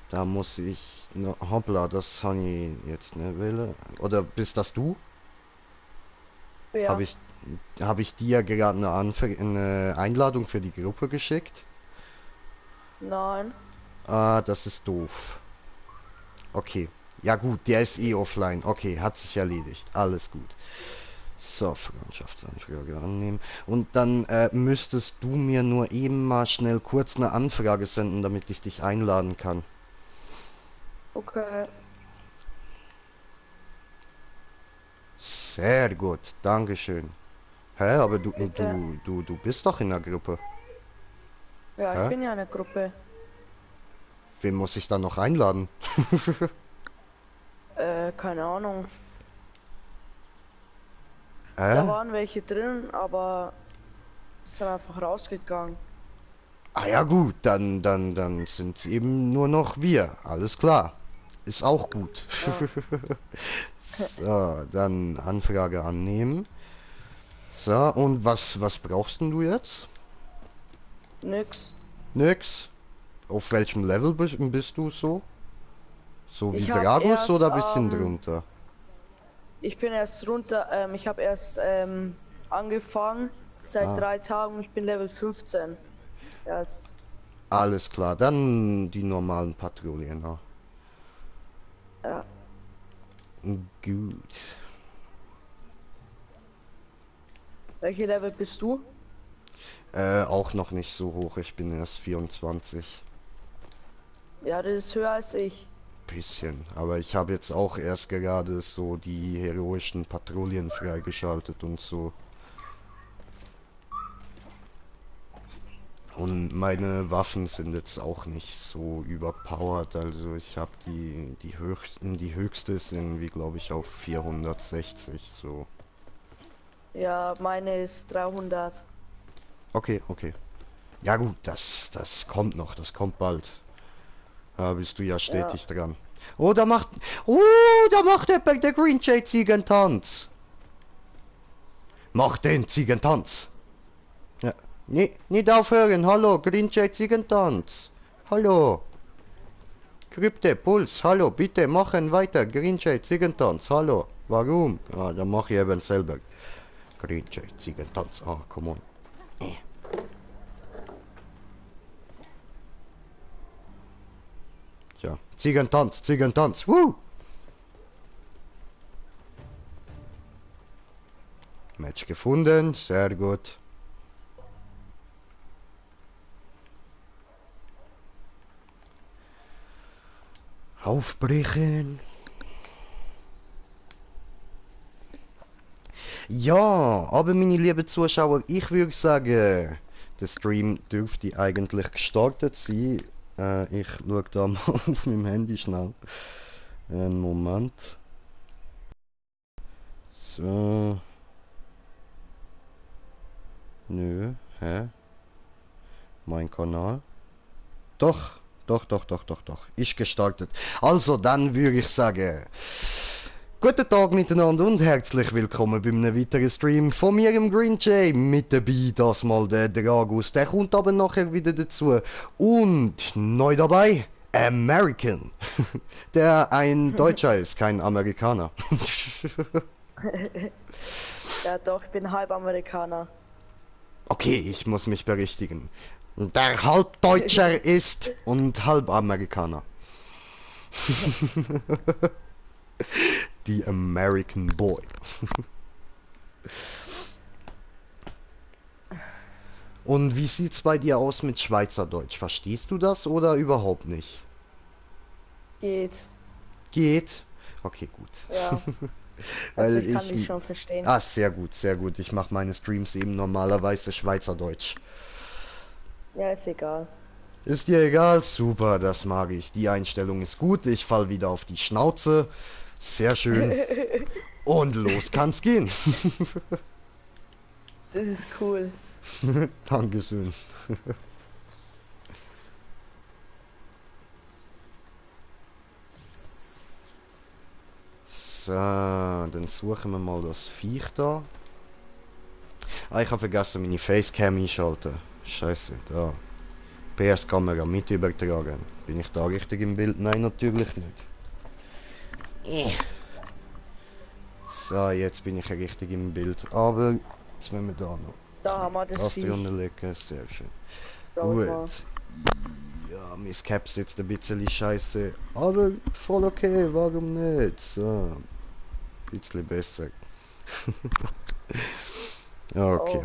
Da muss ich... Hoppla, das habe ich jetzt nicht will. Oder bist das du? Habe Ja, ich, habe ich dir gerade eine Einladung für die Gruppe geschickt? nein. Ah, das ist doof. Okay. Ja gut, der ist eh offline. Okay, hat sich erledigt. Alles gut. So, Freundschaftsanfrage annehmen. Und dann müsstest du mir nur eben mal schnell kurz eine Anfrage senden, damit ich dich einladen kann. Okay, Sehr gut, Dankeschön. Hä, aber bitte. du bist doch in der Gruppe. Ja, ich Hä? bin ja eine Gruppe. Wen muss ich dann noch einladen? Keine Ahnung. Da Hä? waren welche drin, aber sind einfach rausgegangen. Ah ja gut, dann sind es eben nur noch wir. Alles klar. Ist auch gut. Ja, So, dann Anfrage annehmen. So, und was brauchst denn du jetzt? nix. Nix. Auf welchem Level bist du so? So wie Ich habe Dragus oder erst, ein bisschen drunter? ich bin erst runter, ich habe erst angefangen seit Ah, 3 Tagen. Ich bin Level 15. Erst. alles klar. Dann die normalen Patrouillen. Ja. Ja. Gut. Welche Level bist du? Auch noch nicht so hoch. Ich bin erst 24. Ja, das ist höher als ich. Bisschen. Aber ich habe jetzt auch erst gerade so die heroischen Patrouillen freigeschaltet und so. Und meine Waffen sind jetzt auch nicht so überpowered. Also ich habe die höchste sind wie glaube ich auf 460 so. Ja, meine ist 300. Okay, okay. Ja gut, das kommt noch, das kommt bald. Da bist du ja Ja. stetig dran. Oh, oh, da macht der Green Jay Ziegentanz. Mach den Ziegentanz. Ja. Nicht aufhören, hallo, Green Jay Ziegentanz. Hallo. Krypte, Puls, hallo, bitte machen weiter. Green Jay Ziegentanz, hallo. Warum? Ah, dann mach ich eben selber. Green Jay Ziegentanz, ah, come on. Tja, Ziegentanz, Ziegentanz, woo! Match gefunden, sehr gut. Aufbrechen. Ja, aber meine lieben Zuschauer, ich würde sagen, der Stream dürfte eigentlich gestartet sein. Ich schaue da mal auf meinem Handy schnell. Einen Moment. So, nö, hä? Mein Kanal? Doch. Ist gestartet. Also, dann würde ich sagen, guten Tag miteinander und herzlich willkommen bei einem weiteren Stream von mir im Green Jay. Mit dabei das mal der Dragus, der kommt aber nachher wieder dazu. Und neu dabei, American. Der ein Deutscher ist, kein Amerikaner. Ja, doch, ich bin halb Amerikaner. Okay, ich muss mich berichtigen. Der halb Deutscher ist und halb Amerikaner. Die American Boy. Und wie sieht's bei dir aus mit Schweizerdeutsch? Verstehst du das oder überhaupt nicht? Geht. Geht? Okay, gut. Ja, also Weil ich kann ich... dich schon verstehen. Ah, sehr gut, sehr gut. Ich mache meine Streams eben normalerweise Schweizerdeutsch. Ja, ist egal. Ist dir egal? Super, das mag ich. Die Einstellung ist gut. Ich fall wieder auf die Schnauze. Sehr schön. Und los kann's gehen. Das ist cool. Dankeschön. So, dann suchen wir mal das Viech da. Ah, ich habe vergessen, meine Facecam einschalten. Scheiße, da. PS-Kamera mit übertragen. Bin ich da richtig im Bild? Nein, natürlich nicht. So, jetzt bin ich richtig im Bild. Aber jetzt müssen wir da noch. Da haben wir das Das Viech. drunter legen, sehr schön. Schau ich mal. Gut. Ja, mein Cap sitzt ein bisschen scheiße. Aber voll okay, warum nicht? So. Ein bisschen besser. Okay. Oh.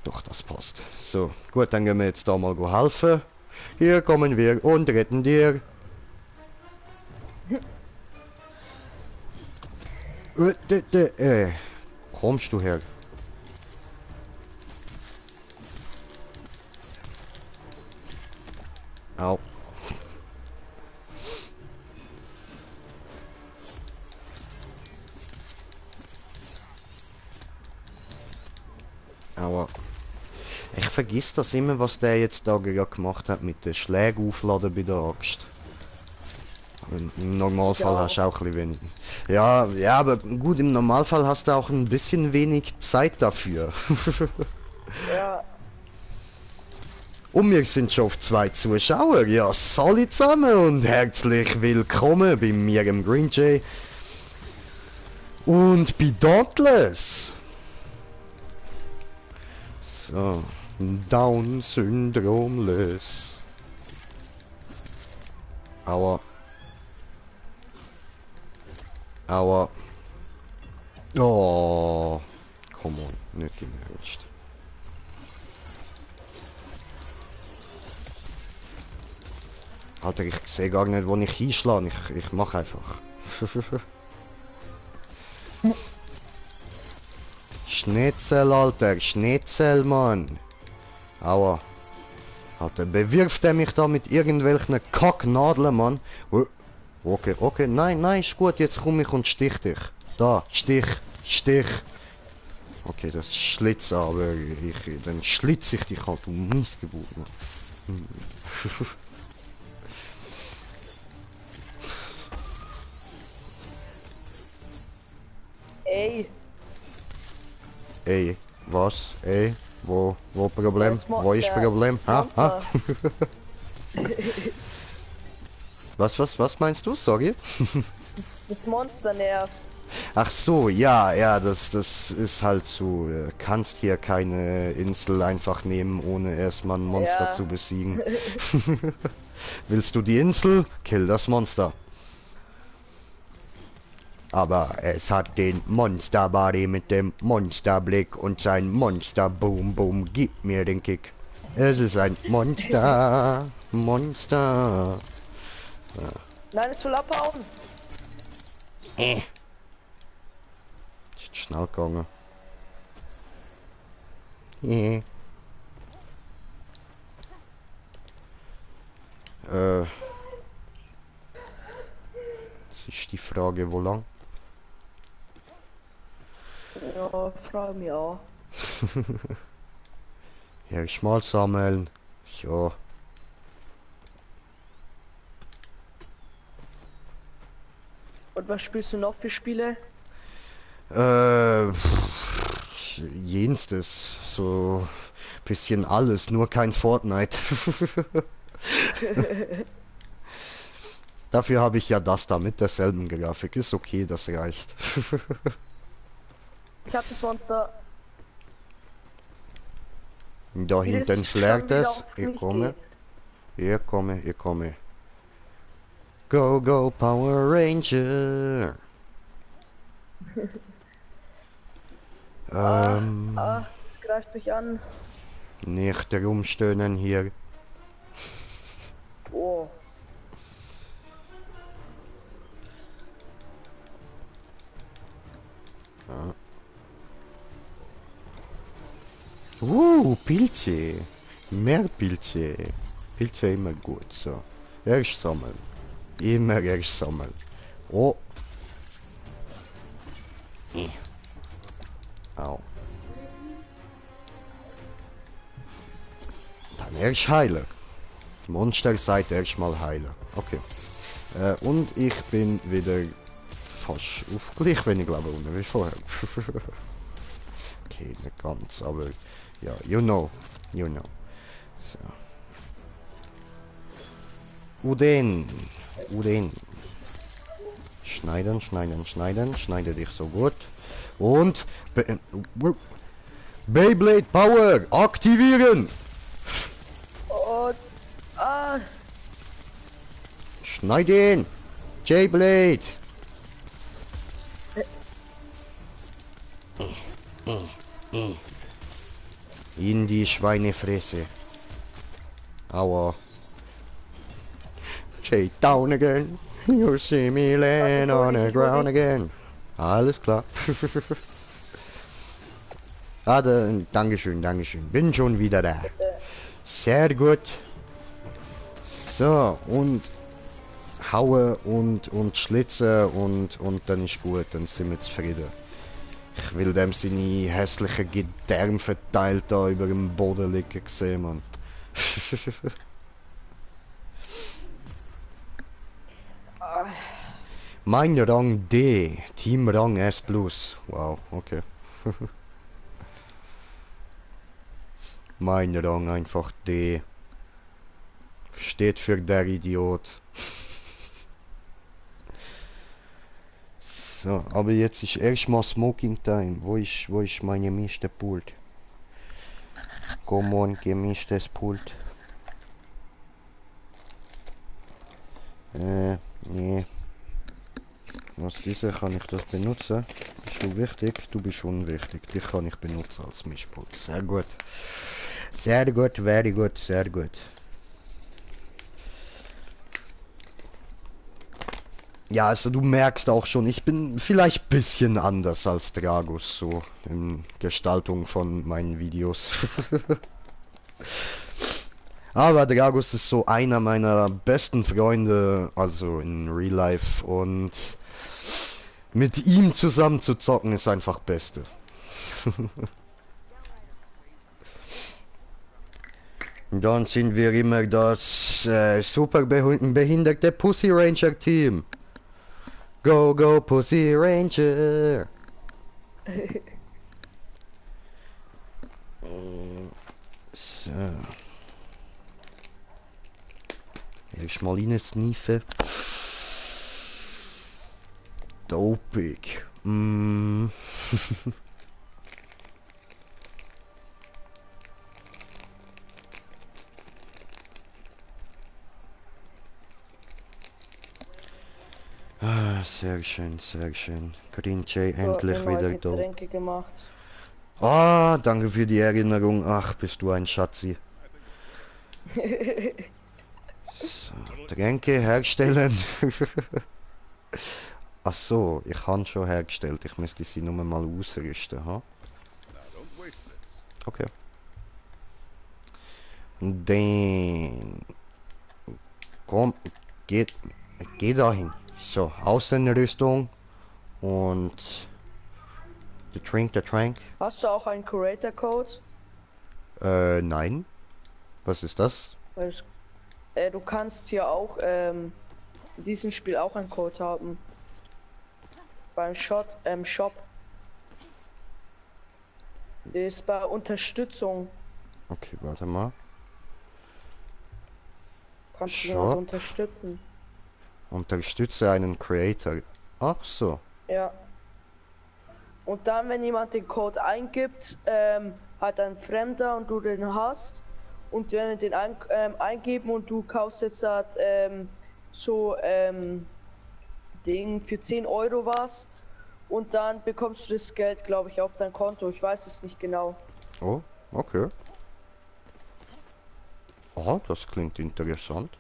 Doch, das passt. So, gut, dann gehen wir jetzt da mal helfen. Hier kommen wir und retten dir. Kommst du her? Au. Aua. Ich vergiss das immer, was der jetzt da gerade gemacht hat mit den Schlägen aufladen bei der Axt. Im Normalfall Ja. hast du auch ein bisschen wenig. Ja, ja, aber gut, im Normalfall hast du auch ein bisschen wenig Zeit dafür. Ja. Und wir sind schon auf 2 Zuschauer. Ja, salut zusammen und herzlich willkommen bei mir im Green Jay. Und bei Dauntless. So, Down-Syndromless. Aua. Aua. Oh. Come on, nicht im Ernst. Alter, ich sehe gar nicht, wo ich hinschlage. Ich mache einfach. Schnitzel, Alter. Schnitzel, Mann. Aua. Alter, bewirft er mich da mit irgendwelchen Kacknadeln, Mann? Okay, okay. Nein, nein, ist gut. Jetzt komme ich und stich dich. Da, Stich, Stich. Okay, das Schlitz, aber dann schlitz ich dich halt, du Missgeburt. Ey. Ey, was? Ey, wo Problem? Das Mo- Wo ist der- Problem? das Ha, ha. Monster. Was meinst du? Sorry? Das Monster nervt. Ach so, ja, ja, das ist halt so. Kannst hier keine Insel einfach nehmen, ohne erstmal ein Monster Ja. zu besiegen. Willst du die Insel? Kill das Monster. Aber es hat den Monster-Body mit dem Monsterblick und sein Monster-Boom-Boom. Gib mir den Kick. Es ist ein Monster. Monster. Nein, es will abhauen. Ist schnell gegangen. Das ist die Frage, wo lang? Ja, frag mich auch. Erstmal sammeln. Ja. Und was spielst du noch für Spiele? Jenstes. So bisschen alles, nur kein Fortnite. Dafür habe ich ja das da mit derselben Grafik. Ist okay, das reicht. Ich hab das Monster. Da Wie das hinten schon schlägt wieder es. auf Ich mich komme. geht. Ich komme, ich komme. Go, go, Power Ranger. Es greift mich an. Nicht rumstöhnen hier. Oh. Pilze. Mehr Pilze. Pilze immer gut, so. Erst sammeln. Immer erst sammeln. Oh. Au. Dann erst heilen. Monster seid erstmal heilen. Okay. Und ich bin wieder fast auf gleich wenig Leben unten wie vorher. Okay, nicht ganz, aber ja, you know. So. Uden. Uden. Schneiden, schneiden, schneiden. Schneide dich so gut. Und... Beyblade Power aktivieren! Und... Ah! Schneiden! J-Blade! In die Schweinefresse. Aua. J down again. You see me laying on the ground again. Alles klar. Dankeschön, Dankeschön. Bin schon wieder da. Sehr gut. So, und haue und schlitze und dann ist gut, dann sind wir zufrieden. Ich will dem seine hässliche Gedärme verteilt da über dem Boden liegen sehen, Mann. Mein Rang D, Team Rang S+. Wow, okay. Mein Rang einfach D. Steht für der Idiot. So, aber jetzt ist erstmal Smoking Time. Wo ist meine gemischte Pult? Come on, gemischtes Pult. Nee. Was diese kann ich das benutzen? Bist du wichtig? Du bist unwichtig. Dich kann ich benutzen als Mischpult. Sehr gut. Sehr gut, very gut, sehr gut. Ja, also du merkst auch schon, ich bin vielleicht ein bisschen anders als Dragus, so in Gestaltung von meinen Videos. Aber Dragus ist so einer meiner besten Freunde, also in Real Life, und mit ihm zusammen zu zocken ist einfach Beste. Dann sind wir immer das super behinderte Pussy Ranger Team. Go, go, Pussy Ranger! So. Erstmal rein sniefen. Dopig. Ah, sehr schön, sehr schön. Green J endlich wieder da. Getränke gemacht. Ah, danke für die Erinnerung. Ach, bist du ein Schatzi. So, Tränke herstellen. Ach so, ich habe schon hergestellt. Ich müsste sie nur mal ausrüsten, ha? Okay. Dann komm, geh dahin. So, Außenrüstung und the Trank. Hast du auch einen Creator Code? Nein. Was ist das? Weil du kannst hier auch in diesem Spiel auch einen Code haben. Beim Shop. Der ist bei Unterstützung. Okay, warte mal. Kannst du Shop. jemand unterstützen? Unterstütze einen Creator. Ach so. Ja. Und dann, wenn jemand den Code eingibt, hat ein Fremder und du den hast, und wenn wir den eingeben und du kaufst jetzt halt, Ding für 10 Euro was, und dann bekommst du das Geld, glaube ich, auf dein Konto. Ich weiß es nicht genau. Oh, okay. Oh, das klingt interessant.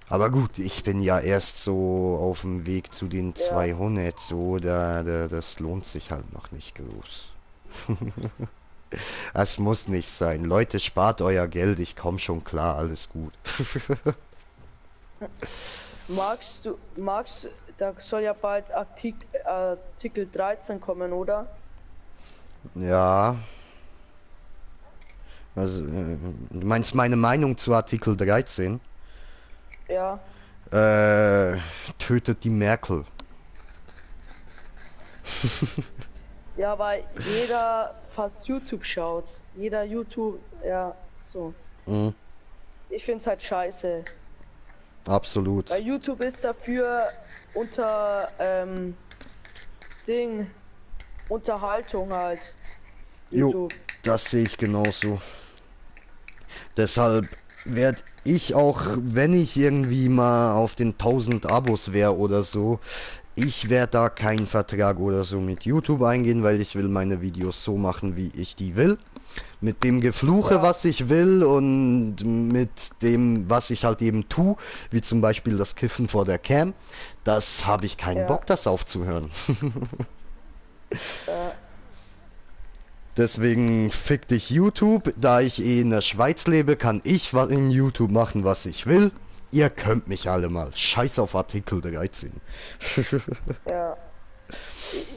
Aber gut, ich bin ja erst so auf dem Weg zu den 200, so, das lohnt sich halt noch nicht groß. Es muss nicht sein. Leute, spart euer Geld, ich komme schon klar, alles gut. Da soll ja bald Artikel 13 kommen, oder? Ja. Also, du meinst meine Meinung zu Artikel 13? Ja. Tötet die Merkel. Ja, weil jeder fast YouTube schaut. Jeder YouTube, ja, so. Mhm. ich finde es halt scheiße. Absolut. Weil YouTube ist dafür unter Unterhaltung halt. Jo, YouTube. das sehe ich genauso. Deshalb werde ich auch, wenn ich irgendwie mal auf den 1000 Abos wäre oder so, ich werde da keinen Vertrag oder so mit YouTube eingehen, weil ich will meine Videos so machen, wie ich die will. Mit dem Gefluche, Ja. was ich will und mit dem, was ich halt eben tue, wie zum Beispiel das Kiffen vor der Cam, das habe ich keinen Ja. Bock, das aufzuhören. Ja. Deswegen fick dich YouTube. Da ich eh in der Schweiz lebe, kann ich in YouTube machen, was ich will. Ihr könnt mich alle mal. Scheiß auf Artikel 13. Ja.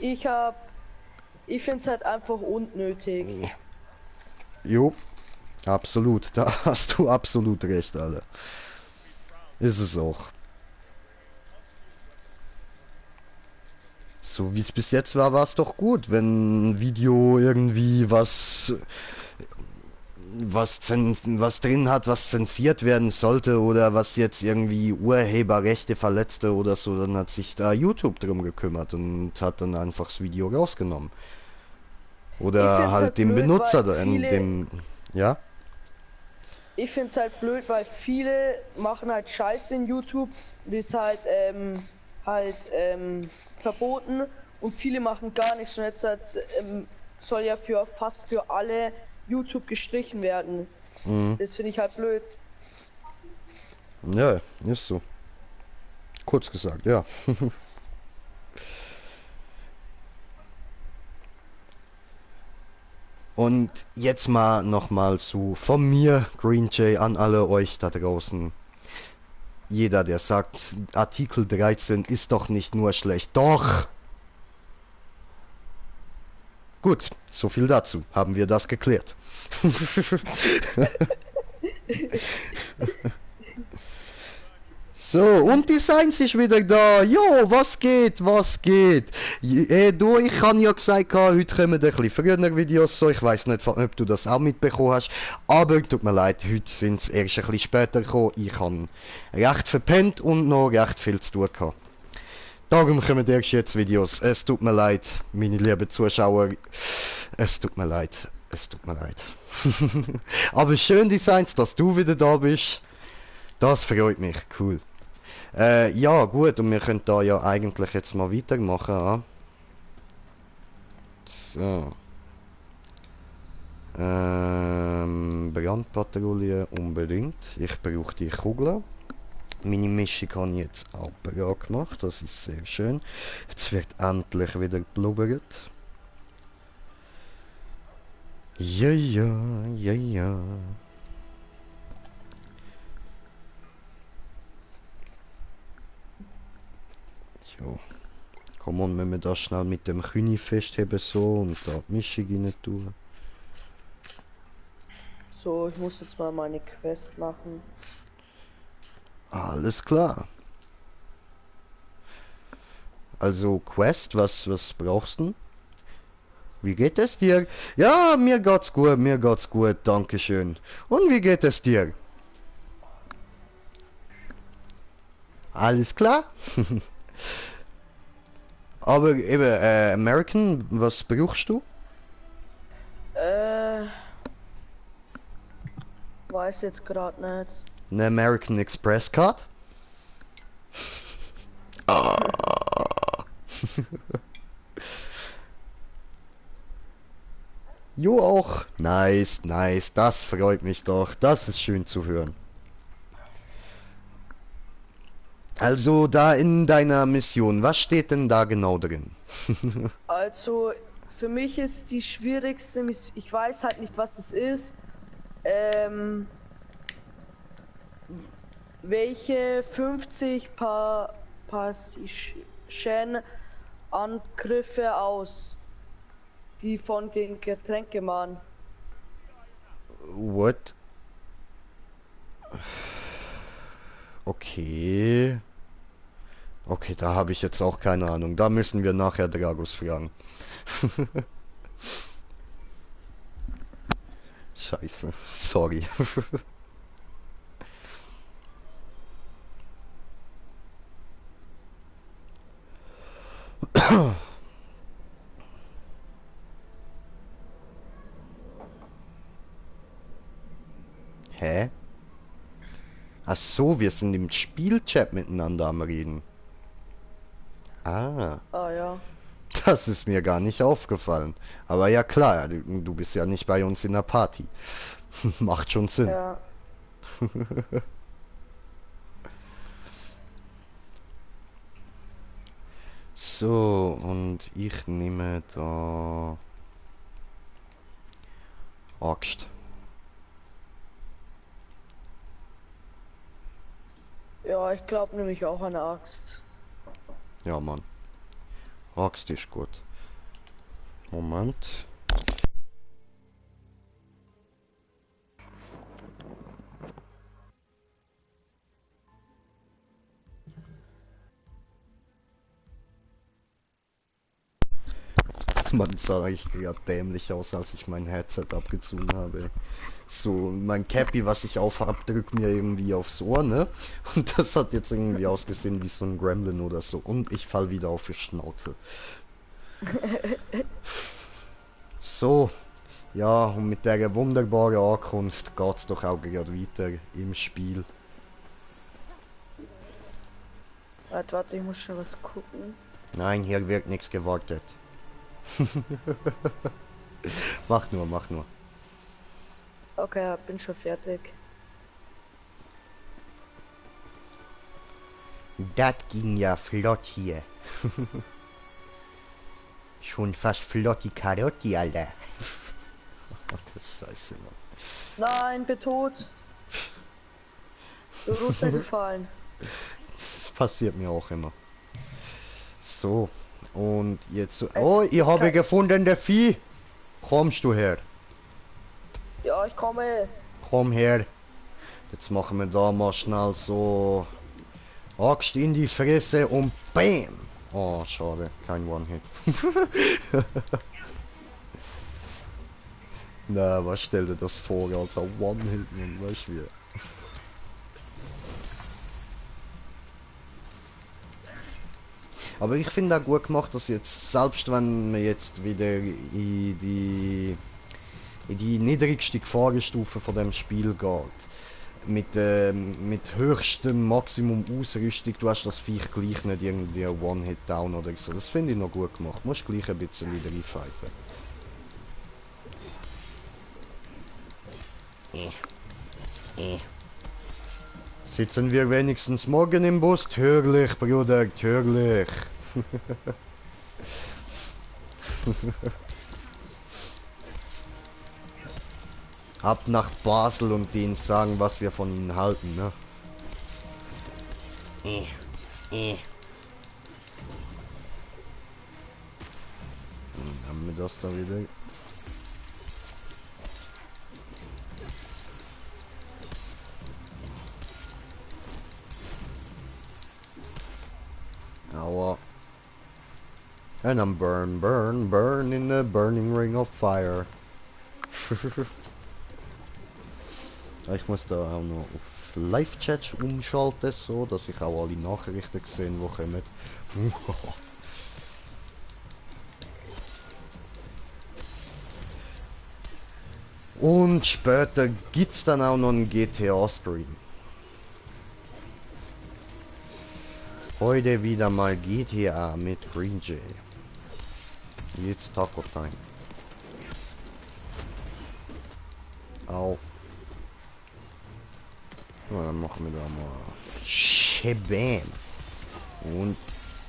Ich finde es halt einfach unnötig. Jo, absolut. Da hast du absolut recht, Alter. Ist es auch. So wie es bis jetzt war, war es doch gut, wenn ein Video irgendwie was drin hat, was zensiert werden sollte oder was jetzt irgendwie Urheberrechte verletzte oder so, dann hat sich da YouTube drum gekümmert und hat dann einfach das Video rausgenommen. Ich Oder find's halt halt dem blöd, Benutzer, weil viele, ja? ich finde es halt blöd, weil viele machen halt Scheiße in YouTube, und ist verboten, und viele machen gar nichts, und jetzt soll ja fast für alle YouTube gestrichen werden. Mhm. Das finde ich halt blöd. Ja, ist so. Kurz gesagt, ja. Und jetzt mal nochmal so von mir, Green Jay, an alle euch da draußen. Jeder, der sagt, Artikel 13 ist doch nicht nur schlecht. Doch! Gut, so viel dazu. Haben wir das geklärt. So, und die Science ist wieder da. Jo, was geht, was geht? Du, ich habe ja gesagt, heute kommen ein bisschen früher Videos, so. Ich weiß nicht, ob du das auch mitbekommen hast. Aber tut mir leid, heute sind es erst ein bisschen später gekommen. Ich habe recht verpennt und noch recht viel zu tun gehabt. Darum kommen erst jetzt Videos. Es tut mir leid, meine lieben Zuschauer. Es tut mir leid. Es tut mir leid. Aber schön, Designs, dass du wieder da bist. Das freut mich. Cool. Ja, gut, und wir können da ja eigentlich jetzt mal weitermachen. Ja? So. Brandpatrouille unbedingt. Ich brauche die Kugeln. Meine Mischung habe ich jetzt auch bereit gemacht. Das ist sehr schön. Jetzt wird endlich wieder geblubbert. Ja, ja, ja, ja. So. Komm on, wenn wir das schnell mit dem Kühni festheben so und da die Mischung rein tun. So, ich muss jetzt mal meine Quest machen. Alles klar. Also Quest, was brauchst du? Wie geht es dir? Ja, mir geht's gut, dankeschön. Und wie geht es dir? Alles klar? Aber eben, American, was brauchst du? Weiß jetzt gerade nicht. Eine American Express Card? Ah. Jo auch. Nice, nice. Das freut mich doch. Das ist schön zu hören. Also da in deiner Mission, was steht denn da genau drin? Also, für mich ist die schwierigste Mission, ich weiß halt nicht, was es ist, welche 50 Passagieren Angriffe aus, die von den Getränkemannen. What? Okay. Okay, da habe ich jetzt auch keine Ahnung. Da müssen wir nachher Dragos fragen. Scheiße, sorry. Hä? Ach so, wir sind im Spielchat miteinander am Reden. Ah, Ah ja. das ist mir gar nicht aufgefallen. Aber ja klar, du bist ja nicht bei uns in der Party. Macht schon Sinn. Ja. So, und ich nehme da Axt. Ja, ich glaube nämlich auch eine Axt. Ja, Mann. Axt ist gut. Moment. Man sah ich gerade dämlich aus, als ich mein Headset abgezogen habe. So, mein Cappy, was ich aufhab, drückt mir irgendwie aufs Ohr, ne? Und das hat jetzt irgendwie ausgesehen wie so ein Gremlin oder so. Und ich fall wieder auf die Schnauze. So, ja, und mit der wunderbaren Ankunft geht's doch auch gerade weiter im Spiel. Warte, ich muss schon was gucken. Nein, hier wird nichts gewartet. Mach nur, mach nur. Okay, ja, bin schon fertig. Das ging ja flott hier. Schon fast flotti Karotti, Alter. Ach, das ist scheiße, Mann. Nein, bin tot. Bin runtergefallen. Das passiert mir auch immer. So, und jetzt... Oh, ich habe gefunden, der Vieh. Kommst du her? Ja, ich komme. Komm her. Jetzt machen wir da mal schnell so... Axt in die Fresse und BAM! Oh, schade, kein One-Hit. Na, was stell dir das vor, Alter? One-Hit, man, weißt du wie? Aber ich finde auch gut gemacht, dass jetzt, selbst wenn man jetzt wieder in die niedrigste Gefahrenstufe von dem Spiel geht, mit höchstem Maximum Ausrüstung, du hast das Viech gleich nicht irgendwie One-Hit-Down oder so. Das finde ich noch gut gemacht. Du musst gleich ein bisschen wieder reinfighten. Sitzen wir wenigstens morgen im Bus? Türlich, Bruder, türlich. Ab nach Basel und denen sagen, was wir von ihnen halten, ne? Haben wir das da wieder? Aua. And I'm burn, burn, burn in a burning ring of fire. Ich muss da auch noch auf Live-Chat umschalten, so dass ich auch alle Nachrichten sehe, die kommen. Und später gibt's dann auch noch einen GTA-Stream. Heute wieder mal GTA mit Green Jay. Jetzt Taco Time. Au. Na, dann machen wir da mal Shebam. Und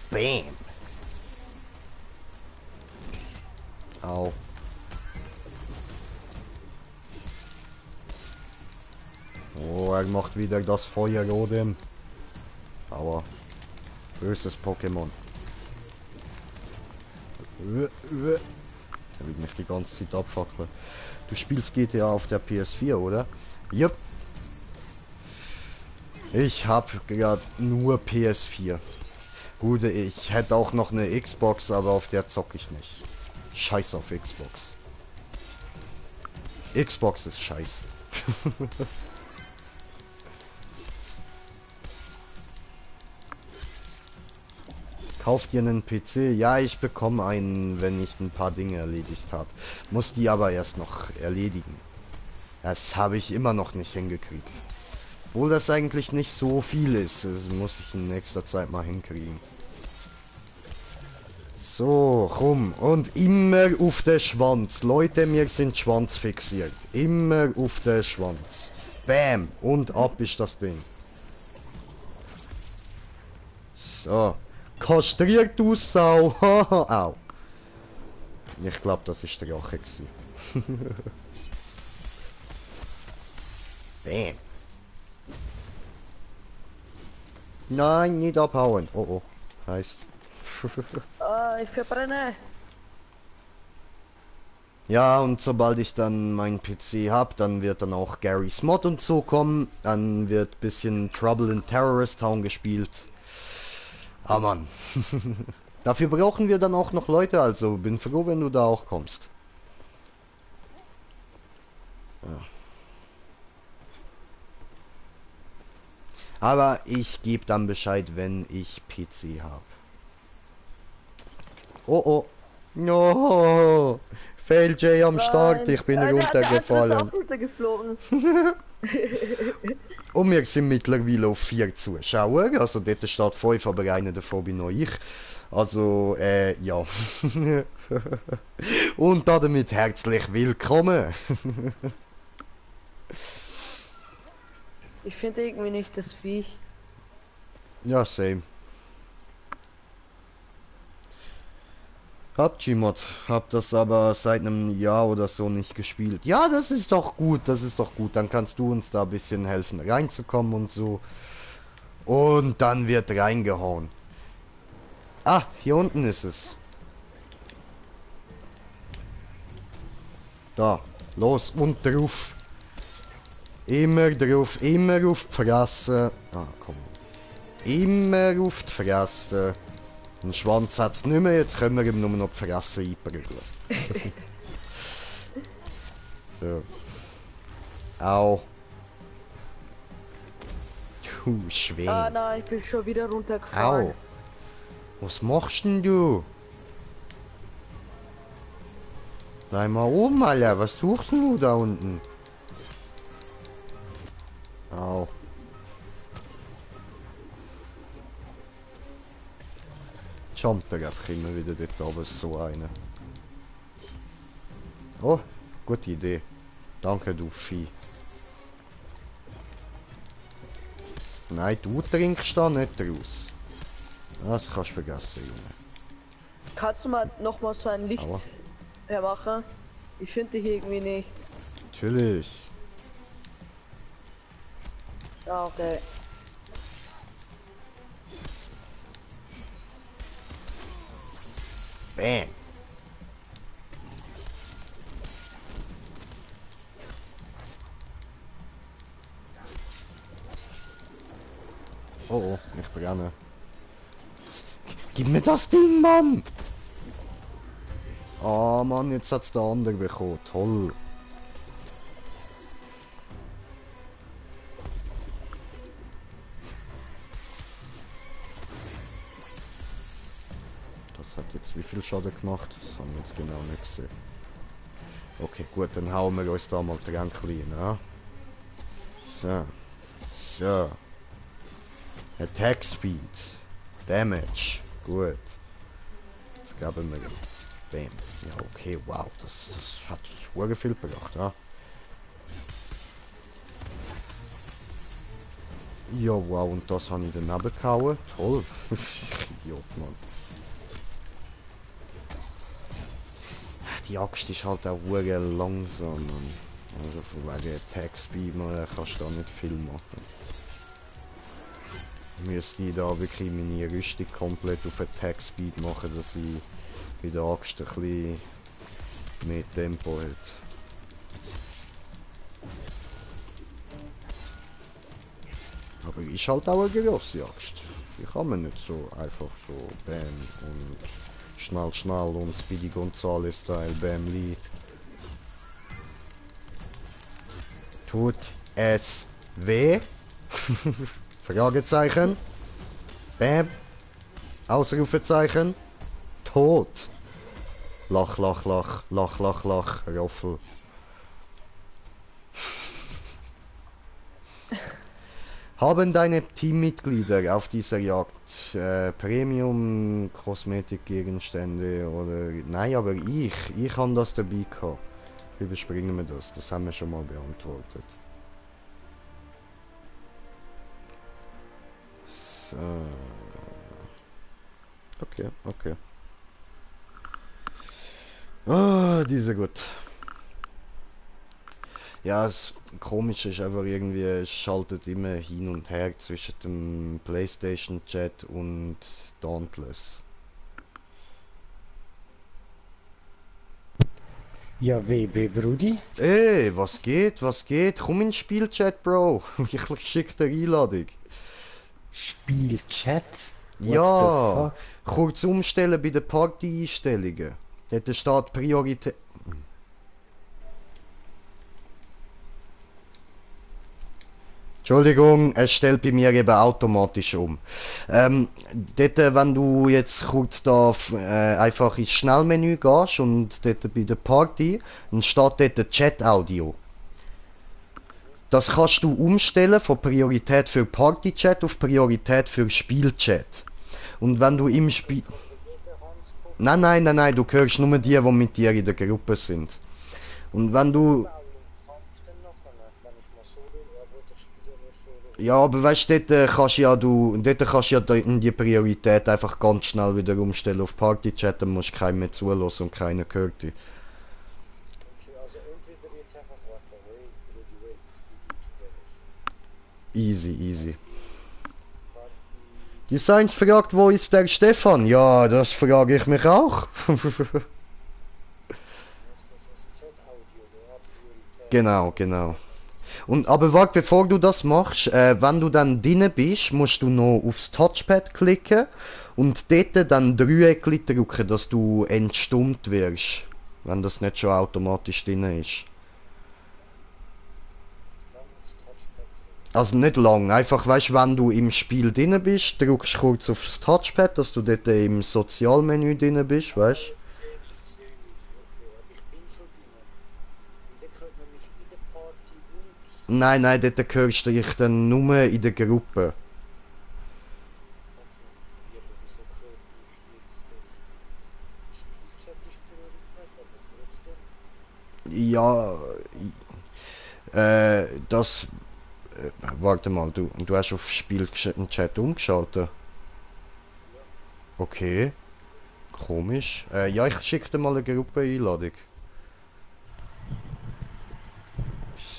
Bam. Au. Oh, er macht wieder das Feuer, Rodem. Aber böses Pokémon. Er will mich die ganze Zeit abfackeln. Du spielst GTA auf der PS4, oder? Jupp. Ich hab gerade nur PS4. Gut, ich hätte auch noch eine Xbox, aber auf der zock ich nicht. Scheiß auf Xbox. Xbox ist scheiße. Kauft ihr einen PC? Ja, ich bekomme einen, wenn ich ein paar Dinge erledigt habe. Muss die aber erst noch erledigen. Das habe ich immer noch nicht hingekriegt. Obwohl das eigentlich nicht so viel ist. Das muss ich in nächster Zeit mal hinkriegen. So, rum. Und immer auf den Schwanz. Leute, wir sind Schwanz fixiert. Immer auf den Schwanz. Bam. Und ab ist das Ding. So. Kastriert, du Sau. Au. Ich glaube, das ist der Rache gewesen. Bam. Nein, nicht abhauen. Oh oh. Heißt. Ich verbrenne. Ja, und sobald ich dann meinen PC habe, dann wird dann auch Garry's Mod und so kommen. Dann wird bisschen Trouble in Terrorist Town gespielt. Ah Mann. Dafür brauchen wir dann auch noch Leute, also bin froh, wenn du da auch kommst. Ja. Aber ich gebe dann Bescheid, wenn ich PC habe. Oh oh. No. Fail J am Start, ich bin runtergefallen. Der ist auch runtergeflogen. Und wir sind mittlerweile auf 4 Zuschauer, also dort steht 5, aber einer davon bin noch ich. Also, ja. Und damit herzlich willkommen. Ich finde irgendwie nicht das Viech. Ja, same. Hab Gmod, hab das aber seit einem Jahr oder so nicht gespielt. Ja, das ist doch gut, das ist doch gut. Dann kannst du uns da ein bisschen helfen reinzukommen und so. Und dann wird reingehauen. Ah, hier unten ist es. Da, los und drauf. Immer drauf, immer auf die Fresse. Ah, komm. Immer auf die Fresse. Den Schwanz hat es nicht mehr, jetzt können wir ihm nur noch die Fresse einprügeln. So. Au. Schwer. Ah nein, ich bin schon wieder runtergefallen. Au. Was machst denn du? Bleib mal oben, Alter. Was suchst du da unten? Au. Jumpt er einfach immer wieder dort oben, so eine. Oh, gute Idee. Danke, du Vieh. Nein, du trinkst da nicht raus. Das kannst du vergessen, Junge. Kannst du mal noch mal so ein Licht Aua. hermachen? Ich finde dich irgendwie nicht. Natürlich. Ja, okay. Bam. Oh oh, ich brenne. Gib mir das Ding, Mann! Oh Mann, jetzt hat's der andere bekommen. Toll. Das hat jetzt wie viel Schaden gemacht? Das haben wir jetzt genau nicht gesehen. Okay, gut, dann hauen wir uns da mal dran klein, ja? So. So. Attack Speed. Damage. Gut. Jetzt geben wir... Bam. Ja, okay, wow. Das hat sehr viel gebracht, ja? Ja, wow, und das habe ich daneben gehauen. Toll. Idiot, Mann. Die Axt ist halt auch sehr langsam, Mann. Also von wegen Attack Speed kannst du da nicht viel machen. Müsste ich da wirklich meine Rüstung komplett auf Attack Speed machen, dass ich bei der Axt ein bisschen mehr Tempo hat. Aber ist halt auch eine grosse Axt. Die kann man nicht so einfach so bam und schnell und Speedy Gonzales Style bam. Tut es weh? Fragezeichen. Bam. Ausrufezeichen. Tot. Lach, lach, lach, lach, lach, lach, Roffel. Haben deine Teammitglieder auf dieser Jagd Premium-Kosmetikgegenstände oder... Nein, aber ich habe das dabei gehabt. Überspringen wir das haben wir schon mal beantwortet. So. Okay, okay. Ah, die sind gut. Ja, das Komische ist einfach irgendwie, es schaltet immer hin und her zwischen dem PlayStation Chat und Dauntless. Ja, WB Brudi. Ey, was geht, was geht? Komm ins Spielchat, Bro. Ich schick dir Einladung. Spielchat? What the Ja, fuck? kurz umstellen bei den Party-Einstellungen. Dort steht Priorität. Entschuldigung, es stellt bei mir eben automatisch um. Dort, wenn du jetzt kurz da einfach ins Schnellmenü gehst und dort bei der Party, dann steht dort Chat-Audio. Das kannst du umstellen von Priorität für Party-Chat auf Priorität für Spiel-Chat. Und wenn du im Spiel... Nein, nein, nein, nein, du hörst nur die, die mit dir in der Gruppe sind. Und wenn du... Ja, aber weißt du, dort kannst ja in die Priorität einfach ganz schnell wieder umstellen auf Party-Chat, dann musst du keinen mehr zulassen und keiner hört dich. Easy, easy. Die Science fragt, wo ist der Stefan? Ja, das frage ich mich auch. Genau, genau. Und aber warte, bevor du das machst, wenn du dann drinnen bist, musst du noch aufs Touchpad klicken und dort dann Dreieckli drücken, dass du entstummt wirst. Wenn das nicht schon automatisch drin ist. Also nicht lang, einfach weißt du, wenn du im Spiel drin bist, drückst kurz aufs Touchpad, dass du dort im Sozialmenü drin bist, weißt du? Nein, nein, dort hörst du dich dann nur in der Gruppe. Ja, das... warte mal, du hast auf Spielchat umgeschaltet? Okay, komisch. Ja, ich schicke dir mal eine Gruppe-Einladung.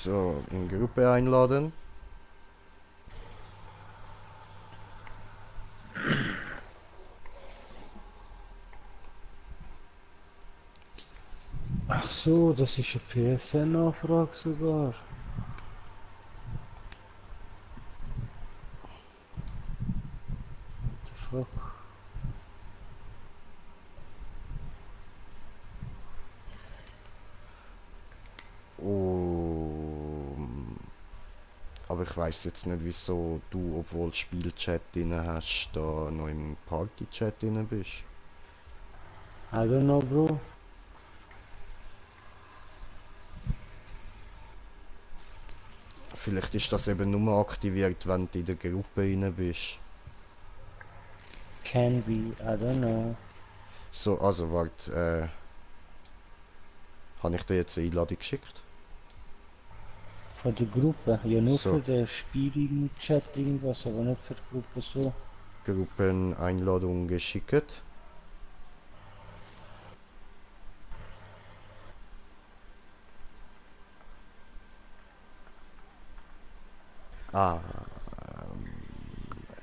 So, in Gruppe einladen. Ach so, das ist eine PSN-Anfrage sogar. What the fuck? Oh, aber ich weiß jetzt nicht, wieso du, obwohl du Spielchat drin hast, da noch im Party-Chat drin bist. I don't know, bro. Vielleicht ist das eben nur aktiviert, wenn du in der Gruppe drin bist. Can be, I don't know. So, also warte, habe ich dir jetzt eine Einladung geschickt? Von der Gruppe, ja nur So. für den Spiel-Chat irgendwas, aber nicht für die Gruppe so. Gruppeneinladung geschickt. Ah,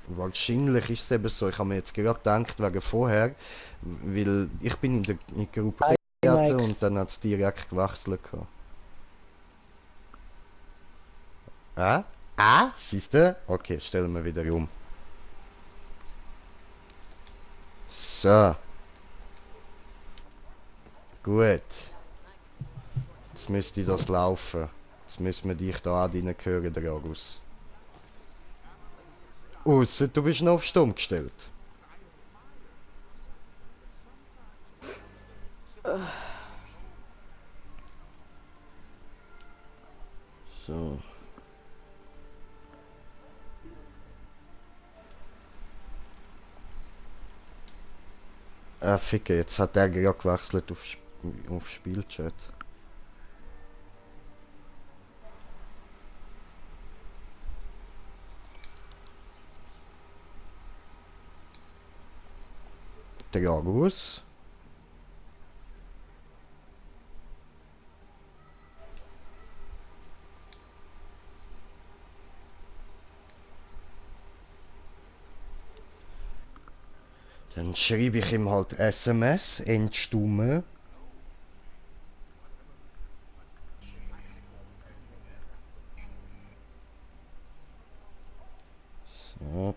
wahrscheinlich ist es eben so. Ich habe mir jetzt gerade gedacht, wegen vorher, weil ich bin in der Gruppe Hi, getreten Mike. und dann hat es direkt gewechselt. Siehst du? Okay, stellen wir wieder um. So. Gut. Jetzt müsste das laufen. Jetzt müssen wir dich da auch rein hören, Dragus. Ausser, du bist noch auf Stumm gestellt. Ficke, jetzt hat der gerade gewechselt auf Spielchat. Dragus. Dann schreibe ich ihm halt SMS, entstummen. So.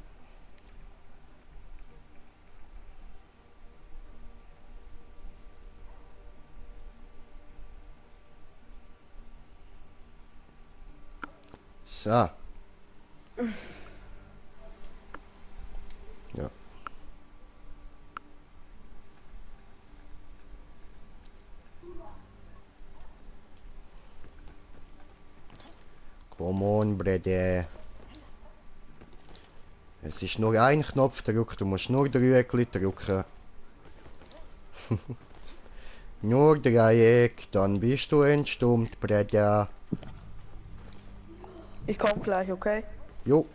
So. Ja. Come on, Brede. Es ist nur ein Knopfdruck, du musst nur Dreieck drücken. Nur Dreieck, dann bist du entstummt, Brede. Ich komm gleich, okay? Jo.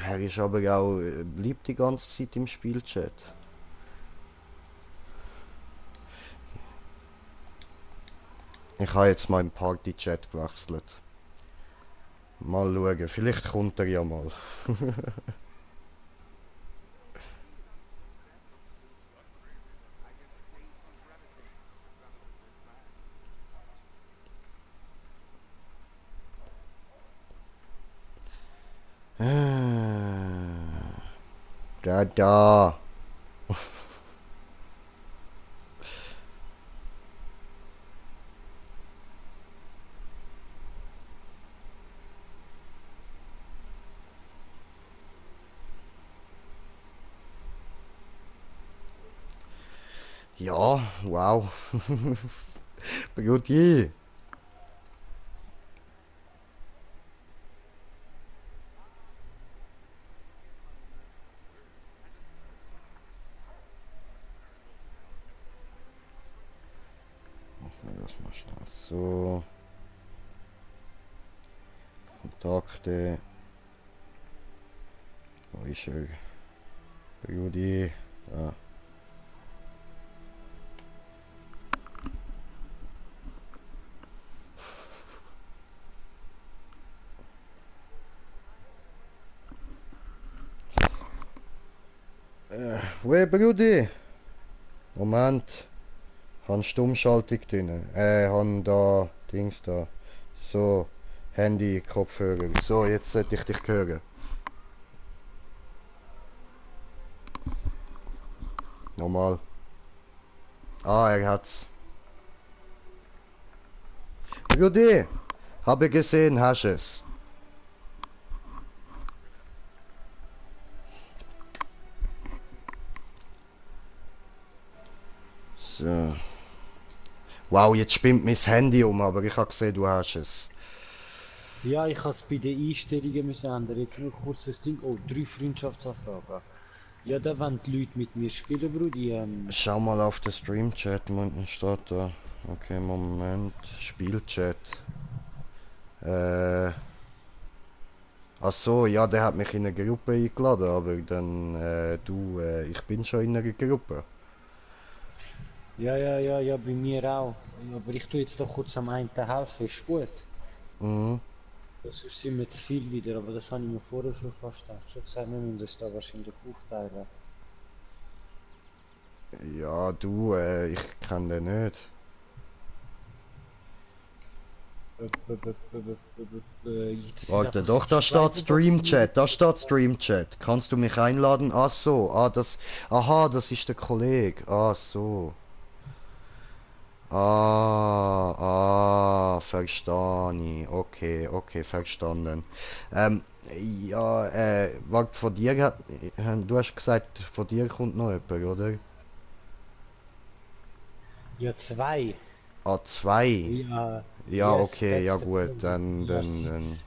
Er ist aber auch, bleibt die ganze Zeit im Spielchat. Ich habe jetzt mal im Party-Chat gewechselt. Mal schauen, vielleicht kommt er ja mal. Da. Ja, wow. Brudi. Machen wir das mal schnell so. Kontakte. Wo ist er? Brudi. Da. Wo Brudi? Moment. Han Stummschaltung drin. Han da Dings da. So. Handy, Kopfhörer. So, jetzt sollte ich dich hören. Normal. Ah, er hat's. Brudi, habe gesehen, hast es. So. Wow, jetzt spinnt mein Handy um, aber ich habe gesehen, du hast es. Ja, ich habe es bei den Einstellungen müssen ändern. Jetzt nur kurz das Ding. Oh, 3 Freundschaftsanfragen. Ja, da wollen die Leute mit mir spielen, Brudi. Schau mal auf den Stream-Chat, unten steht da. Okay, Moment. Spielchat. Ach so, ja, der hat mich in eine Gruppe eingeladen, aber dann, ich bin schon in einer Gruppe. Ja, bei mir auch. Aber ich tue jetzt doch kurz am einen helfen, ist gut. Mhm. Sonst sind wir zu viel wieder, aber das habe ich mir vorher schon fast gedacht. Schon gesagt, wir müssen das da wahrscheinlich aufteilen. Ja, ich kenne den nicht. Warte, doch, da steht Stream-Chat, da steht Stream-Chat. Kannst du mich einladen? Ach so, aha, das ist der Kollege. Ach so. Verstehe ich. Okay, okay, verstanden. Ja, warte, von dir hat, du hast gesagt, von dir kommt noch jemand, oder? Ja, zwei. Ah, zwei. Ja, Ja, yes, okay, ja that's the gut, problem. We are dann six.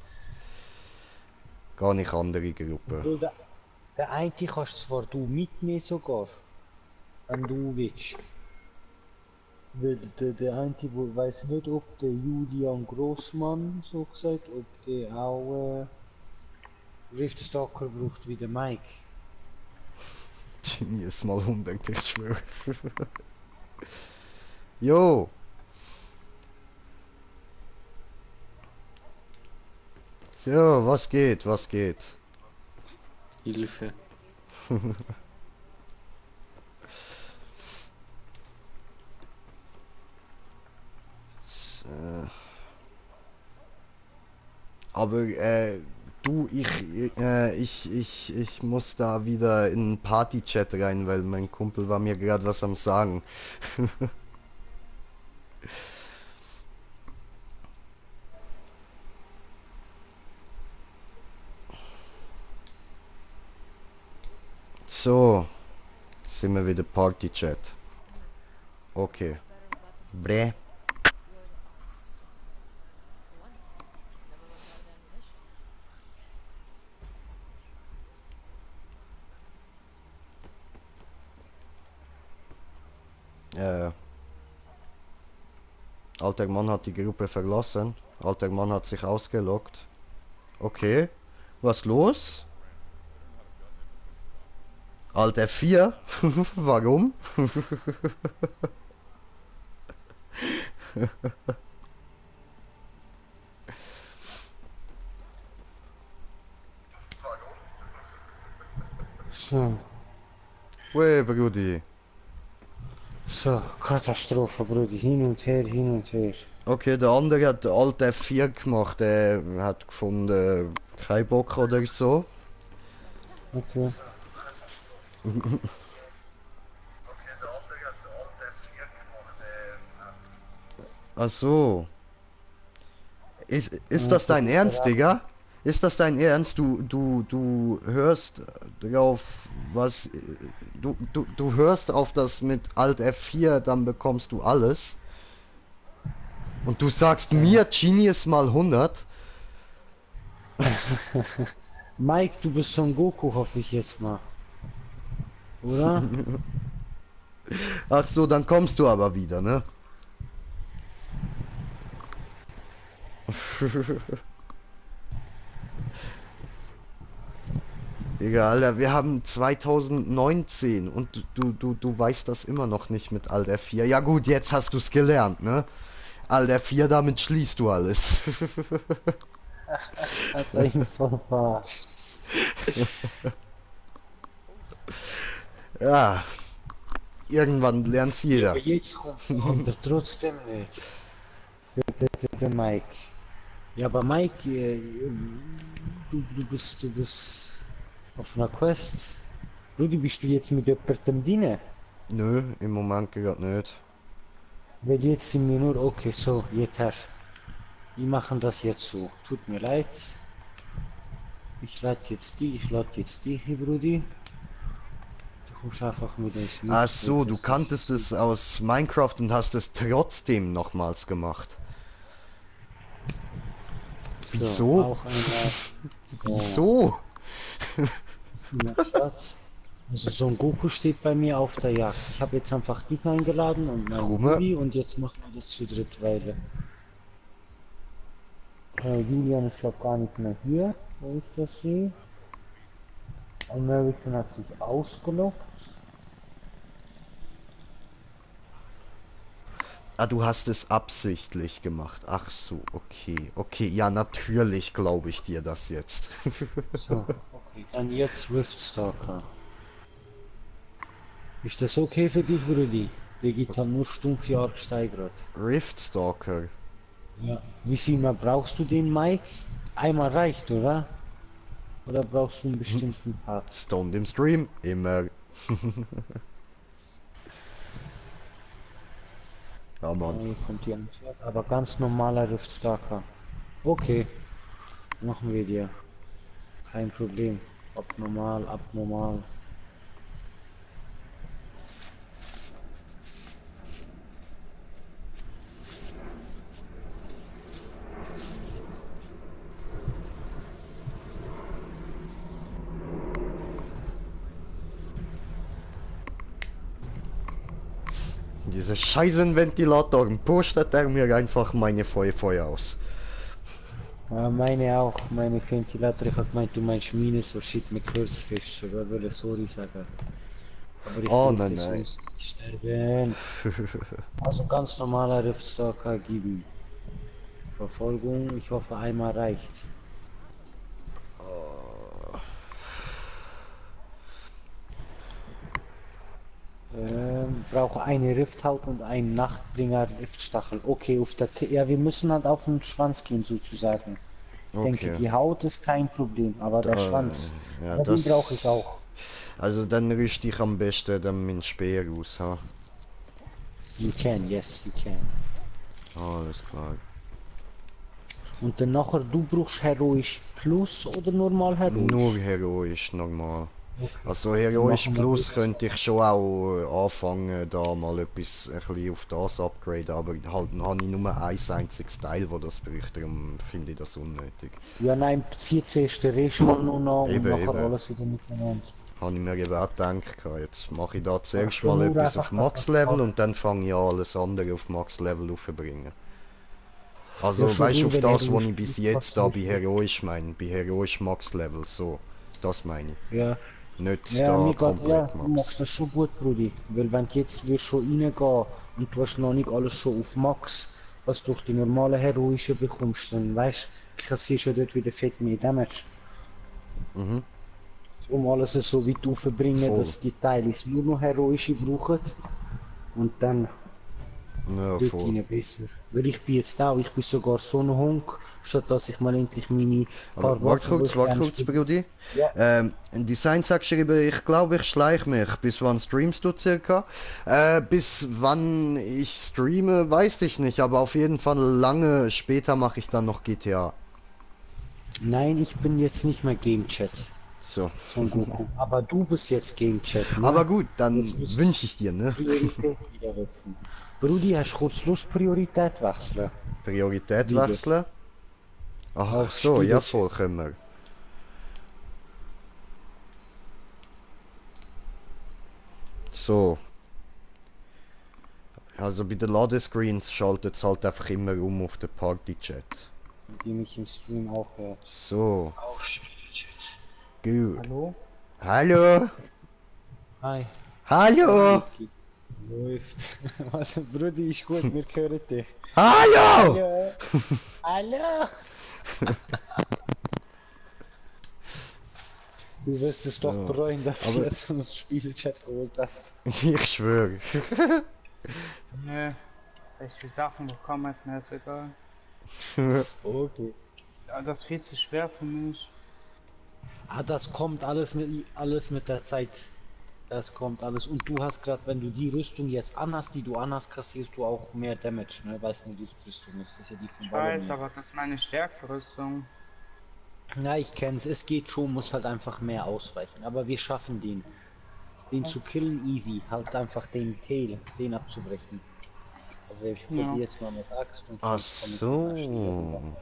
gar nicht andere Gruppe. Obwohl, der eine kannst zwar du mitnehmen sogar, wenn du willst. Weil der eine, wo weiß nicht, ob der Julian Grossmann, so gesagt, ob der auch Riftstalker braucht wie der Mike. Genius mal 100, ich schwöre. Jo, so, was geht, was geht? Hilfe. Äh, aber du, ich muss da wieder in den Party-Chat rein, weil mein Kumpel war mir gerade was am Sagen. So, sind wir wieder Party-Chat. Okay. Bre. Alter Mann hat die Gruppe verlassen. Alter Mann hat sich ausgeloggt. Okay. Was los? Alt F4? Warum? So, Ue, Brudi. so, Katastrophe, Brudi, hin und her, hin und her. Okay, der andere hat Alt F4 gemacht. Er hat gefunden, kein Bock oder so. Okay. Ach so. Ist das Okay, dein Ernst, Digga? Ist das dein Ernst? Du hörst drauf, was... Du hörst auf das mit Alt F4, dann bekommst du alles. Und du sagst mir Genius mal 100? Mike, du bist Son Goku, hoffe ich jetzt mal. Oder? Ach so, dann kommst du aber wieder, ne? Digga, Alter, wir haben 2019 und du weißt das immer noch nicht mit Alt F4. Ja gut, jetzt hast du's gelernt, ne? Alt F4, damit schließt du alles. Hat er ihn voll verarscht. Ja, irgendwann lernt's Ja, jeder. aber jetzt kommt er trotzdem nicht. Der Mike. Ja, aber Mike, du bist auf einer Quest. Rudi, bist du jetzt mit jemandem drin? Nö, im Moment gerade nicht. Weil jetzt sind wir nur, okay, so, jetzt her. Wir machen das jetzt so. Tut mir leid. Ich lade jetzt dich, Brudi. Du kommst einfach mit uns mit. Ach so, du Das kanntest es aus Minecraft und hast es trotzdem nochmals gemacht. so, Wieso? auch einmal. Wieso? Ja, Schatz. Also Son Goku steht bei mir auf der Jagd. Ich habe jetzt einfach dich eingeladen und meinen Rumme. Brudi und jetzt machen wir das zu dritt weiter. Julian ist glaube gar nicht mehr hier, wenn ich das sehe. American hat sich ausgelockt. Ah, du hast es absichtlich gemacht. Ach so, okay. Okay, ja, natürlich glaube ich dir das jetzt. So, okay. Dann jetzt Riftstalker. Ist das okay für dich, Brudi? Der geht halt nur stumpf Jahr gesteigert. Riftstalker. Ja. Wie viel mehr brauchst du den, Mike? Einmal reicht, oder? Oder brauchst du einen bestimmten Part? Stoned im Stream, immer. Ja, Mann. Hier kommt die Antwort, aber ganz normaler Riftstalker. Okay, machen wir dir. Kein Problem. Abnormal, abnormal. Diese scheißen Ventilatoren pustet er mir einfach meine Feuer aus. Ja, meine auch, meine Ventilator. Ich hab gemeint, du meinst meine, so shit mit Kurzfisch. Sogar will ich sorry sagen. Aber ich Oh, durfte nein, nein. sonst nicht sterben. Also ganz normaler Riftstalker geben. Verfolgung, ich hoffe einmal reicht. Brauche eine Rifthaut und einen Nachtbringer Riftstachel. Okay, auf der ja, wir müssen halt auf den Schwanz gehen sozusagen. Ich denke, Okay. die Haut ist kein Problem, aber der Schwanz, Ja, ja, den brauche ich auch. Also dann rüste ich am besten dann meinen Speer aus, ha? You can, yes, you can. Alles klar. Und dann nachher, du brauchst heroisch plus oder normal Nur heroisch? heroisch, normal. Okay. Also heroisch Dann machen wir plus das. könnte ich schon auch anfangen, da mal etwas ein bisschen auf das upgrade, aber halt habe ich nur ein einziges Teil, wo das bricht, darum finde ich das unnötig. Ja, nein, zieht zuerst den Rest mal nur noch und Eben, nachher eben. alles wieder miteinander. Habe ich mir eben auch gedacht, jetzt mache ich da zuerst schon mal nur etwas einfach, auf dass Max-Level das und dann fange ich an, alles andere auf Max-Level aufzubringen. Ja, Also schon weißt du, nur, auf wenn das, was heroisch ich bis plus jetzt da bei passiv. heroisch meine, bei heroisch Max-Level, so, das meine ich. Ja. Nicht Ja, da mir geht, ja, komplett du Max. machst das schon gut, Brudi. Weil wenn du jetzt wirst schon reingehen und du hast noch nicht alles schon auf Max, was du durch die normale heroische bekommst, dann weißt du, kassierst du dort wieder fett mehr Damage. Mhm, Um alles so weit aufzubringen, voll. dass die Teile nur noch heroische brauchen und dann Ja, dort voll. rein besser. Weil ich bin jetzt auch, ich bin sogar so ein Honk, statt dass ich mal endlich meine Aber paar Waffen, wo ich warte gerne kurz, spiele. Brudi. Ja. Ein Design sagt geschrieben, ich glaube, ich schleiche mich. Bis wann streamst du circa? Bis wann ich streame, weiß ich nicht, aber auf jeden Fall lange später mache ich dann noch GTA. Nein, ich bin jetzt nicht mehr Game Chat. So. Son Goku. Aber du bist jetzt Game Chat, Aber ne? gut, dann Jetzt musst du wünsche ich dir, ne? Priorität wieder wechseln. Brudi, hast du kurz Lust, Priorität wechseln? Priorität Wieder. wechseln. Ach Auf so, ja Spielechat. voll, können wir. So. Also bei den Ladescreens schaltet es halt einfach immer um auf den Party-Chat. Die mich im Stream auch hört. So, Auf Spielechat. gut. Hallo? Hallo? Hi. Hallo? Läuft. Was, Brudi, ist gut, wir hören dich. Hallo? Hallo? Hallo? Du wirst es doch So. bereuen, dass du Aber- jetzt uns Spielechat geholt hast. Ich schwöre. Nö, welche Sachen bekommen, ist mir das egal. Okay. Ja, das ist viel zu schwer für mich. Ah, das kommt alles mit der Zeit. Das kommt alles. Und du hast gerade, wenn du die Rüstung jetzt anhast, die du anhast, kassierst du auch mehr Damage, ne? Weil es eine Lichtrüstung ist. Das ist ja die von Ich weiß, Ballon. aber das ist meine stärkste Rüstung. Ja, ich kenn's. Es geht schon, muss halt einfach mehr ausweichen. Aber wir schaffen den. Den zu killen easy. Halt einfach den Tail, den abzubrechen. Also ich Ja. probiere jetzt mal mit Axt und Ach sonst komme ich mit der so.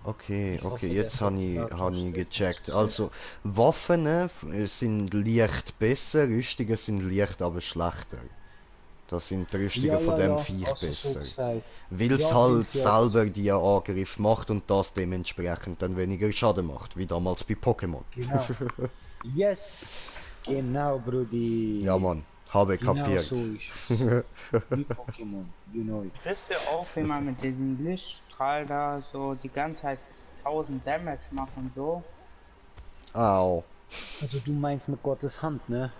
Okay, Ich hoffe, okay, der jetzt habe ich, Ventilator hab ich stößt gecheckt. nicht. Also, Waffen sind leicht besser, Rüstungen sind leicht aber schlechter. Das sind die Rüstungen von dem Viech also so besser. gesagt. Weil es Ja, halt weil's ja- selber die Angriff macht und das dementsprechend dann weniger Schaden macht, wie damals bei Pokémon. Genau. Yes! Genau, Brudi. Ja Mann, habe Genau kapiert. so ist es. Wie Pokémon, you know it. Wisst ihr auch, wie man mit diesem Lichtstrahl da so die ganze Zeit 1000 Damage macht und so? Au. Also du meinst mit Gottes Hand, ne?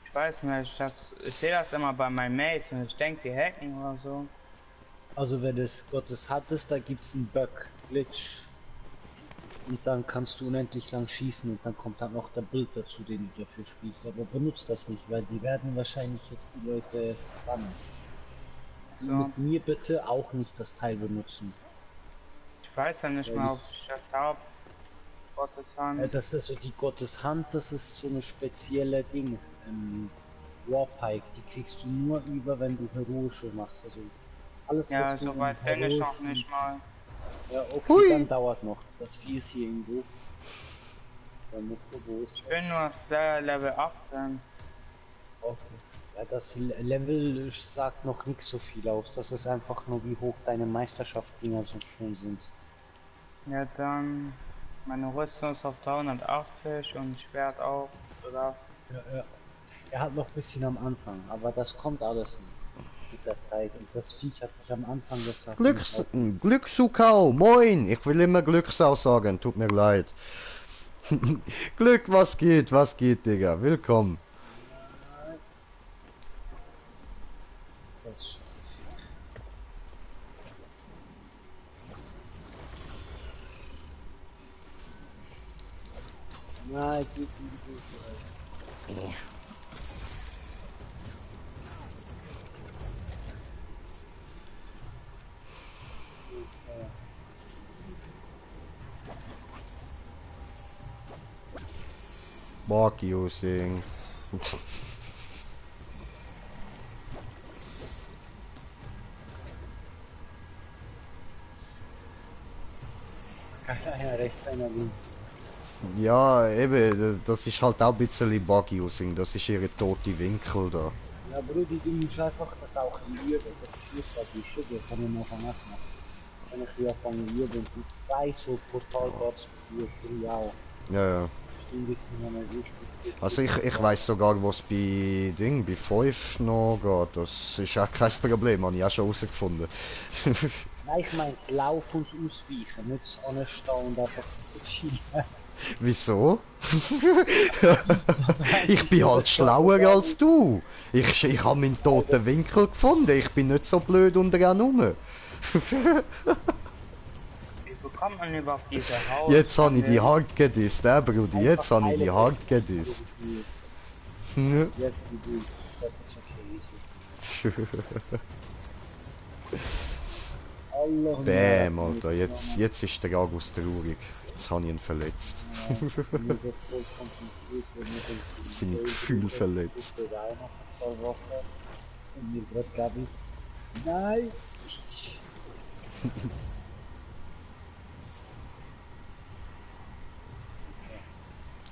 Ich weiß nicht, ich sehe das immer bei meinen Mates und ich denke, die hacken oder so. Also wenn es Gottes Hand ist, da gibt's einen Bug, Glitch. Und dann kannst du unendlich lang schießen und dann kommt dann noch der Bild dazu, den du dafür spielst. Aber benutzt das nicht, weil die werden wahrscheinlich jetzt die Leute bannen. So, Mit mir bitte auch nicht das Teil benutzen. ich weiß ja nicht mal, ob ich das habe. Gottes Hand. Das ist so die Gotteshand, das ist so eine spezielle Ding. Warpike, die kriegst du nur über, wenn du heroische machst. Also alles, Ja, was du soweit im bin ich noch heroischen- nicht mal. Ja, okay, Hui. dann dauert noch. Das Vieh ist hier irgendwo. Wo ist Ich bin nur Level 18. okay. Ja, das Level sagt noch nicht so viel aus. Das ist einfach nur, wie hoch deine Meisterschaftsdinger so schon sind. Ja, dann. Meine Rüstung ist auf 380 und Schwert auch. Oder? Ja. Er hat noch ein bisschen am Anfang, aber das kommt alles mit der Zeit. Und das Viech hat sich am Anfang gesagt. Glücksukau, moin! Ich will immer Glücksau sagen, tut mir leid. Glück, was geht, Digga? Willkommen. Das Nein, geht nicht gut. Bark using. Einer rechts, einer links. Ja, eben, das ist halt auch ein bisschen Bug-Using, das ist ihre tote Winkel da. Ja, Brudi, du musst einfach das auch üben. Das ist nicht, was ich schon, kann ich noch machen. Wenn ich hier anfangen üben und die zwei so Portalbots für auch. Ja. Stimmt, das sind meine wichtig. Also ich weiß sogar, was bei 5 noch geht. Das ist auch kein Problem, habe ich auch schon herausgefunden. Nein, ich mein's Laufen und Ausweichen, nicht das Anstehen und einfach chillen. Wieso? Ich bin halt schlauer als du. Ich habe meinen toten Winkel gefunden. Ich bin nicht so blöd unter rum. Wie bekommt man überhaupt diese Haut? Jetzt habe ich die hart gedisst, Brudi. Jetzt habe ich die hart gedisst. Ja. Yes, you do. That's okay, so. Allah, Bäm, Alter. Jetzt ist der Agus traurig. Jetzt habe ich ihn verletzt. Seine Gefühle verletzt. Nein!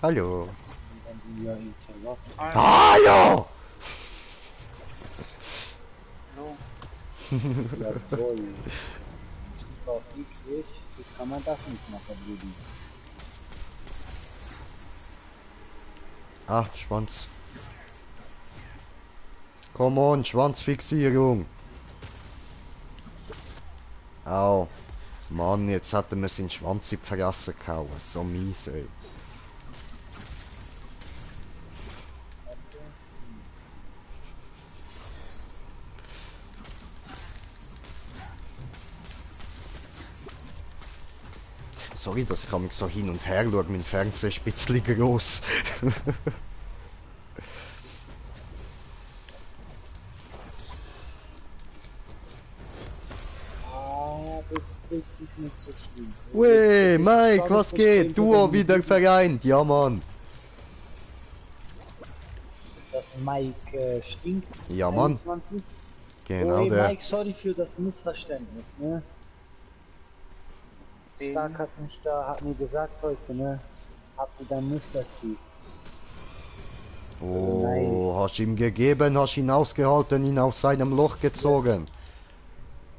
Hallo. Ah, Hallo! so. Jawohl. Es gibt auch nichts, wie kann man das nicht machen, Brudi? Ah, Schwanz. Come on, Schwanzfixierung. Au. Mann, jetzt hat er mir seinen Schwanz in die Fresse gehauen. So mies, ey. Sorry, dass ich mich so hin und her schaue. Mein Fernseher ist ein bisschen gross. Ist nicht so schlimm. Wey, Jetzt- Mike, jetzt was schaue ich geht? das Duo Game wieder vereint. Ja, Mann. Ist das Mike stinkt? Ja, Mann. 21? Genau, hey, der. Mike, sorry für das Missverständnis, ne? Stark hat mir gesagt heute, ne? Habt ihr dann Mist erzählt? Oh, Nice. hast ihm gegeben, hast ihn ausgehalten, ihn aus seinem Loch gezogen.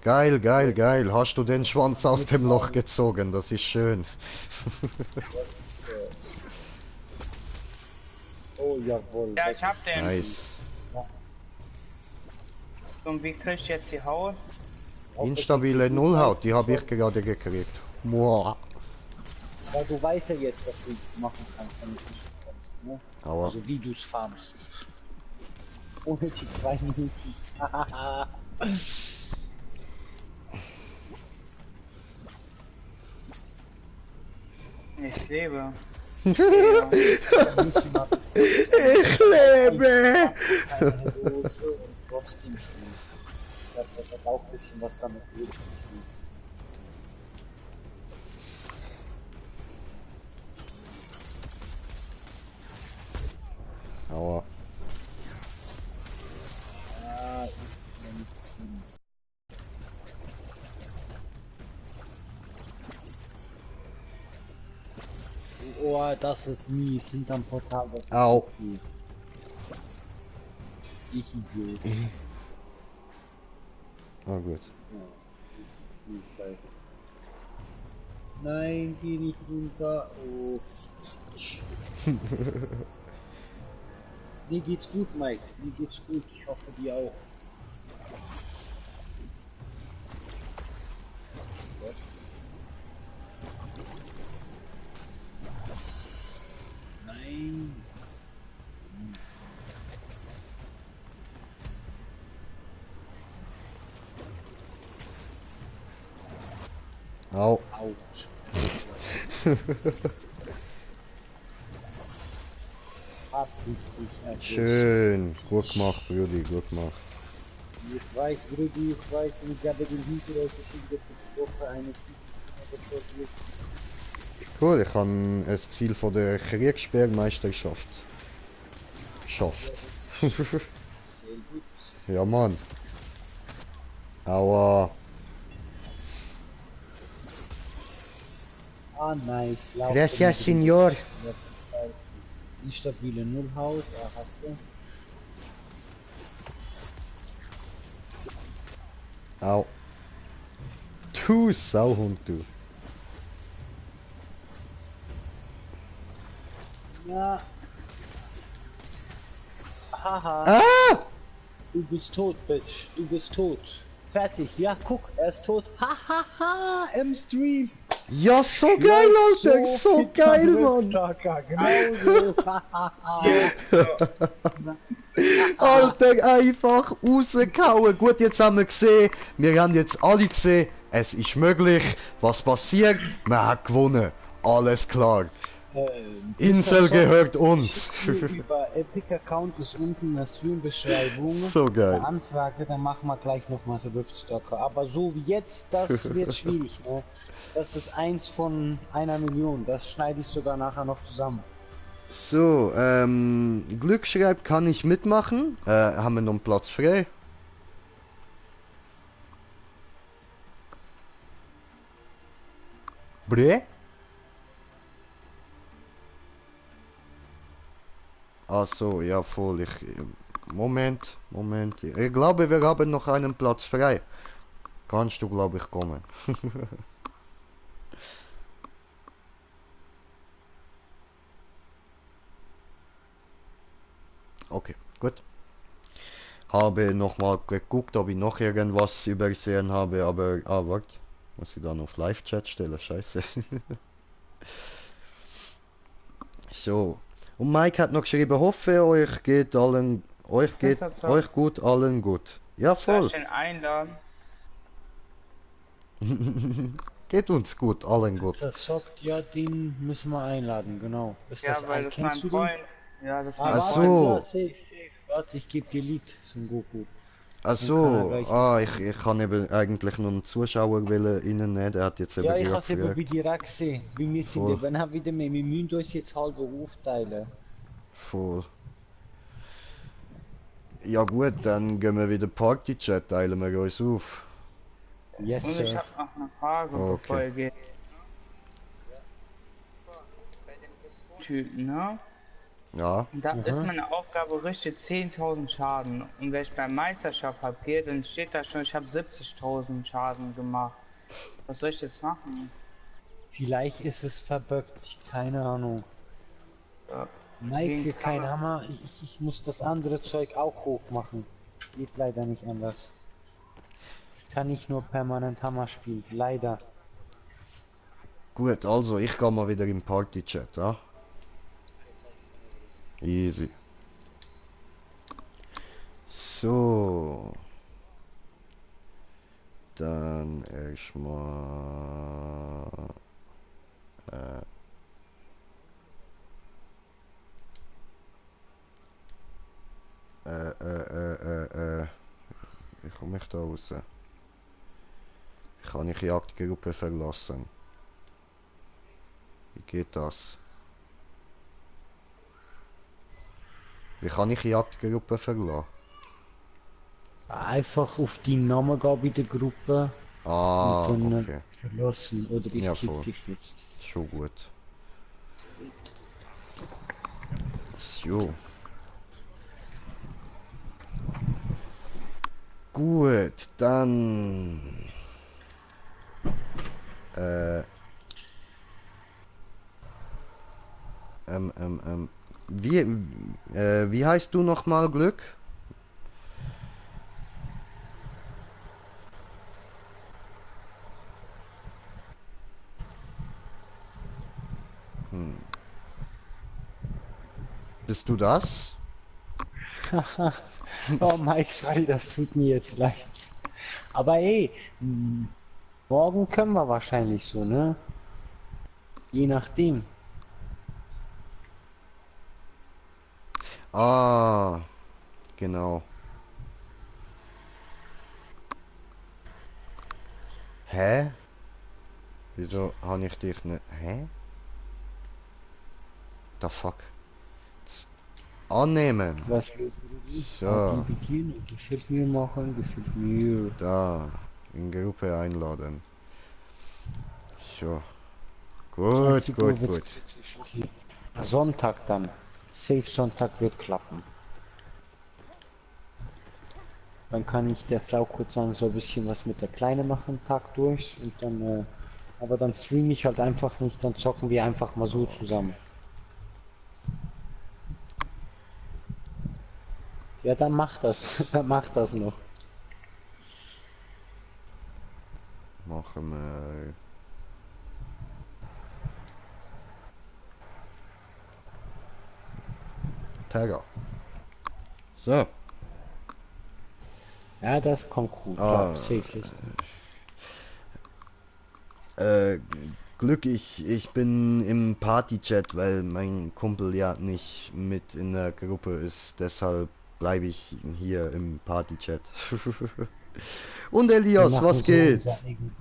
Geil, geil, geil. Hast du den Schwanz aus dem Loch gezogen? Das ist schön. Jetzt, oh, jawohl. Ja, das ich hab ist- den. Nice. Und wie krieg ich jetzt die Haut? Instabile Nullhaut, die habe ich gerade gekriegt. Boah. Weil du weißt ja jetzt, was du machen kannst, wenn du nicht kommst, ne? Aber Also wie du es farmst. Ohne die 2 Minuten. Ich lebe. Ich lebe! Keine Hose und trotzdem Schuhe. Ich glaube, das hat auch ein bisschen was damit zu tun. Aua. Ah, ich bin Medizin. Oh, das ist mies. Hinterm Portal. Das ist Au. so viel. Ich Idiot. Ah, gut. Ja, das ist viel Zeit. Nein, geh nicht runter. Oh. Mir geht's gut, Mike. Mir geht's gut. Ich hoffe, dir auch. Nein. Au. Autsch. Hab ich erwischt. Schön. Gut gemacht, Brudi, gut gemacht. Ich weiß, Brudi, ich weiß, und ich habe den Hintergrund wieder besprochen, eine Typen. Cool, ich habe ein Ziel von der Kriegsspielmeisterschaft. Schafft. Sehr gut. Ja, Mann. Aua. Ah, nice. Lauf Gracias, mit Senor. Instabile Nullhaus, hast du? Au. Du Sauhund, du. Ja. Haha, Ah! du bist tot, Bitch. Du bist tot. Fertig. Ja, guck, er ist tot. Hahaha, im Stream. Ja, so geil, Alter. So geil, Mann. Genau so. Alter, einfach rausgehauen. Gut, jetzt haben wir gesehen. Wir haben jetzt alle gesehen, es ist möglich. Was passiert? Man hat gewonnen. Alles klar. Insel gehört uns. Über Epic Account ist unten in der Stream-Beschreibung. So geil. Eine Anfrage, dann machen wir gleich nochmal so Riftstocker. Aber so wie jetzt, das wird schwierig, ne? Das ist 1 von 1 Million. Das schneide ich sogar nachher noch zusammen. So, Glücksschreib kann ich mitmachen. Haben wir noch einen Platz frei? Bre? Ach so, ja voll. Moment. Ich glaube, wir haben noch einen Platz frei. Kannst du, glaube ich, kommen. Okay, gut. Habe nochmal geguckt, ob ich noch irgendwas übersehen habe, aber... Ah, warte. Muss ich dann auf Live-Chat stellen? Scheiße. So. Und Mike hat noch geschrieben, hoffe euch geht euch gut, allen gut. Ja, Soll voll. ich den einladen? Geht uns gut, allen gut. Verzockt, ja, den müssen wir einladen, genau. Ist Ja, das weil ein, das mein kennst du den? Freund. Ja, das ist Ah, mein Ach warte, so. ja, safe. Warte, ich gebe dir Lied, Son Goku. Ach Dann kann er so, gleich ich kann eben eigentlich nur einen Zuschauer reinnehmen, der hat jetzt eben Ja, ich gerade has eben bei gefragt. dir auch gesehen. Bei mir sind Voll. eben auch wieder mehr. Wir müssen uns jetzt halb aufteilen. Voll. Ja gut, dann gehen wir wieder Party-Chat, teilen wir uns auf. Yes, Und ich sir. habe noch eine Frage, Okay. bevor ihr geht. Typen, ne? Ja, Und da ist Aha. meine Aufgabe richtig 10.000 Schaden. Und wenn ich beim Meisterschaft habe, dann steht da schon, ich habe 70.000 Schaden gemacht. Was soll ich jetzt machen? Vielleicht ist es verbuggt. Keine Ahnung. Ja. Maike, Gegen kein Kammer. Hammer. Ich muss das andere Zeug auch hoch machen. Geht leider nicht anders. Ich kann nicht nur permanent Hammer spielen. Leider. gut, also ich gehe mal wieder im Party-Chat, ja? Easy. So. Dann erstmal komme ich da raus? Wie kann ich Jagdgruppe verlassen? Wie geht das? Wie kann ich Jagdgruppe verlassen? Einfach auf deinen Namen gehen bei der Gruppe Ah, und dann okay. verlassen. Oder ich Ja, klick voll. dich jetzt. Schon gut. So. Gut, dann... wie heißt du nochmal, Glück? Bist du das? Oh Mike, sorry, das tut mir jetzt leid. Aber ey, morgen können wir wahrscheinlich so, ne? Je nachdem. Ah, genau. Hä? Wieso habe ich dich nicht... Hä? The fuck? Annehmen. Was lösen wir? So, Bedienen, gefällt mir machen, gefällt mir. da. In Gruppe einladen. So. Gut, gut, gut. Okay. Sonntag dann. Safe Sonntag wird klappen. Dann kann ich der Frau kurz sagen, so ein bisschen was mit der Kleine machen, Tag durch. Und dann, aber dann stream ich halt einfach nicht, dann zocken wir einfach mal so zusammen. Ja, dann mach das. Dann mach das noch. Machen wir... Tagger. So. Ja, das kommt gut. Ah. Klar, safe ist. Glück, ich bin im Party-Chat, weil mein Kumpel ja nicht mit in der Gruppe ist. Deshalb bleibe ich hier im Party-Chat. Und Wir Elias, machen was so geht? unser eigenes.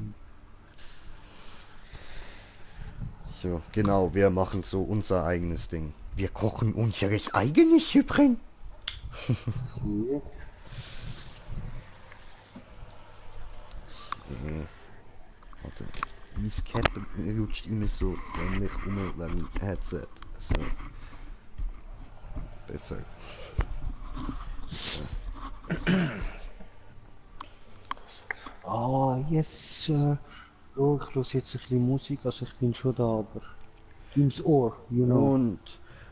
So, genau, wir machen so unser eigenes Ding. Wir kochen unseres eigenes Süppchen. Warte. Mein Cat rutscht immer so ähnlich um wegen Headset. So. Besser. Ah, yes, Sir. Oh, ich höre jetzt ein bisschen Musik, also ich bin schon da, aber ins Ohr, you know. Und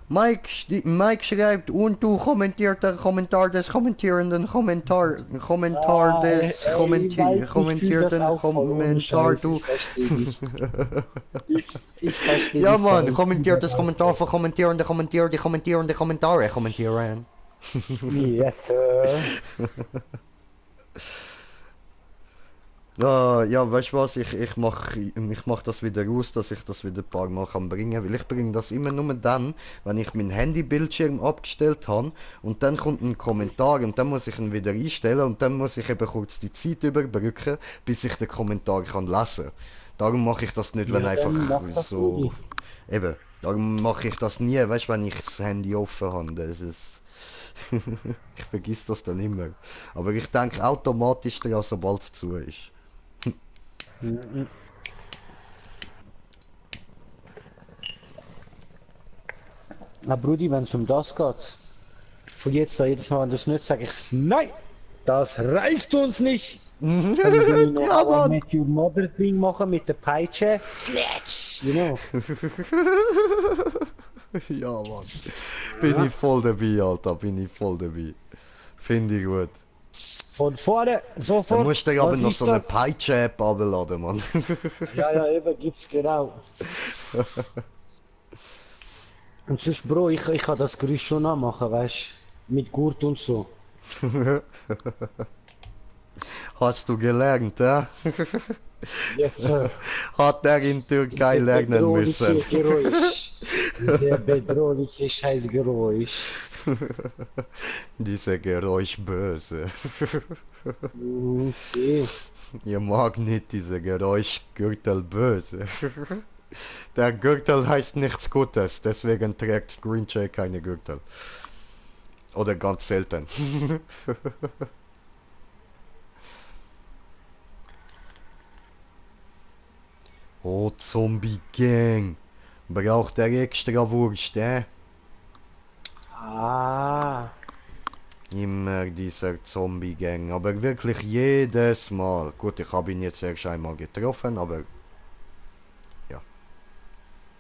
Mike schreibt und du kommentiert der Kommentar des kommentierenden Kommentar des kommentierten Kommentar du. Ich verstehe dich. Ich verstehe Ja dich, man, ich kommentiert fühl das Kommentar von kommentierende Kommentare kommentieren. Yes, Sir. Ja, weißt du was, ich mach das wieder aus, dass ich das wieder ein paar Mal kann bringen, weil ich bringe das immer nur dann, wenn ich meinen Handybildschirm abgestellt habe und dann kommt ein Kommentar und dann muss ich ihn wieder einstellen und dann muss ich eben kurz die Zeit überbrücken, bis ich den Kommentar kann lesen. Darum mache ich das nicht, wenn Ja, dann mach einfach das so... Rudi. Eben, darum mache ich das nie, weißt du, wenn ich das Handy offen habe, das ist... ich vergiss das dann immer. Aber ich denke automatisch daran, sobald es zu ist. Na Brudi, wenn es um das geht, von jetzt an jedes Mal, wenn du es nicht sagst, nein, das reicht uns nicht. Dann will ich noch Ja, How I Mann. Met Your Mother Ding machen mit der Peitsche. Sledge, you know. Ja, Mann. Bin ich voll dabei, Alter. Bin ich voll dabei. Finde ich gut. Von vorne, Da sofort. musst du aber Was noch ist so eine das? Peitsche-App abladen, Mann. Ja, eben, gibt's genau. Und sonst, Bro, ich kann das Geräusch schon nachmachen, weißt du? Mit Gurt und so. Hast du gelernt, ja? Yes, Sir. Hat er in Türkei lernen müssen. Geräusch. Sehr bedrohliche Scheißgeräusch. Diese Geräuschböse. Seh. Ihr mag nicht diese Geräuschgürtel böse. Der Gürtel heißt nichts Gutes, deswegen trägt Green Jay keine Gürtel. Oder ganz selten. Oh, Zombie Gang. Braucht er extra Wurst, Ah. Immer dieser Zombie Gang, aber wirklich jedes Mal. Gut, ich habe ihn jetzt erst einmal getroffen, aber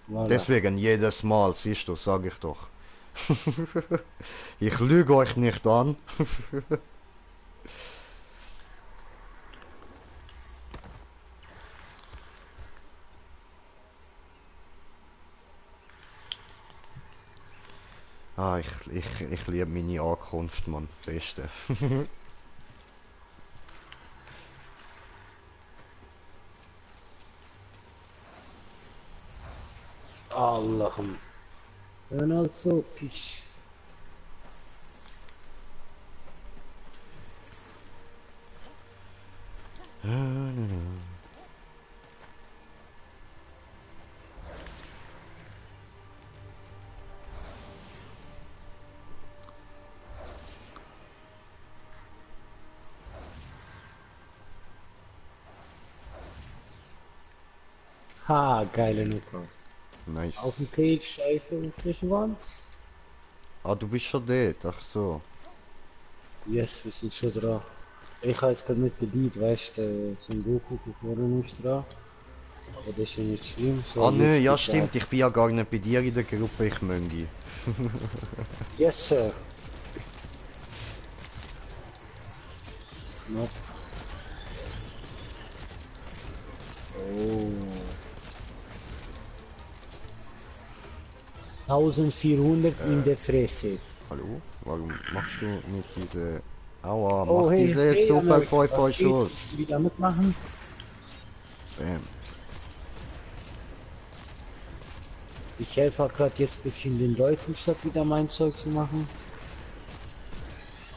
Voilà. deswegen jedes Mal, siehst du, sag ich doch. Ich lüge euch nicht an. Ah, ich liebe meine Ankunft, Mann. Beste. Allah'ım. Ben also piş. Ha, geile Nuka. Nice. Auf dem Page, Scheiße und frischen Wanz. Ah, du bist schon dort, ach so. Yes, wir sind schon dran. Ich habe jetzt gerade nicht dabei, weißt du, zum Goku von vorne nicht dran. Aber das ist ja nicht schlimm. So, Ah nö, jetzt ja bitte stimmt, ich bin ja gar nicht bei dir in der Gruppe, ich Möngi. Yes, sir. Knopf. Oh. 1400 in der Fresse. Hallo? Warum machst du nicht diese... Aua, Oh, mach hey, diese hey, Super Amerika, 5 was geht? Schuss. Willst du wieder mitmachen? Bam. Ich helfe gerade jetzt ein bisschen den Leuten, statt wieder mein Zeug zu machen.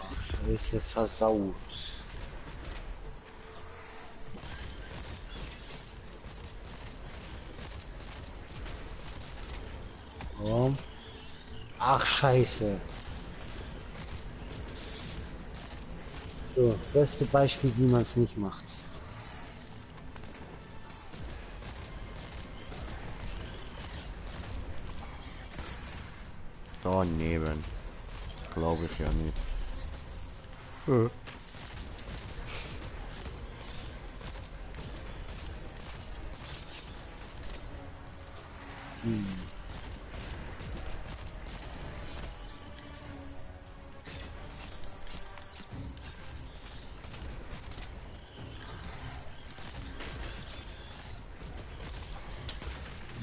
Ach, Scheiße, versaut. Oh. Ach, Scheiße. So, beste Beispiel, wie man es nicht macht. Daneben. Glaube ich ja nicht.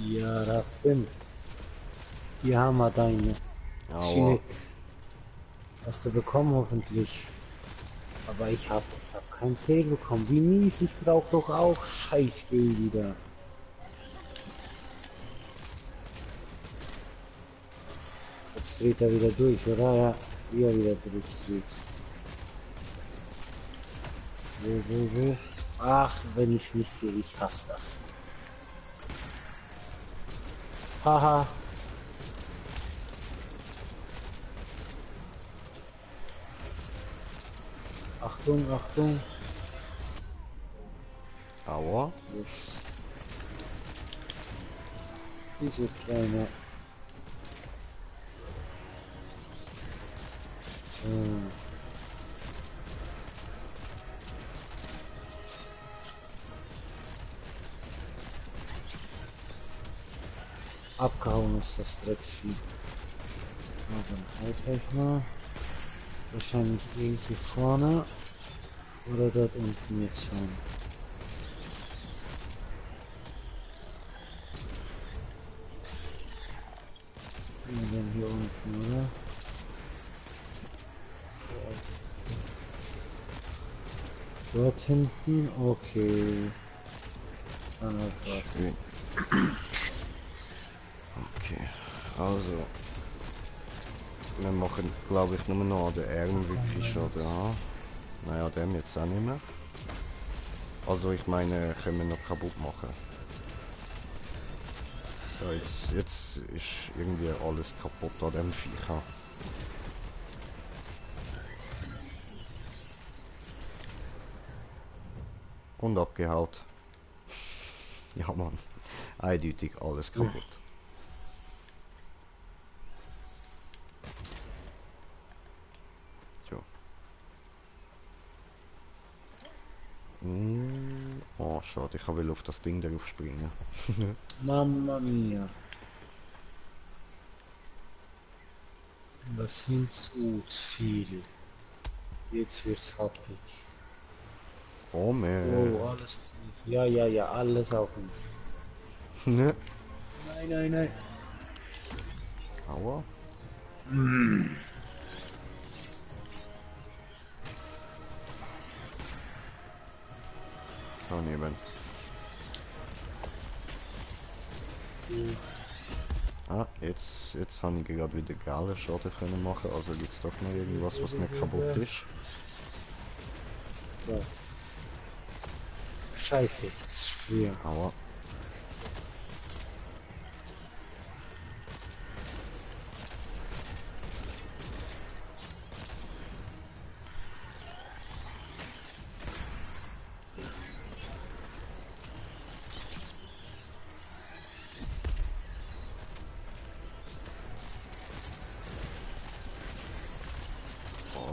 Ja, Rappen. Hier haben wir deine Aua. Schnitt. Hast du bekommen hoffentlich. Aber ich hab kein Fail bekommen. Wie mies, ich brauch doch auch Scheiß-Fail wieder. Jetzt dreht er wieder durch, oder? Ja, wie er wieder durchdreht. Wo? Ach, wenn ich es nicht sehe, ich hasse das. Haha. Achtung, Achtung. Aua. Jetzt. Diese kleine. Abgehauen ist das Drecksvieh. Dann halt gleich mal. Wahrscheinlich irgendwie vorne. Oder dort unten jetzt sein. Und dann hier unten, oder? Dort hinten, okay. Dann halt dort. Schön. Okay, also. Wir machen, glaube ich, nur noch an den Arm wirklich schon, ja. Naja, dem jetzt auch nicht mehr. Also ich meine, können wir noch kaputt machen. Ja, jetzt ist irgendwie alles kaputt an dem Viecher. Und abgehaut. Ja Mann, eindeutig alles kaputt. So. Oh, schade, ich will auf das Ding darauf springen. Mamma mia. Das sind so zu viel. Jetzt wird's happig. Oh man. Oh, alles auf mich. Ja, ja, ja, alles auf mich. Ne? Nein, nein, nein. Aua. Daneben. Ah, jetzt habe ich gerade wieder geile Schaden können machen, also gibt es doch noch irgendwas, was nicht kaputt ist. Ja. Scheiße, das ist früher. Aua.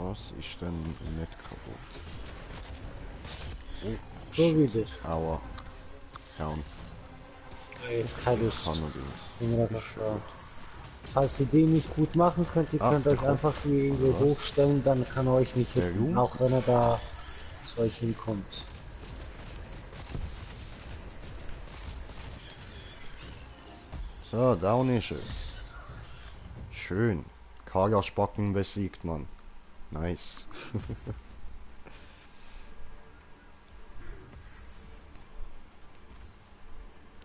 Was ist denn nicht kaputt? Oh, So wieder. aua. Down. Jetzt keine Lust. Allerdings. Bin grad noch da. Falls ihr den nicht gut machen könnt, ihr könnt euch der einfach hier irgendwo hochstellen, dann kann er euch nicht Der hitten, Ruhm? auch wenn er da zu euch hinkommt. So, down ist es. Schön. Kagerspacken besiegt man. Nice.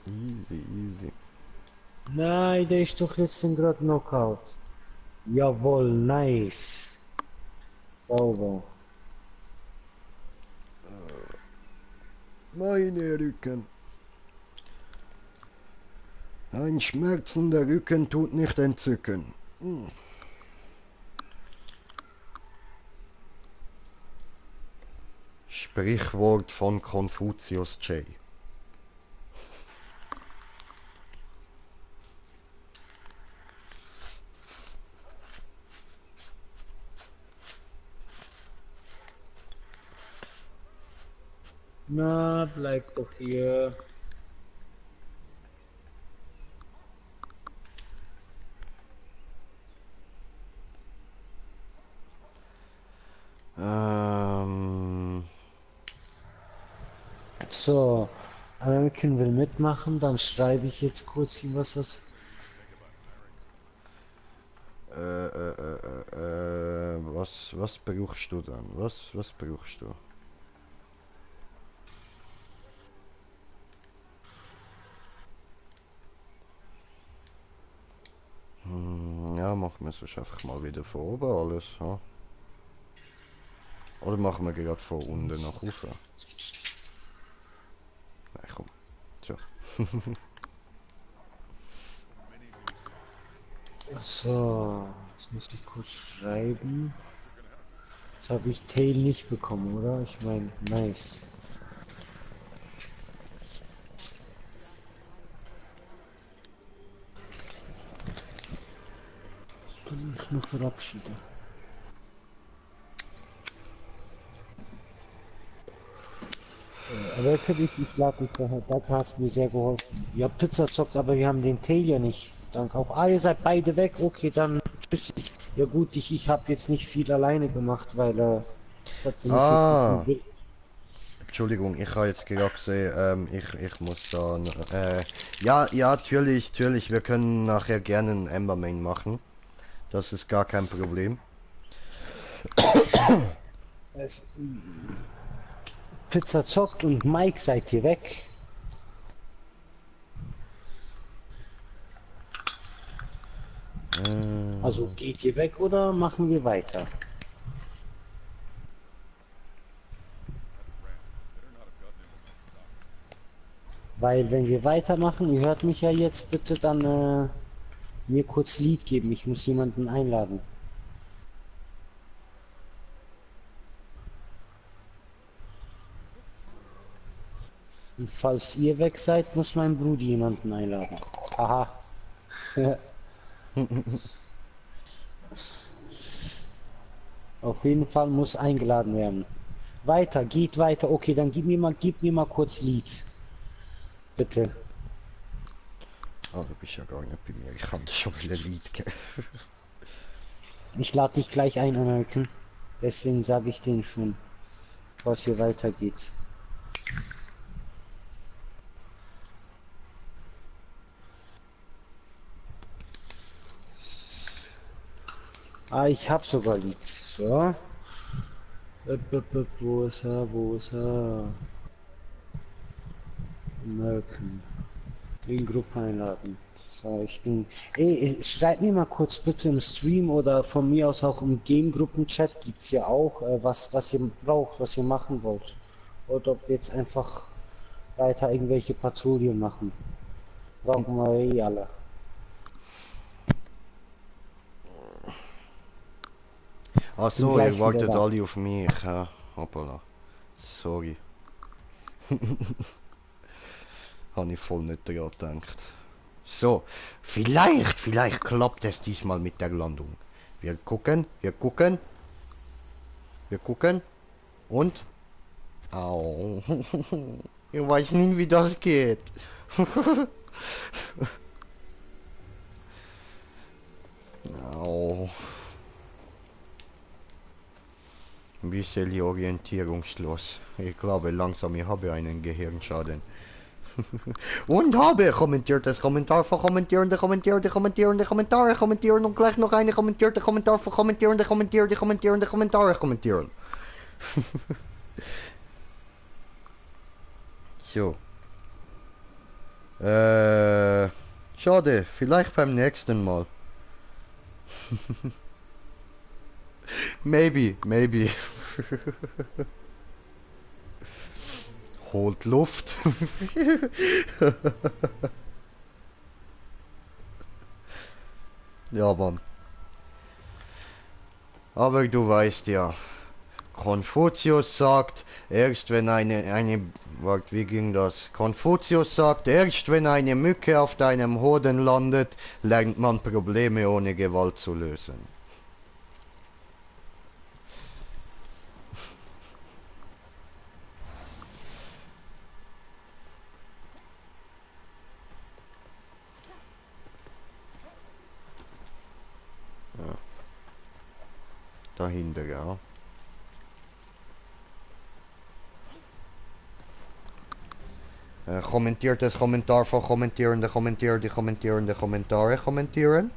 Easy, easy. Nein, der ist doch jetzt gerade Knockout. Jawohl, nice. Sauber. Meine Rücken. Ein schmerzender Rücken tut nicht entzücken. Sprichwort von Konfuzius J. Na, bleib doch hier. So, American will mitmachen, dann schreibe ich jetzt kurz ihm was. Was brauchst du dann? Was brauchst du? Ja, machen wir sonst einfach mal wieder von oben alles, ha? Oder machen wir gerade von unten nach oben? Nein, komm. So. So, jetzt muss ich kurz schreiben. Jetzt habe ich Tail nicht bekommen, oder? Ich meine, nice. Ich kann mich noch verabschieden. Aber ich lade dich daher. Danke, hast mir sehr geholfen. Ja, Pizza zockt, aber wir haben den Tail ja nicht. Danke auch. Ah, ihr seid beide weg. Okay, dann tschüss. Ja gut, ich habe jetzt nicht viel alleine gemacht, weil ich hatte nicht Ah. wirklich Entschuldigung, ich habe jetzt gerade gesehen, ich muss da... ja, natürlich, wir können nachher gerne einen Embermain machen. Das ist gar kein Problem. Pizza zockt und Mike seid ihr weg. Also geht ihr weg oder machen wir weiter? Weil wenn wir weitermachen, ihr hört mich ja jetzt, bitte dann mir kurz Lied geben. Ich muss jemanden einladen. Und falls ihr weg seid, muss mein Bruder jemanden einladen. Aha. Auf jeden Fall muss eingeladen werden. Weiter, geht weiter. Okay, dann gib mir mal kurz Lied. Bitte. Ah, du bist ja gar nicht bei mir. Ich kann das schon wieder Lied geben. Ich lade dich gleich ein, American. Deswegen sage ich denen schon, was hier weitergeht. Ah, ich hab sogar Lied. So. Wo ist er? Wo ist er? American. In Gruppe einladen. So, ich bin. Ey, schreibt mir mal kurz bitte im Stream oder von mir aus auch im Game-Gruppen-Chat gibt's ja auch, was ihr braucht, was ihr machen wollt. Oder ob wir jetzt einfach weiter irgendwelche Patrouillen machen. Brauchen wir eh alle. Ach so, Bin gleich ihr wartet wieder da. alle auf mich. Ja, hoppala. Sorry. Habe ich voll nicht dran gedacht. So, vielleicht klappt es diesmal mit der Landung. Wir gucken. Und? Au. Ich weiß nicht, wie das geht. Au. Ein bisschen orientierungslos. Ich glaube langsam, ich habe einen Gehirnschaden. Und habe kommentiertes Kommentar von kommentierende Kommentare kommentieren und gleich noch eine kommentierte Kommentar von kommentierende Kommentare kommentieren. So. Schade, vielleicht beim nächsten Mal. Maybe. Holt Luft. Ja, Mann. Aber du weißt ja, Konfuzius sagt, erst wenn warte, wie ging das? Konfuzius sagt, erst wenn eine Mücke auf deinem Hoden landet, lernt man Probleme ohne Gewalt zu lösen. Dahinter, ja. Kommentiertes Kommentar von kommentierende Kommentare kommentieren?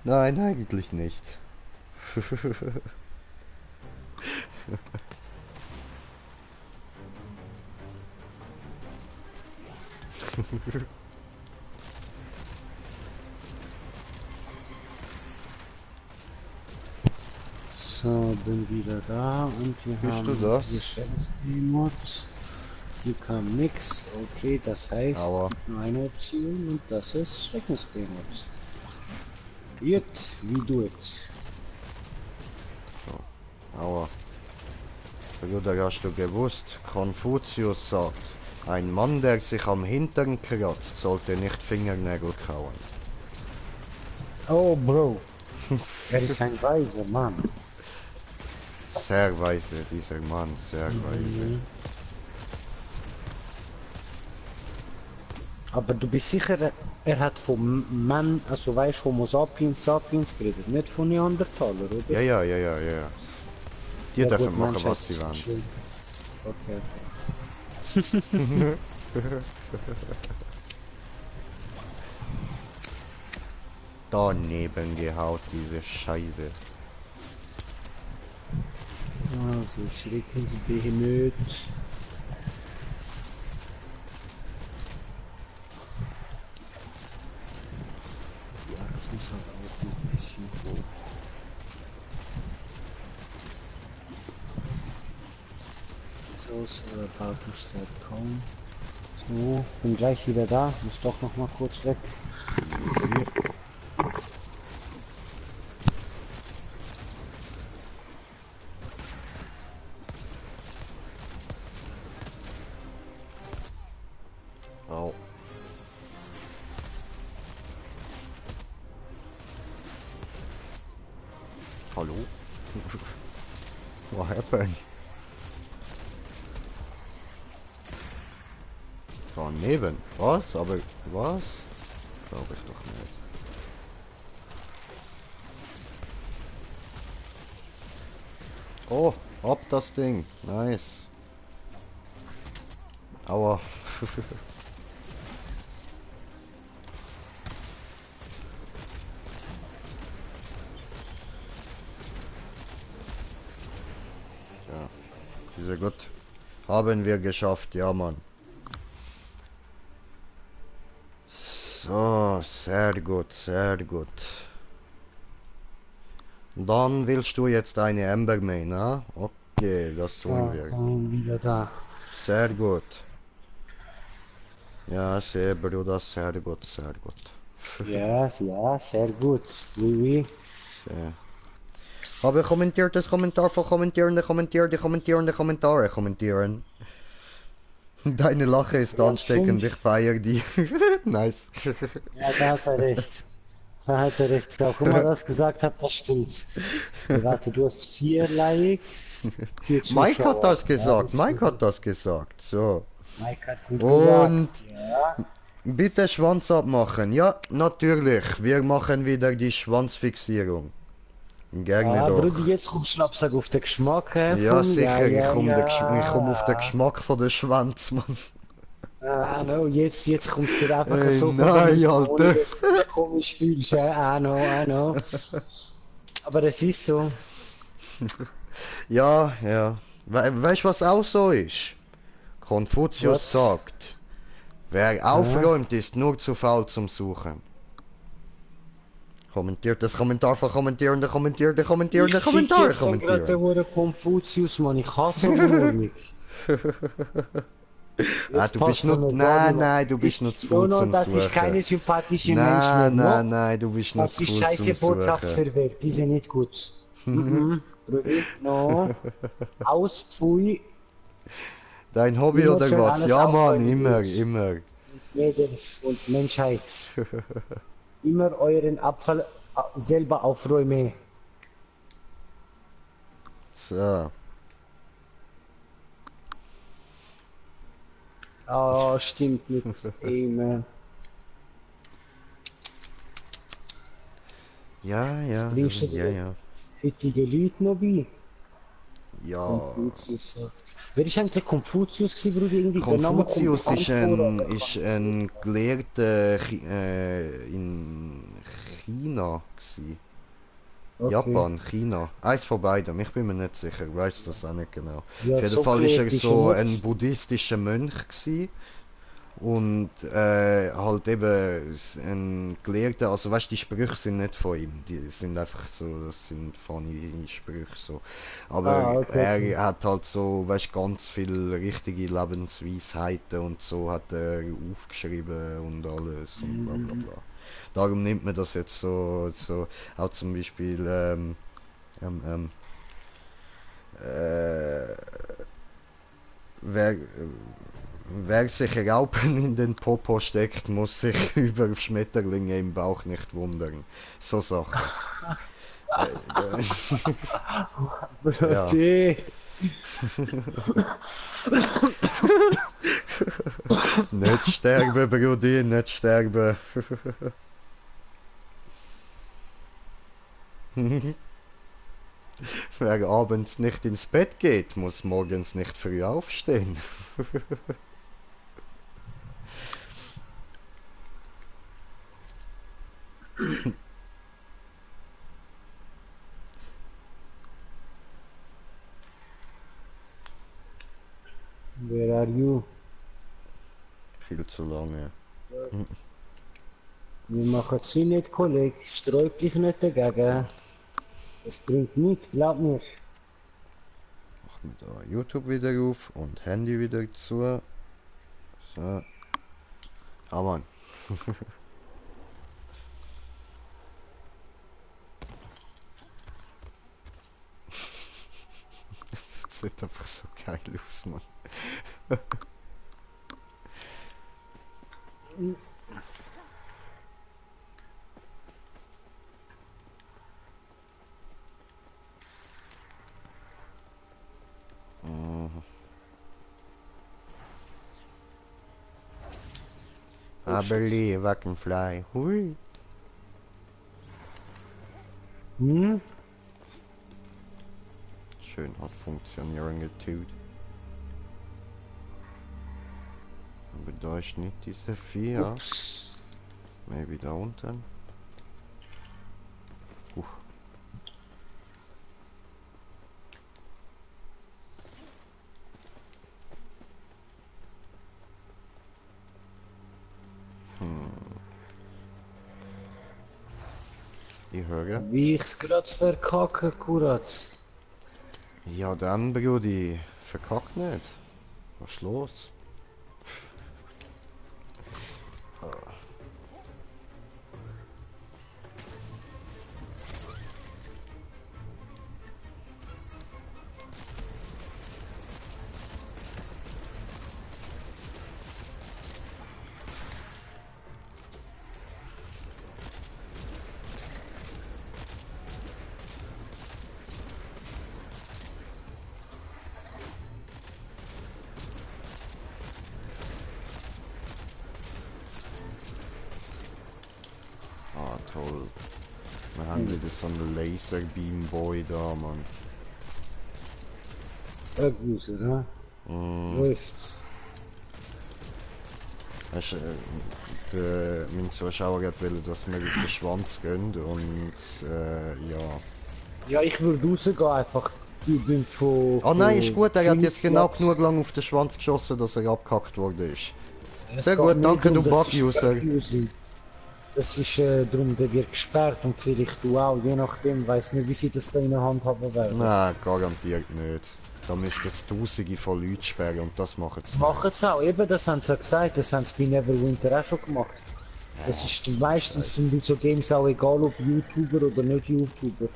Nein, eigentlich nicht. So, bin wieder da und wir Bist haben du das? Geschäftsmod. Hier kam nix. Okay, das heißt, Aua. es gibt nur eine Option und das ist Schreckensmod. Gut, wie du it. Aua. Bruder, hast du gewusst? Konfuzius sagt, ein Mann, der sich am Hintern kratzt, sollte nicht Fingernägel kauen. Oh, Bro. Er ist ein weiser Mann. Sehr weise, dieser Mann, sehr weise. Aber du bist sicher, er hat vom Mann, also weißt Homo sapiens sapiens geredet, nicht von Neandertaler, oder? Ja. Die Ja, dürfen gut, machen, Mensch, was sie das ist wollen. schön. Okay. Daneben gehaut, diese Scheiße. Also, Schreckensbehemoth. Ja, das muss halt auch noch ein bisschen hoch. Sieht's aus, oder baut mich der kaum. So, bin gleich wieder da, muss doch noch mal kurz weg. Au. Hallo? What happened? Daneben? Was? Aber was? Glaube ich doch nicht. Oh, ab das Ding. Nice. Aua. Ja, sehr gut. Haben wir geschafft, ja Mann. So, sehr gut, sehr gut. Dann willst du jetzt eine Ember Main, ne? Okay, das tun Ja, wir. wieder da. Sehr gut. Ja, sehr Bruder, sehr gut, sehr gut. Ja, ja, sehr gut. Oui, oui. Sehr. Habe kommentiert das Kommentar von kommentierende, Kommentare kommentieren. Deine Lache ist Ja, ansteckend, ich 5. feier die. Nice. Ja, da hat er recht. Da hat er recht. Auch immer das gesagt hat, das stimmt. Ja, warte, du hast 4 Likes, 4 Mike hat Zuschauer. das Ja, gesagt, das ist Mike gut. hat das gesagt, so. Mike hat gut Und gesagt. Ja. bitte Schwanz abmachen. Ja, natürlich, wir machen wieder die Schwanzfixierung. Gerne Ah, doch. Brudi, jetzt kommt Schnapsack auf den Geschmack Ja, vom. Ja, sicher, ja, ich komm auf den ja. Geschmack von der Schwanz, Mann. Ah, no, jetzt kommst du dir einfach Ey, so von der nein, Lippe, ohne Alter. dass du dich komisch fühlst. Ja, I know. Aber das ist so. Ja, ja. Weißt du, was auch so ist? Konfuzius Was? sagt, wer Hä? aufräumt, ist nur zu faul zum Suchen. Kommentiert das Kommentar von kommentierende, Ich fick Kommentare jetzt dann gerade kommentieren. den Wort Konfuzius, Mann. Ich hasse Wurmig. Ah, Jetzt du bist passt er nur, mir gar nicht mehr. nein, du bist nur zu No, faul no, zum das ist Suchen. keine sympathische Mensch mehr, no? Nein, du bist nur Das zu ist faul scheiße zum Botschaft Suchen. für Welt. Die sind nicht gut. Brudi, no. Aus, pfui. Dein Hobby Immer oder schön was? alles Ja, Mann, aufräumen, immer, Jungs. immer. Mädels und Menschheit. Immer euren Abfall selber aufräumen. So. Ah, stimmt mit Amen. Ja, Jetzt bringst du ja, dir ja. heutige Leute noch bei. Ja. Konfuzius sagt. Wer ist eigentlich Konfuzius gewesen, Bruder? Irgendwie der Name kommt Konfuzius bekannt vor, aber ich ist kann es nicht. ein Gelehrter in China gsi. Okay. Japan, China. Eins von beiden, ich bin mir nicht sicher, ich weiß das auch nicht genau. Ja, Auf jeden so Fall ist er gelehrt ist er so nicht ein gewesen. buddhistischer Mönch gsi. Und halt eben ein Gelehrter, also weißt du, die Sprüche sind nicht von ihm, die sind einfach so, das sind funny Sprüche so. Aber Ah, okay. er hat halt so, weißt du, ganz viel richtige Lebensweisheiten und so hat er aufgeschrieben und alles und bla bla bla. Darum nimmt man das jetzt so auch zum Beispiel, ähm, ähm, äh, wer, wer sich Raupen in den Popo steckt, muss sich über Schmetterlinge im Bauch nicht wundern. So Sachen. Ja. Brudi. Nicht sterben, Brudi, nicht sterben. Wer abends nicht ins Bett geht, muss morgens nicht früh aufstehen. Where are you? Viel zu lange. Wir machen es nicht, Kollege. Sträub dich nicht dagegen. Es bringt nichts, glaub mir. Machen wir da YouTube wieder auf und Handy wieder zu. So. Ah, Mann. Das sieht einfach so geil aus, Mann. I believe I can fly. Hui. Hm? Schön hat funktionieren getut. Aber da ist nicht diese 4. Ups. Maybe da unten. Ich höre. Wie ich's grad verkacke, Kuratz. Ja dann, Brudi. Verkack nicht. Was ist los? Ah, toll. Wir haben wieder so einen Laserbeam-Boy da, Mann. Grüße, ne? Läuft's. Weißt du, mein Zuschauer hat wollen, dass wir auf den Schwanz gehen und ja. Ja, ich würde rausgehen einfach. Ich bin von... Oh nein, ist gut, er hat jetzt genau Pfingstplatz. genug lang auf den Schwanz geschossen, dass er abgehackt worden ist. Es Sehr geht gut, nicht danke, du das ist Bug-User. Bug-User. Das ist darum, der wird gesperrt und vielleicht du auch, je nachdem, weiß nicht, wie sie das da in der Hand haben werden. Nein, garantiert nicht. Da müsst jetzt Tausende von Leuten sperren und das machen sie. Machen sie auch, eben, das haben sie ja gesagt, das haben sie bei Neverwinter auch schon gemacht. Das ist meistens sind in so Games auch egal, ob YouTuber oder nicht YouTuber.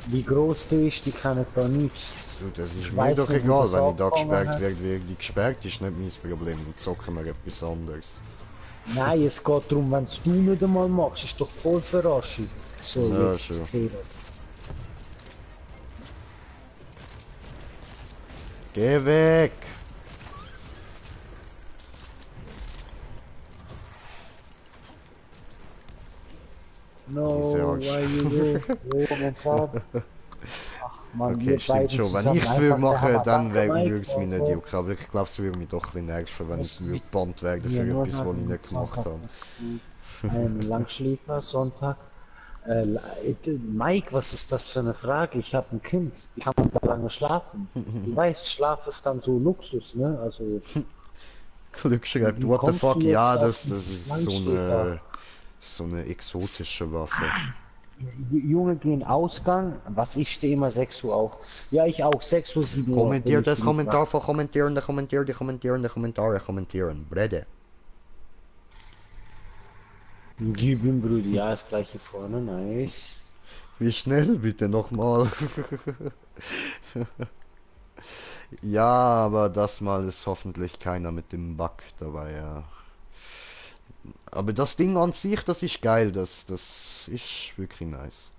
Wie groß der ist, die kennen da nichts. Du, das ist Ich mir weiss doch nicht, wie egal, das wenn ich da angefangen gesperrt hat. werde, werde ich gesperrt, ist nicht mein Problem, dann zocken wir etwas anderes. Nein, es geht darum, wenn du nicht einmal machst, ist doch voll Verarschung. So, Ja, jetzt schon. ist es Geh weg! No, Diese why you go? Oh mein Gott. Ach man, Okay, wir stimmt beiden schon. Wenn zusammen ich es einfach, würde der machen, hat dann Danke, würde Mike, es mich nicht Danke. jucken. Aber ich glaube, es würde mich doch ein bisschen nerven, wenn Was ich mit- gebannt werde Ja, für nur etwas, was ich sagen, nicht gemacht Sonntag habe. bist du ein Langschläfer, Sonntag. Mike, was ist das für eine Frage? Ich habe ein Kind. Ich kann da lange schlafen. Du weißt, Schlaf ist dann so Luxus, ne? Also, Glück schreibt, Wie what the kommst fuck, du jetzt ja, auf das dieses ist Langschläfer? so eine exotische Waffe. die Junge gehen Ausgang. Was ich stehe immer 6 Uhr auch. Ja, ich auch 6 Uhr, 7 Uhr. Kommentiert bin das ich Kommentar wach. von kommentieren, die Kommentare kommentieren. Brede. Gib ihm, Bruder. Ja, das gleiche vorne. Nice. Wie schnell bitte nochmal? Ja, aber das Mal ist hoffentlich keiner mit dem Bug dabei, ja. Aber das Ding an sich, das ist geil, das ist wirklich nice.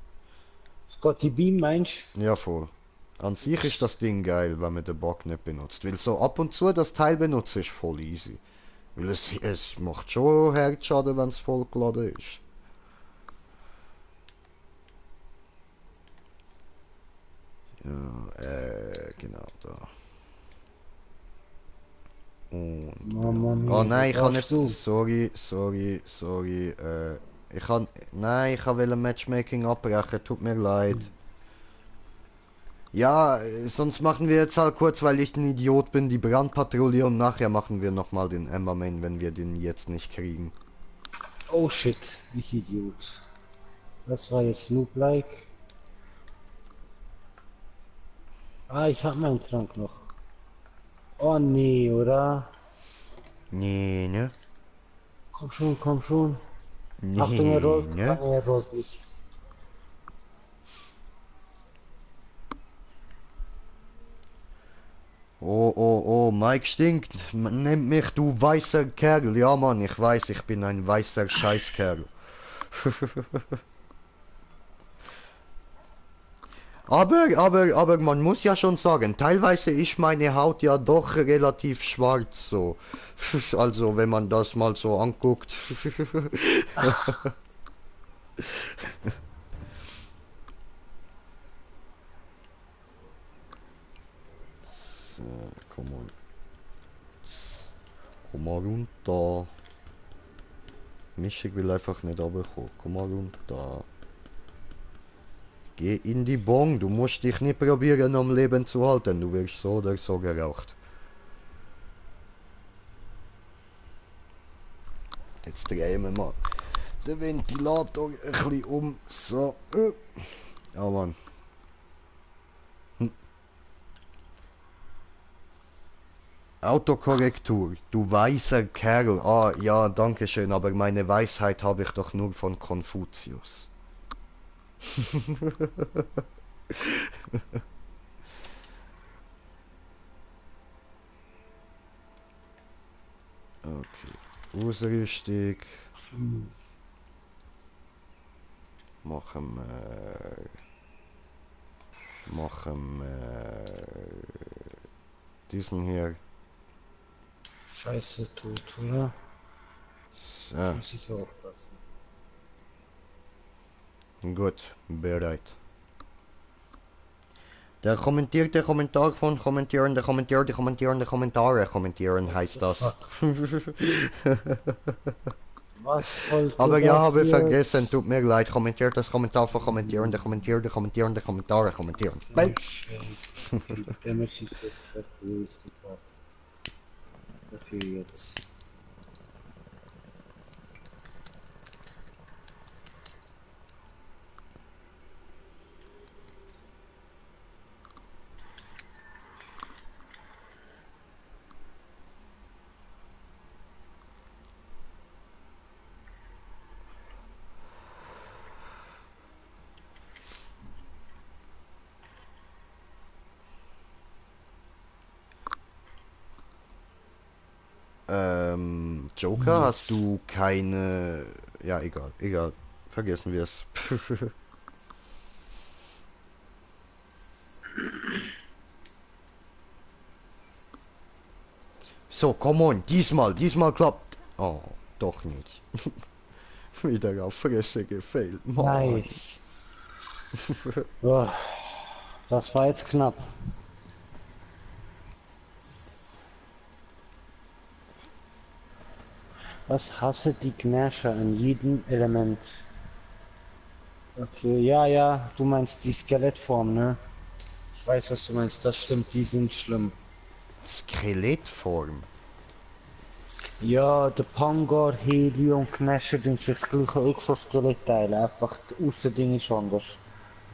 Scotty Beam, meinst Ja, voll. An sich ist das Ding geil, wenn man den Bug nicht benutzt. Weil so ab und zu das Teil benutzen ist voll easy. Weil es macht schon Herzschaden, wenn es voll geladen ist. Ja, genau da. Und Mama mia, oh nein, ich kann was nicht. du? Sorry. Ich kann. Nein, ich will Matchmaking abbrechen, tut mir leid. Ja, sonst machen wir jetzt halt kurz, weil ich ein Idiot bin, die Brandpatrouille und nachher machen wir nochmal den Ember Main, wenn wir den jetzt nicht kriegen. Oh shit, ich Idiot. Das war jetzt Noob-like. Ah, ich hab meinen Trank noch. Oh nee, oder? Nee, ne? Komm schon, komm schon. Achtung, er Nee, rollt. Ah, ne? nee, er rollt nicht. Oh, oh, oh, Mike stinkt. Nennt mich, du weißer Kerl. Ja, Mann, ich weiß, ich bin ein weißer Scheißkerl. Aber man muss ja schon sagen, teilweise ist meine Haut ja doch relativ schwarz so. Also, wenn man das mal so anguckt. So, komm mal. Komm mal runter. Mischig will einfach nicht runterkommen. Komm mal runter. Geh in die Bon, du musst dich nicht probieren am Leben zu halten, du wirst so oder so geraucht. Jetzt drehen wir mal den Ventilator ein bisschen um. So. Ja, Mann. Autokorrektur, du weißer Kerl. Ah, ja, danke schön, aber meine Weisheit habe ich doch nur von Konfuzius. Okay, ausrichtig. Machen wir diesen hier. Scheiße, tot, oder? So, Muss ich aufpassen. gut, bereit. Der kommentierte Kommentar von kommentierende Kommentare kommentieren heißt das. Was sollte Aber ja, das habe vergessen, jetzt? tut mir leid. Kommentiert das Kommentar von kommentierende Kommentare kommentieren. Bye. Scheiße, viel Damage ich jetzt vergrößert habe. Dafür jetzt. Joker, hast du keine... Ja, egal, egal. Vergessen wir es. So, come on, diesmal klappt. Oh, doch nicht. Wieder auf Fresse gefailt. Mann. Nice. Oh, das war jetzt knapp. Was hasse die Gnasher an jedem Element? Okay, ja, ja, du meinst die Skelettform, ne? Ich weiß, was du meinst, das stimmt, die sind schlimm. Skelettform. Ja, der Pangor, Heli und Gnasher sind sich das gleiche Exoskelett-Teil, einfach die Aussending ist anders.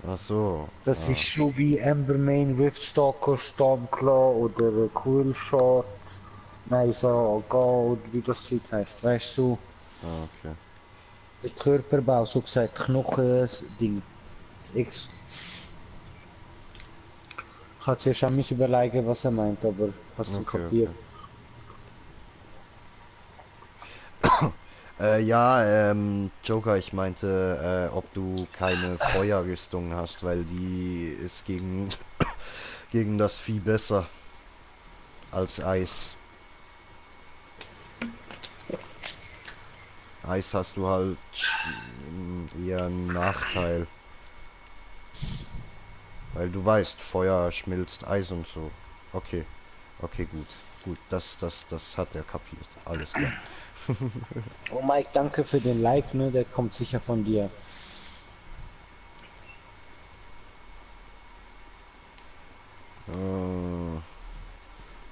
Ach so. Das ist Ah. schon wie Embermane, Riftstalker, Stormclaw oder Quillshot, Nysa, Gold, wie das Zeug heißt, weißt du? Ah, okay. Der Körperbau, so gesagt, Knochen, Ding. X. Ich hatte zuerst an mich überlegen, was er meint, aber hast du Okay, kapiert? Ja, Joker, ich meinte, ob du keine Feuerrüstung hast, weil die ist gegen, gegen das Vieh besser als Eis. Eis hast du halt eher einen Nachteil. Weil du weißt, Feuer schmilzt Eis und so. Okay, okay, gut. Gut, das hat er kapiert. Alles klar. Oh Mike, danke für den Like, ne? Der kommt sicher von dir.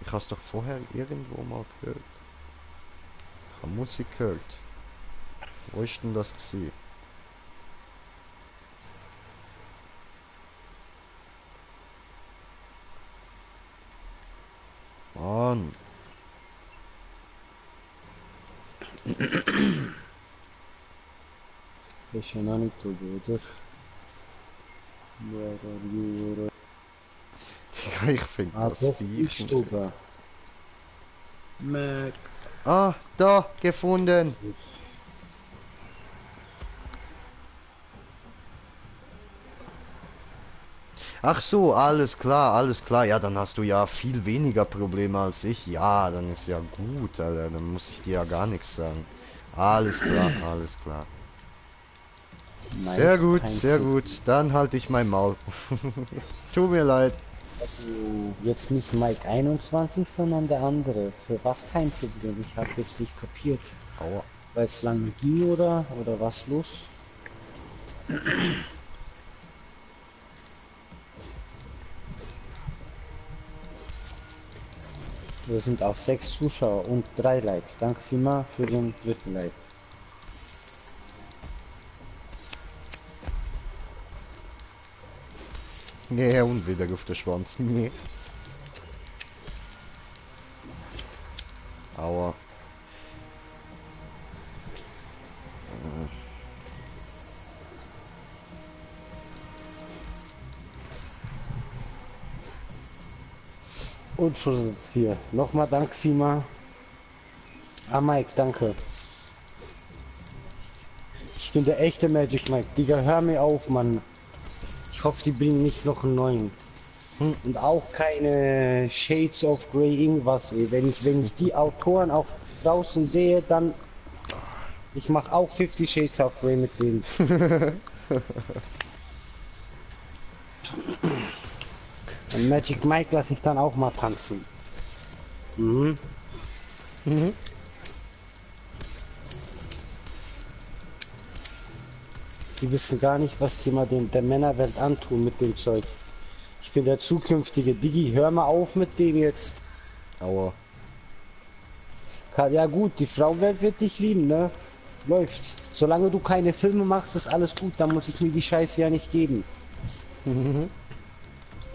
Ich hab's doch vorher irgendwo mal gehört. Ich hab Musik gehört. Wo ist denn das gewesen? Mann. Ist ja noch nicht oben, oder? Where are you, oder? Digga, ich finde Ah, das doch, Viech. ist oben. Mac. Ah, da, gefunden. Ach so, alles klar, alles klar. Ja, dann hast du ja viel weniger Probleme als ich. Ja, dann ist ja gut, Alter. Dann muss ich dir ja gar nichts sagen. Alles klar, alles klar. Sehr gut, sehr gut. Dann halte ich mein Maul. Tut mir leid. Also jetzt nicht Mike 21, sondern der andere. Für was kein Problem? Ich habe jetzt nicht kapiert. Aua. Weil es lange ging oder was los? Wir sind auf 6 Zuschauer und 3 Likes. Danke vielmals für den dritten Like. Nee, und wieder auf der Schwanz. Nee. Aua. Und schon sind es 4. Nochmal danke vielmals. Ah Mike, danke. Ich bin der echte Magic Mike. Digga, hör mir auf, Mann. Ich hoffe, die bringen nicht noch einen neuen. Und auch keine Shades of Grey irgendwas, ey. Wenn ich die Autoren auch draußen sehe, dann... Ich mache auch 50 Shades of Grey mit denen. Und Magic Mike lasse ich dann auch mal tanzen. Mhm. Mhm. Die wissen gar nicht, was die mal der Männerwelt antun mit dem Zeug. Ich bin der zukünftige Digi, hör mal auf mit dem jetzt. Aua. Ja gut, die Frauenwelt wird dich lieben, ne? Läuft's. Solange du keine Filme machst, ist alles gut, dann muss ich mir die Scheiße ja nicht geben.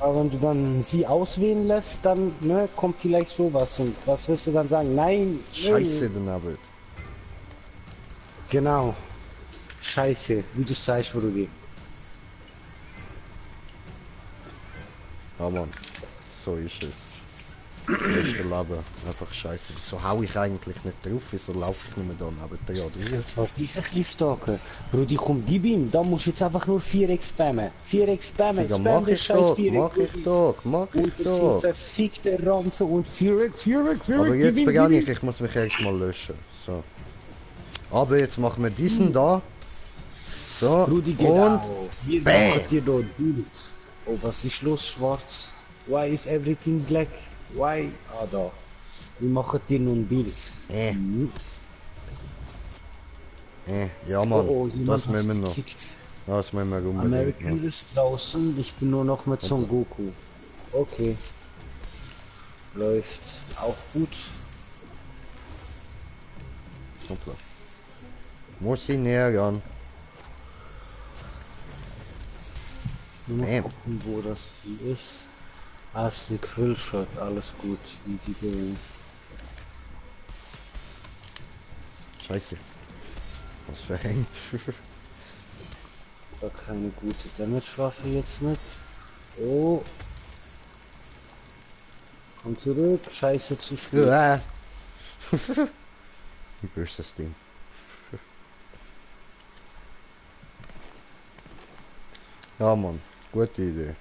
Aber wenn du dann sie auswählen lässt, dann ne, kommt vielleicht sowas. Und was wirst du dann sagen? Nein! Scheiße, den Abend. Genau. Scheiße, wie du sagst, Bruder. Ja, Mann. So ist es. Beste Leben. Einfach scheiße. Wieso hau ich eigentlich nicht drauf? Wieso laufe ich nicht mehr da neben der durch? Jetzt wollte ich ein bisschen stalken. Brudi, komm, gib ihm. Da musst du jetzt einfach nur 4x spammen. 4x spammen. Digga, Spam mach den ich scheiß doch, 4x. mach ich doch, mach ich Und das sind doch. verfickte Ranzen und 4x. Aber jetzt gib ihm, begann gib ihm. ich muss mich erstmal löschen. So. Aber jetzt machen wir diesen da. So. Brudi, Und genau. Wir bam. machen dir dort nichts. Oh, was ist los, schwarz? Why is everything black? Why? Ah, da. Wir machen dir nun ein Bild. Mhm. Ja Mann, Oh, jemand das müssen wir hat's noch. gekickt. Das müssen wir unbedingt American noch. ist draußen, ich bin nur noch mit Son Goku. Okay. Läuft auch gut. Hoppla. Muss ich näher ran. Nur noch Bam. gucken, wo das Vieh ist. Ah, ist ein Quillshot, alles gut. Easy going. Scheiße. Was verhängt. Da keine gute Damage-Waffe jetzt mit. Oh. Komm zurück, scheiße zu spät. Ja. Wie böses Ding. Ja Mann, gute Idee.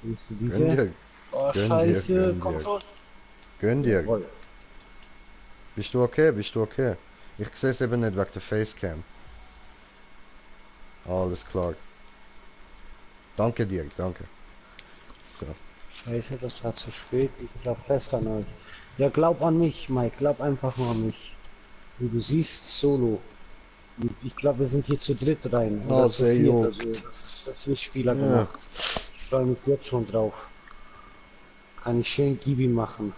Nimmst du Gönn diese? dir. Oh, Gönn dir, scheiße, gönn komm dir. schon. Gönn dir. Jawohl. Bist du okay? Bist du okay? Ich sehe es eben nicht wegen der Facecam. Alles klar. Danke dir, danke. So. Scheiße, das war zu spät. Ich glaub fest an euch. Ja, glaub an mich, Mike. Glaub einfach nur an mich. Wie du siehst, solo. Ich glaube, wir sind hier zu dritt rein. Oh, Oder zu sehr viert. gut. Also, das ist für 4 Spieler Ja. gemacht. Ich freue mich jetzt schon drauf. kann ich schön Gibi machen.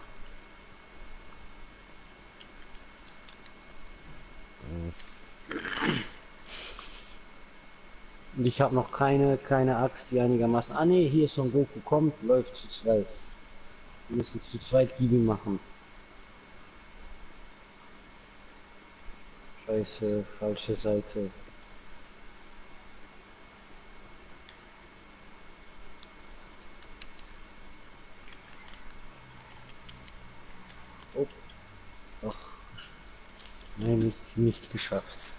Und ich habe noch keine Axt, die einigermaßen... Ah ne, hier Son Goku kommt, läuft zu zweit. Wir müssen zu zweit Gibi machen. Scheiße, falsche Seite. Oh. Ach. Nein, nicht geschafft.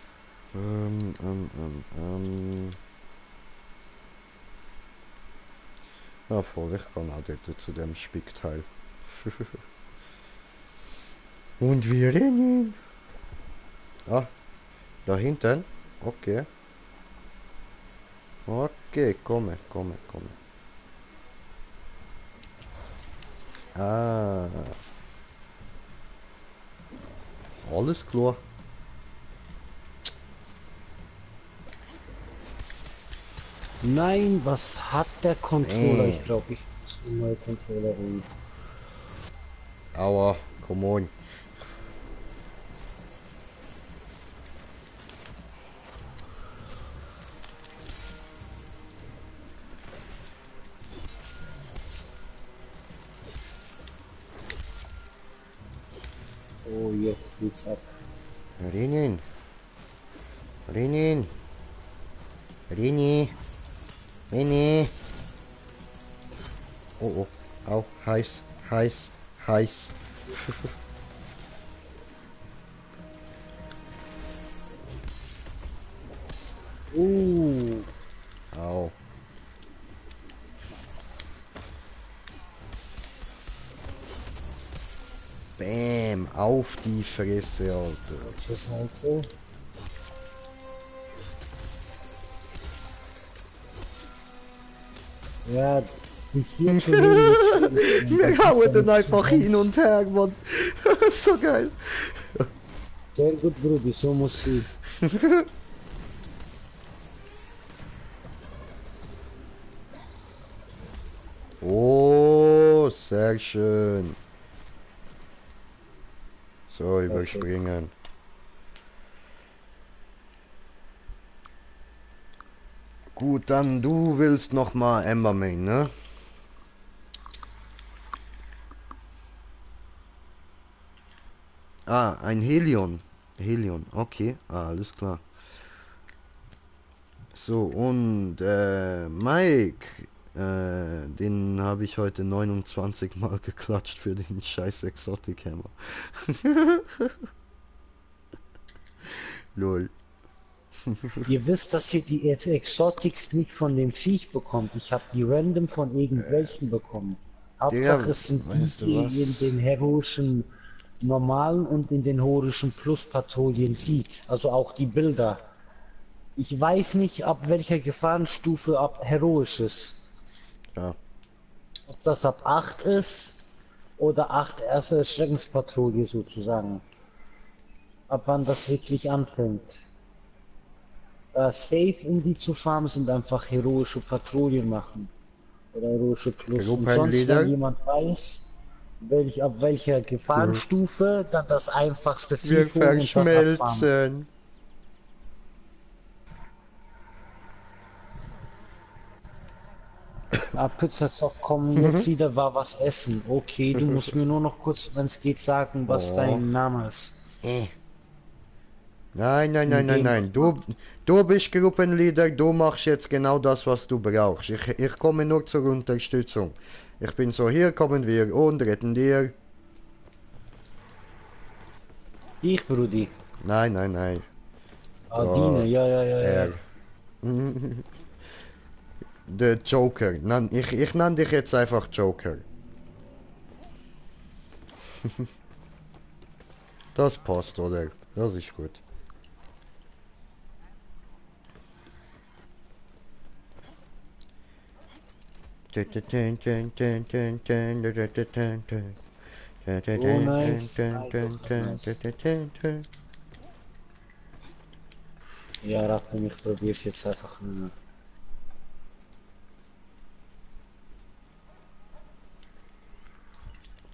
Ja, voll, ich kann auch dort zu dem Spickteil. Und wir rennen. Ah, da hinten? Okay. Okay, komme. Ah. Alles klar. Nein, was hat der Controller? Nee. Ich glaube, ich muss einen neuen Controller holen. Aua, come on. Oh, jetzt geht's ab. Rennen. Rennen. Rini. Rini. Oh, oh. Au. Heiß. Heiß. Heiß. Au. Bäm. Auf die Fresse, Alter. Welche Seite? Ja, die hier schon Wir hauen den einfach hin und her, Mann. So geil. Sehr gut, Brudi, so muss sie. Oh, sehr schön. So, überspringen. Gut, dann du willst noch mal Embermain, ne? Ah, ein Helion. Helion, okay, alles klar. So, und Mike, den habe ich heute 29 Mal geklatscht für den scheiß Exotic Hammer. Lol. Ihr wisst, dass ihr die Exotics nicht von dem Viech bekommt. Ich habe die random von irgendwelchen bekommen. Hauptsache es sind die, weißt du die was? in den heroischen normalen und in den heroischen Plus-Patrouillen sieht. Also auch die Bilder. Ich weiß nicht, ab welcher Gefahrenstufe ab heroisch ist. Ja. Ob das ab 8 ist oder 8 erste Schreckenspatrouille sozusagen. Ab wann das wirklich anfängt. Safe, um die zu farmen, sind einfach heroische Patrouillen machen. Oder heroische Plus. Und sonst, Gruppenleader? wenn jemand weiß, ab welcher Gefahrenstufe, dann das einfachste Wir Vieh holen und das abfarmen. verschmelzen. Pizzazock kommen jetzt wieder, war was essen. Okay, du musst mir nur noch kurz, wenn es geht, sagen, was Oh. dein Name ist. Nein. Du bist Gruppenleader, du machst jetzt genau das, was du brauchst. Ich komme nur zur Unterstützung. Ich bin so, hier kommen wir und retten dir. Ich, Brudi. Nein. Adine, ja. Er. Der Joker. Ich nenne dich jetzt einfach Joker. Das passt, oder? Das ist gut. Oh, nice. Ja, Raffen, ich probier's jetzt einfach nur.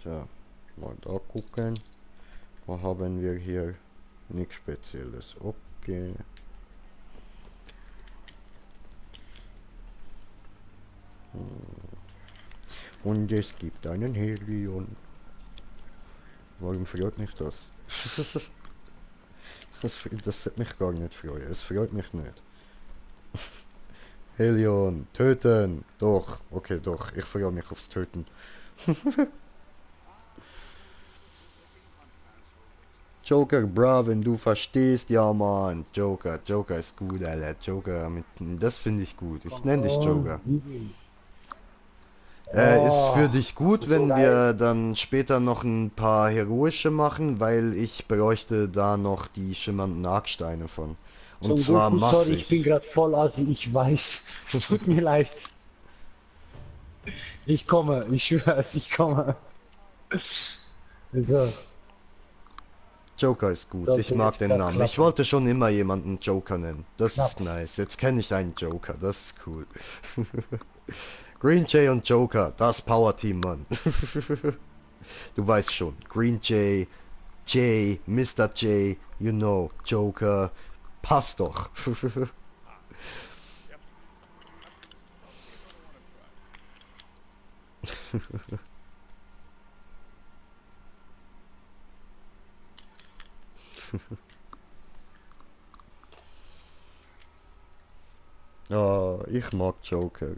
So, mal da gucken. Was haben wir hier? Nichts Spezielles. Okay. Und es gibt einen Helion. Warum freut mich das? Das sollte mich gar nicht freuen. Es freut mich nicht. Helion, töten! Doch, okay, doch. Ich freue mich aufs Töten. Joker, bra, wenn du verstehst, ja Mann. Joker, Joker ist gut, Alter. Joker, das finde ich gut. Ich nenne dich Joker. Ist für dich gut, wenn wir dann später noch ein paar heroische machen, weil ich bräuchte da noch die schimmernden Argsteine von. Und zwar Goku, sorry, ich bin massig. gerade voll assi, ich weiß. Es tut mir leid. Ich komme, ich schwöre es, ich komme. So, Joker ist gut, sollte ich mag jetzt den grad Namen. Ich klappen. wollte schon immer jemanden Joker nennen. Das ist Knapp. nice. Jetzt kenne ich einen Joker, das ist cool. Green Jay und Joker, das Power Team, Mann. Du weißt schon, Green Jay, Jay, Mr. J, you know, Joker, passt doch. Oh, ich mag Joker.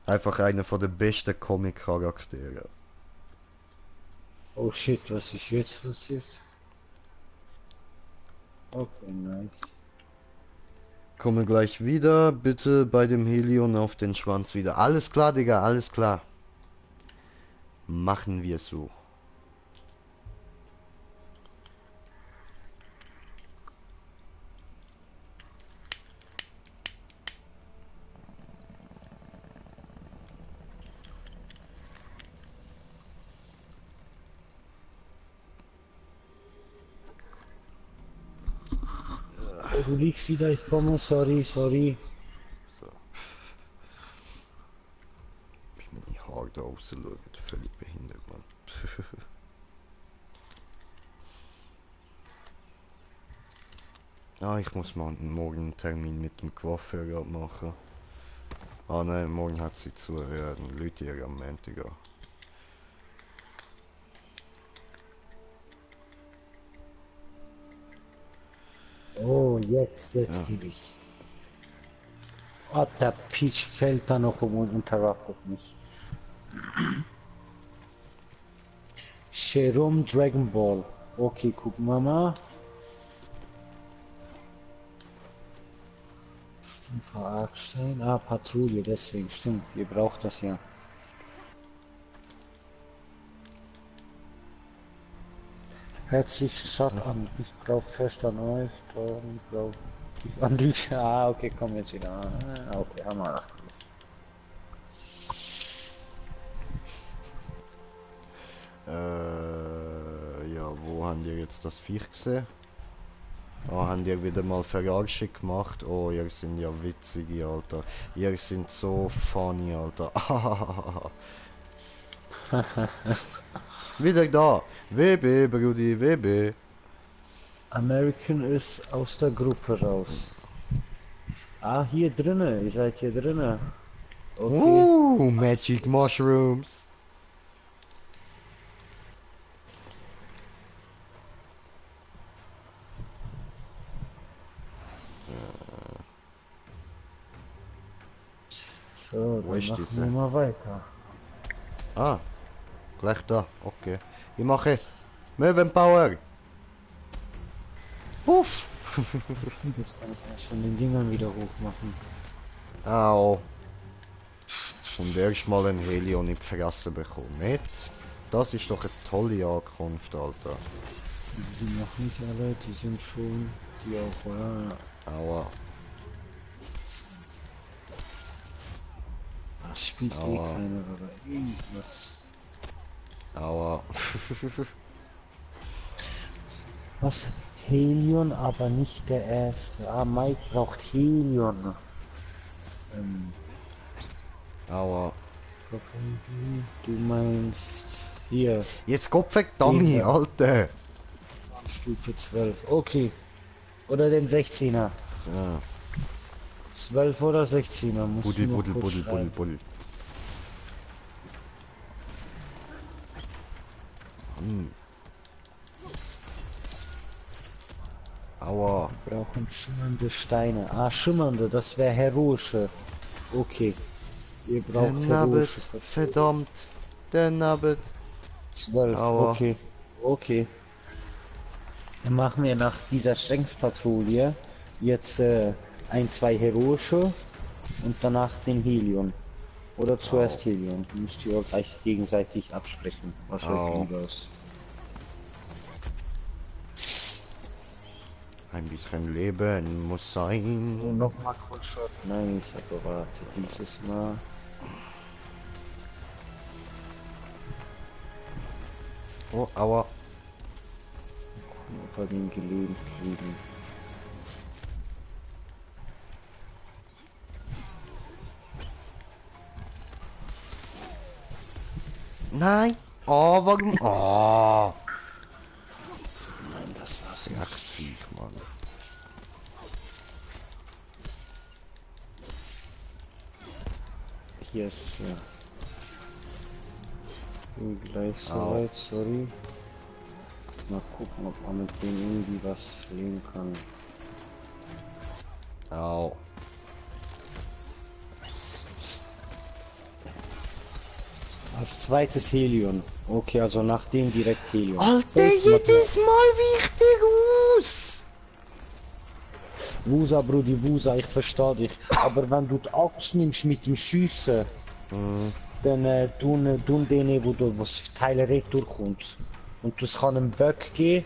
Einfach einer von den besten Comic-Charaktere. Oh shit, was ist jetzt passiert? Okay, nice. Komme gleich wieder, bitte bei dem Helion auf den Schwanz wieder. Alles klar, Digga, alles klar. Machen wir so. Oh, du liegst wieder, ich komme, sorry, sorry. So. Ich mir die Haare da rausschauen, völlig behindert, Mann. Ah, ich muss mal morgen einen Termin mit dem Coiffeur machen. Ah nein, morgen hat sie zu, ja, dann Leute ihr am Montag an. Oh, jetzt Ja. gebe ich. Ah, der Peach fällt da noch um und interruptet mich. Serum Dragon Ball. Okay, gucken wir mal. Stufe Argstein. Ah, Patrouille, deswegen stimmt. Ihr braucht das ja. Herzlich schaut an. Ich glaub fest an euch. Darum glaub ich an dich. Ah, okay, komm jetzt wieder. Ah, okay, haben wir nachgelesen. Ja, wo haben die jetzt das Viech gesehen? Oh, haben die wieder mal Verarschung gemacht? Oh, ihr sind ja witzige, Alter. Ihr sind so funny, Alter. Wieder da. WB, Brudi, WB. American ist aus der Gruppe raus. Ah, hier drinnen. Ihr seid hier drinnen. Okay. Magic Mushrooms. So, Wo dann ist machen diese? wir mal weiter. Ah, gleich da. Okay. Ich mache Möwen Power. Uff. Das kann ich erst von den Dingern wieder hoch machen. Au. Und erstmal ein Helion in die Fresse bekommen. Nicht? Das ist doch eine tolle Ankunft, Alter. Die sind noch nicht alle, die sind schon. Die auch, ja. Aua. Das spielt eh Aua. keiner oder irgendwas. Aua. Was? Helion, aber nicht der erste. Ah, Mike braucht Helion. Aua. Du meinst Hier, Jetzt Kopf weg, Dummy, Den da. Alter. Stufe 12. Okay. Oder den 16er. Ja. 12 oder 16er musst Buddel, du noch Buddel, kurz Buddel, Buddel, schreiben. Buddel. Aua. Wir brauchen schimmernde Steine. Ah, schimmernde, das wäre heroische. Okay. Ihr Der braucht Nabbet, heroische. verdammt. Der Nabbet. 12, Aua. okay. Okay. Dann machen wir nach dieser Schrenkspatrouille jetzt ein, zwei heroische und danach den Helion. Oder zuerst Helion. Müsst ihr euch gegenseitig absprechen, was euch Au. lieber ist. Ein bisschen Leben muss sein. Und nochmal Shot. Nice, aber warte, dieses Mal. Oh, aua. Ob wir den gelähmt kriegen. Nein. Oh, warum? Oh. Nein, das war's nicht. Drecksviech, Mann. Hier ist es ja. Bin gleich Au. soweit, sorry. Mal gucken, ob man mit dem irgendwie was leben kann. Au. Als zweites Helion. Okay, also nach dem direkt Helion. Alter, Selbst mal- jedes Mal wichtig aus. Wusa, Brudi, Wusa, ich verstehe dich. Aber wenn du die Axt nimmst mit dem Schiessen, dann tun denen, wo du was Teile retour kommt. Und das kann einen Bug geben,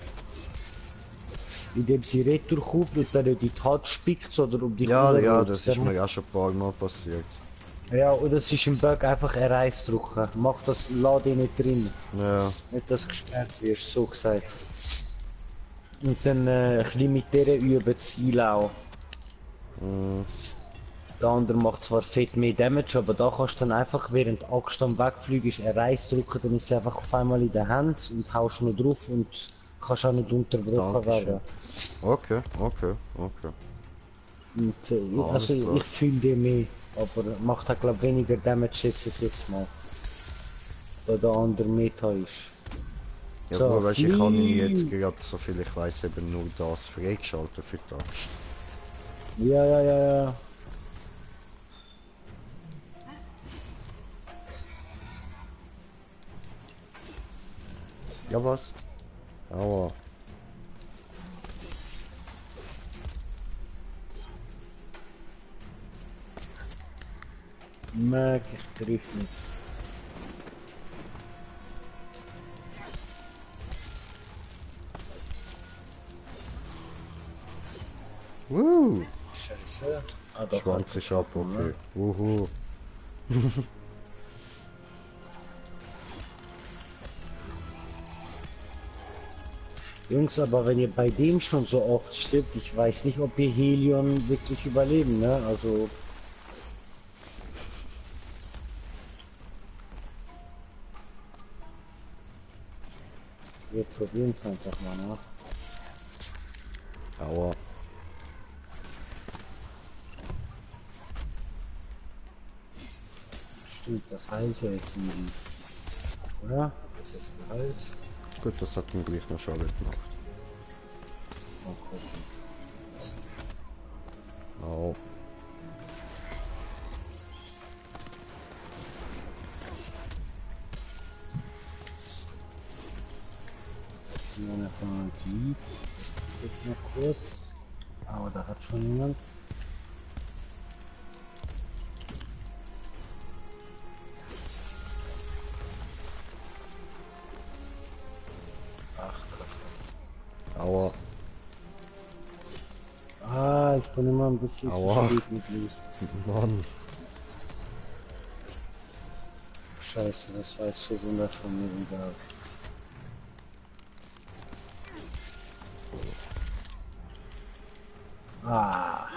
indem sie retour kommt und dann in die Tat spickt oder um die Ja, Kugel ja, rollt. das Dann ist mir ja schon ein paar Mal passiert. Ja, oder es ist im Bug einfach ein Reis drücken. Mach das, lass den nicht drin. Ja. Nicht, dass du gesperrt wirst, so gesagt. Und dann ein bisschen mit der üben Ziele auch. Der andere macht zwar fett mehr Damage, aber da kannst du dann einfach, während der Axt am Wegfliegen ist, ein Reis drücken, dann ist sie einfach auf einmal in der Hand und haust noch drauf und kannst auch nicht unterbrochen Dankeschön. werden. Okay, okay, okay. Und, Alles also klar. ich fühle den mehr, aber macht halt glaub weniger Damage, schätze ich jetzt mal. Da der andere Meta ist. Ja, So, gut, weißt, ich habe ihn flieh! jetzt gerade, so viel ich weiß, eben nur das freigeschaltet für die Axt. Ja, ja, ja, ja. Ja, was? Aua. Merk, ich triff nicht. Scheiße. Ah, doch. Schwanz ist ab, okay. Wuhu. Jungs, aber wenn ihr bei dem schon so oft stirbt, ich weiß nicht, ob ihr Helion wirklich überleben, ne? Also. Wir probieren es einfach mal, ne? Aua. Stimmt, das heilt ja jetzt nicht. Oder? Das ist geheilt. Gut, das hat mir gleich noch Schaden gemacht. Mal gucken. Au. Meine Magie. Jetzt noch kurz. Aber da hat schon jemand. Ach Gott. Aua. Ah, ich bin immer ein bisschen Aua. zu spät mit los. Mann. Scheiße, das war jetzt 400 von mir egal. Ah.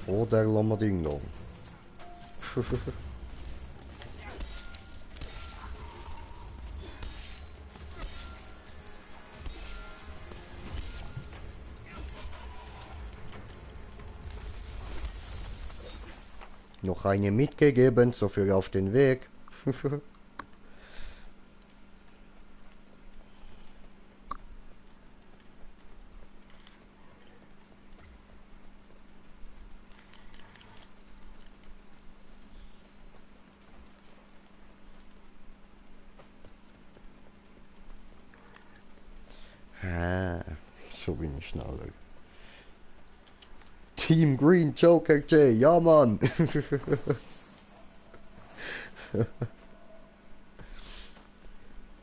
Oh, der lassen wir Ding noch. Noch eine mitgegeben, so viel auf den Weg. So bin ich schneller. Team Green Joker J, ja Mann!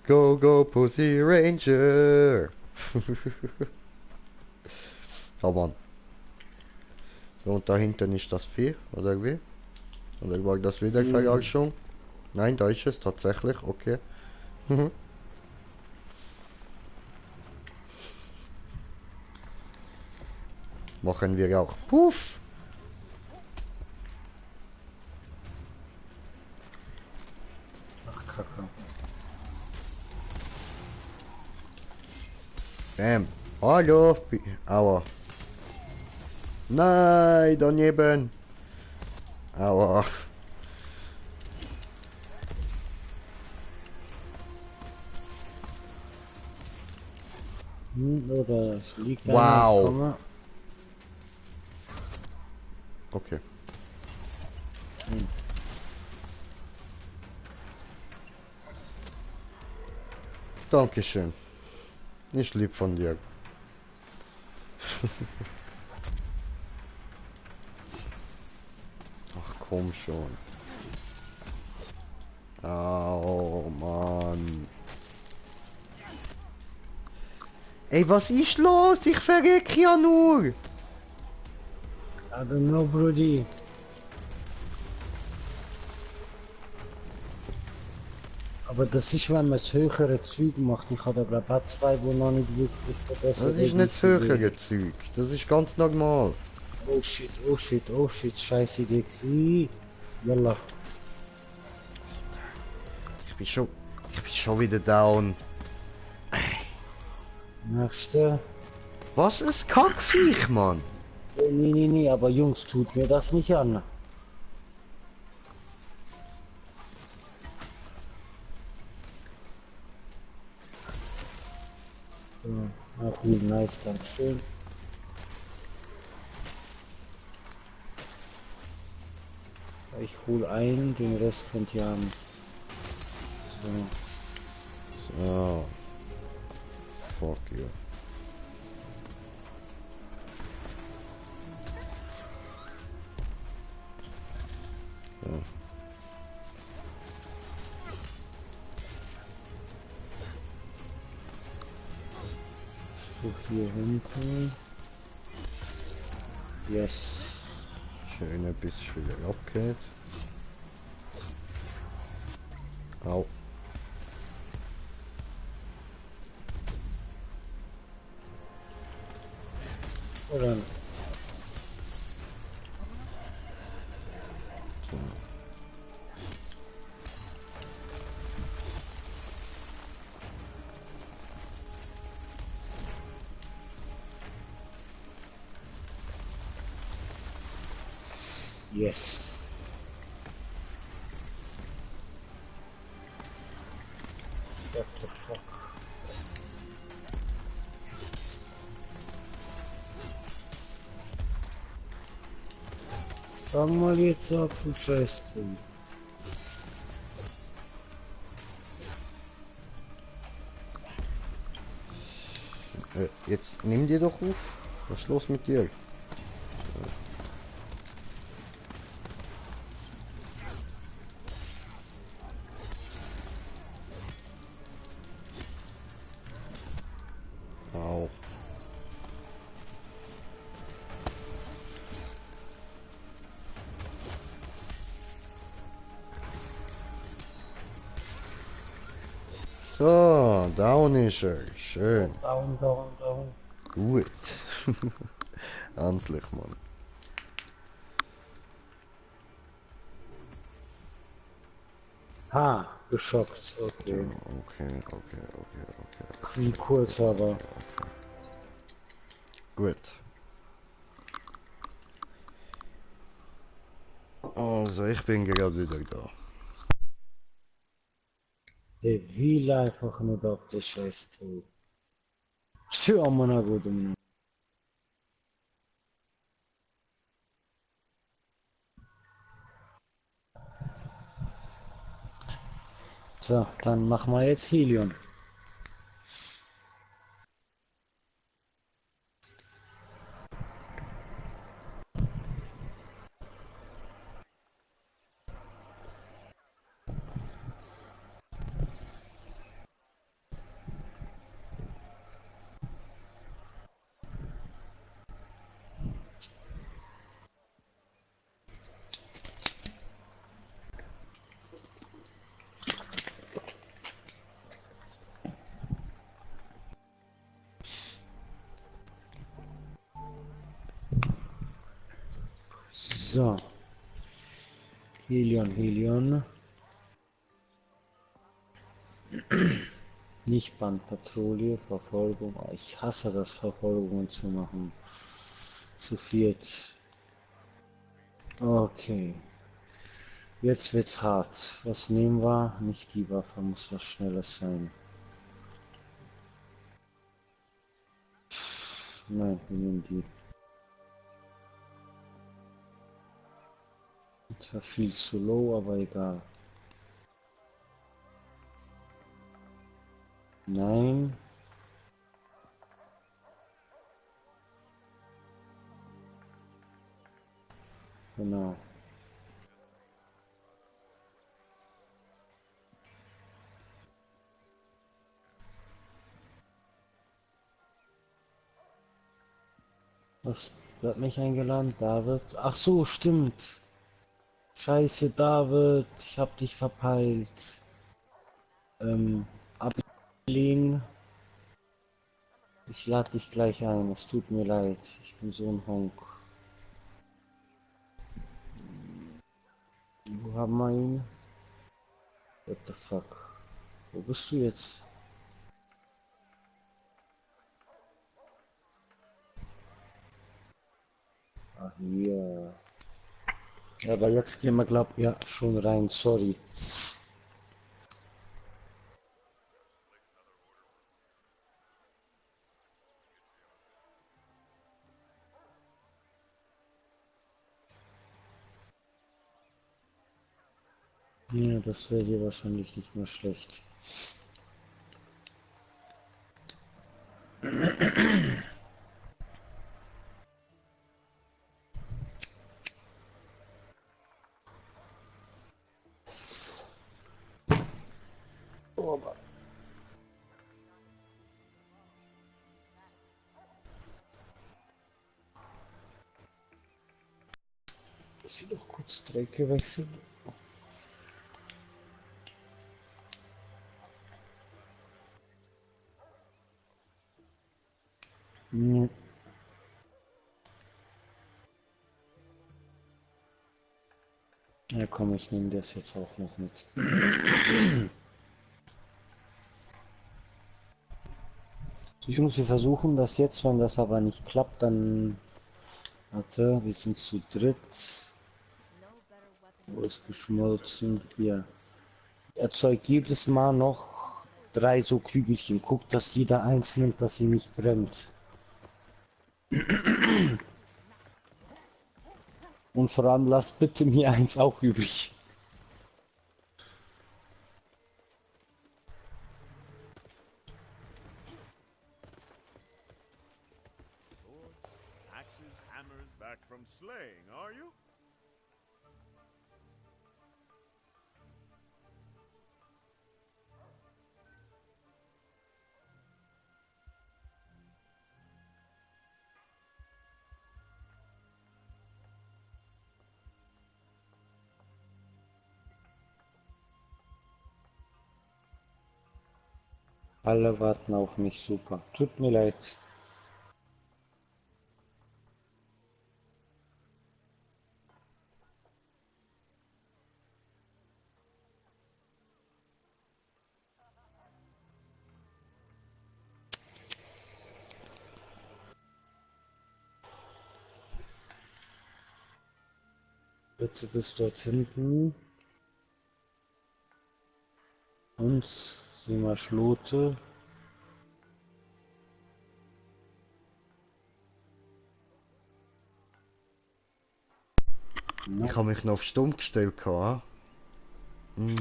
Go, go, Pussy Ranger! Oh Mann. Und da hinten ist das Vieh, oder wie? Oder war das wieder Verarschung? Nein, da ist es tatsächlich, okay. Machen wir auch. Puff! Ach, Kacke. Bam. Hallo. Aua. Nein, daneben. Aua. Oder es liegt Wow. einer, Okay. Dankeschön. Ich lieb von dir. Ach komm schon. Oh Mann. Ey, was ist los? Ich verreck ja nur. I don't know, Brody. Aber das ist, wenn man das höhere Zeug macht. Ich habe da glaube auch zwei, die noch nicht wirklich verbessert. Das ist nicht das höhere Zeug. Das ist ganz normal. Oh shit, oh shit, oh shit. Scheiß Idee gewesen. Yalla. Ich bin schon wieder down. Nächste. Was ist Kackviech, Mann? Oh, nee, aber Jungs, tut mir das nicht an. So, ah, cool, nice, dankeschön. Ich hol ein, den Rest könnt ihr haben. So. So. Fuck you. Ja. Stück hier hinten. Yes. Schön, bis es wieder abgeht. Au. Oder? So. Yes. What the fuck? Fang mal jetzt ab, du Scheißding. Jetzt nimm dir doch auf. Was ist los mit dir? Au. So, down ist er. Schön. Down. Gut. Endlich, Mann. Ha, geschockt. Okay. Okay. Wie kurz aber. Gut. Also, ich bin gerade wieder da. Der will einfach nicht ab, der Scheiß Tool. Tja, man, gut. So, dann machen wir jetzt Helion. So. Helion. Nicht Bandpatrouille, Verfolgung. Ich hasse das, Verfolgungen zu machen. Zu viert. Okay. Jetzt wird's hart. Was nehmen wir? Nicht die Waffe, muss was Schnelles sein. Nein, wir nehmen die. Das war viel zu low, aber egal. Nein. Genau. Was? Wer hat mich eingeladen? David? Ach so, stimmt. Scheiße, David. Ich hab dich verpeilt. Ablehnen. Ich lade dich gleich ein. Es tut mir leid. Ich bin so ein Honk. Wo haben wir ihn? What the fuck? Wo bist du jetzt? Ah, hier. Ja, aber jetzt gehen wir, glaub ja, schon rein. Sorry. Ja, das wäre hier wahrscheinlich nicht mehr schlecht. Oh, aber muss ich doch kurz Strecke wechseln. Ja. Ja, komm, ich nehme das jetzt auch noch mit. Jungs, wir versuchen das jetzt, wenn das aber nicht klappt, dann... Warte, wir sind zu dritt. Wo ist geschmolzen? Hier. Erzeugt jedes Mal noch 3 so Kügelchen. Guckt, dass jeder eins nimmt, dass sie nicht brennt. Und vor allem lasst bitte mir eins auch übrig. Axes, hammers, back from slaying, are you? Alle warten auf mich, super. Tut mir leid. Bitte bis dort hinten. Und sieh mal Schlote. Ich habe mich noch auf stumm gestellt. Gehabt.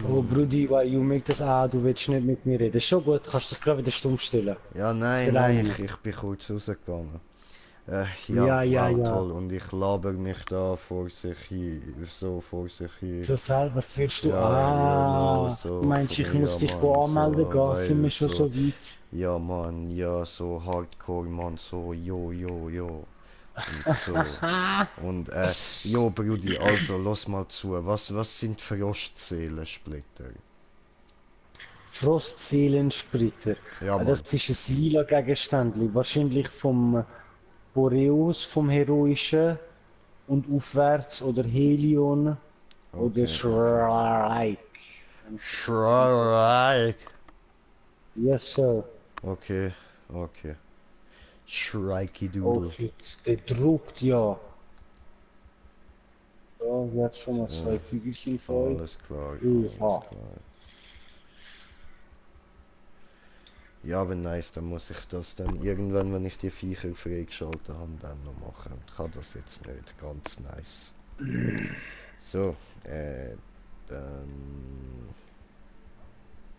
Oh Brudi, why you make das? Ah, du willst nicht mit mir reden. Ist schon gut, kannst dich gerade wieder stumm stellen. Ja, nein, Genau. nein, ich bin kurz rausgegangen. Ja, Ja, wow, ja. toll. Und ich laber mich da vor sich hin, so vor sich hin. So selber fühlst du, Ja, so, meinst ich muss dich Mann, wo anmelden so, gehen, sind wir weil schon so weit? ja, Mann, ja, so Hardcore, Mann, so, jo. Und so. Und, jo, Brudi, also, lass mal zu. Was sind Frostseelensplitter? Frostseelensplitter. Ja, Mann. Das ist ein lila Gegenständli, wahrscheinlich vom Boreus, vom Heroischen und aufwärts oder Helion oder Okay. Shrike. Shrike. Yes, sir. Okay. Shrikey Oh Doodle. shit, der druckt ja. Ja, jetzt schon mal zwei Kügelchen voll. Alles klar. Ufa. Ja, aber nice, dann muss ich das dann irgendwann, wenn ich die Viecher freigeschaltet habe, dann noch machen. Ich kann das jetzt nicht. Ganz nice. So, dann...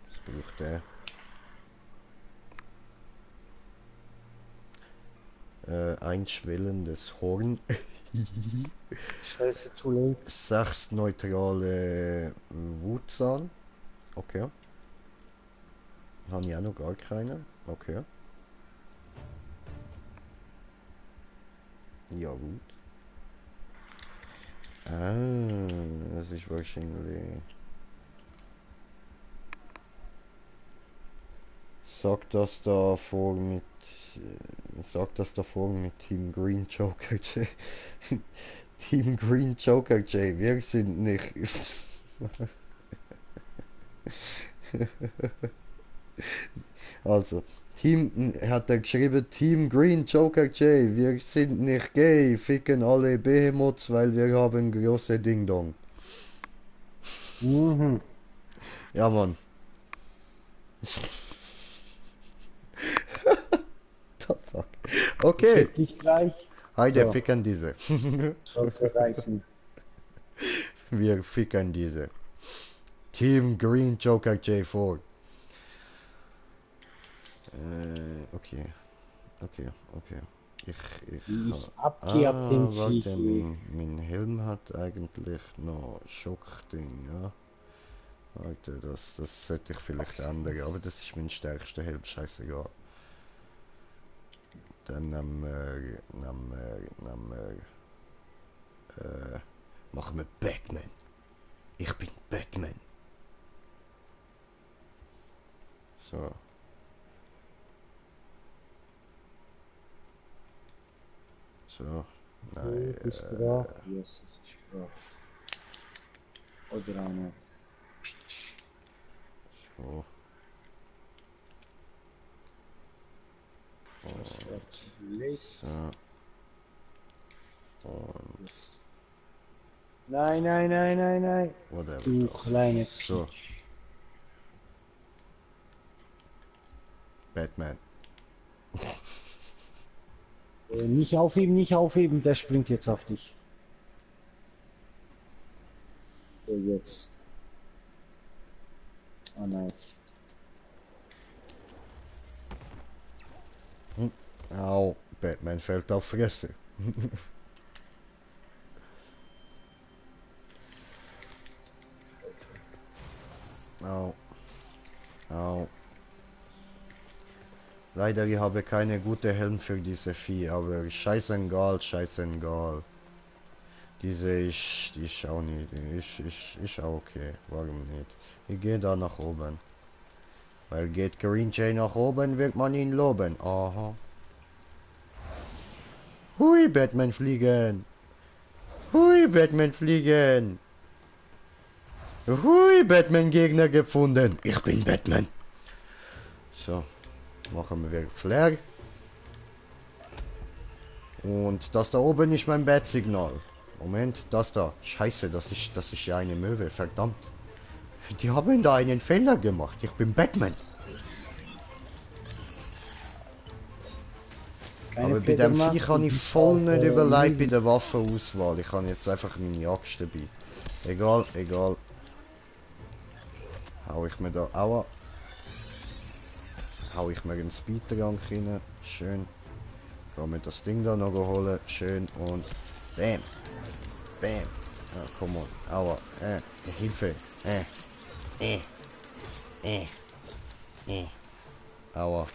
Was braucht der? Ein schwellendes Horn. Scheiße, too late. 6 neutrale Wutzahn. Okay. Haben ja noch gar keine. Okay. Ja gut. Das ist wahrscheinlich... Sagt das da vor mit... Sagt das davor mit Team Green Joker J. Team Green Joker J. Wir sind nicht... Also, hat er geschrieben, Team Green Joker J, wir sind nicht gay, ficken alle Behemoths, weil wir haben große Ding Dong. Mhm. Ja, Mann. The fuck. Okay. Fick dich gleich. Heute So. ficken diese. Sollte reichen. Wir ficken diese. Team Green Joker J4. Okay. Wie ich abgehe ab dem warte, Vieh. mein Helm hat eigentlich noch Schockding, ja. Warte, das sollte ich vielleicht ändern, aber das ist mein stärkster Helm, scheißegal. Dann machen wir Batman. Ich bin Batman. So. So. Nein. Ist brav? Yes, es ist brav. Oder eine. So. Das wird late. So. Und Nein. whatever. Du das. kleine So. Peach. Batman. Nicht aufheben, der springt jetzt auf dich. So, jetzt. Oh, nice. Au, Batman fällt auf Fresse. Au. Leider, ich habe keine gute Helm für diese Vieh, aber scheißegal. Diese die ist auch nicht, ist auch okay, warum nicht? Ich gehe da nach oben. Weil geht Green Jay nach oben, wird man ihn loben. Aha. Hui, Batman fliegen. Hui, Batman Gegner gefunden. Ich bin Batman. So. Machen wir Flair. Und das da oben ist mein Bat-Signal. Moment, das da. Scheiße, das ist ja eine Möwe, verdammt. Die haben da einen Fehler gemacht. Ich bin Batman. Keine Aber bei Fehler dem gemacht, Viech habe du ich bist voll auch, nicht überlegt bei nie- der Waffenauswahl. Ich habe jetzt einfach meine Axt dabei. Egal, egal. Hau ich mir da... Aua. Hau ich mir einen Speedrank rein. Schön. Kann mir das Ding da noch holen. Schön und... Bam. Bam. Ja, komm on. Aua. Hilfe. Aua.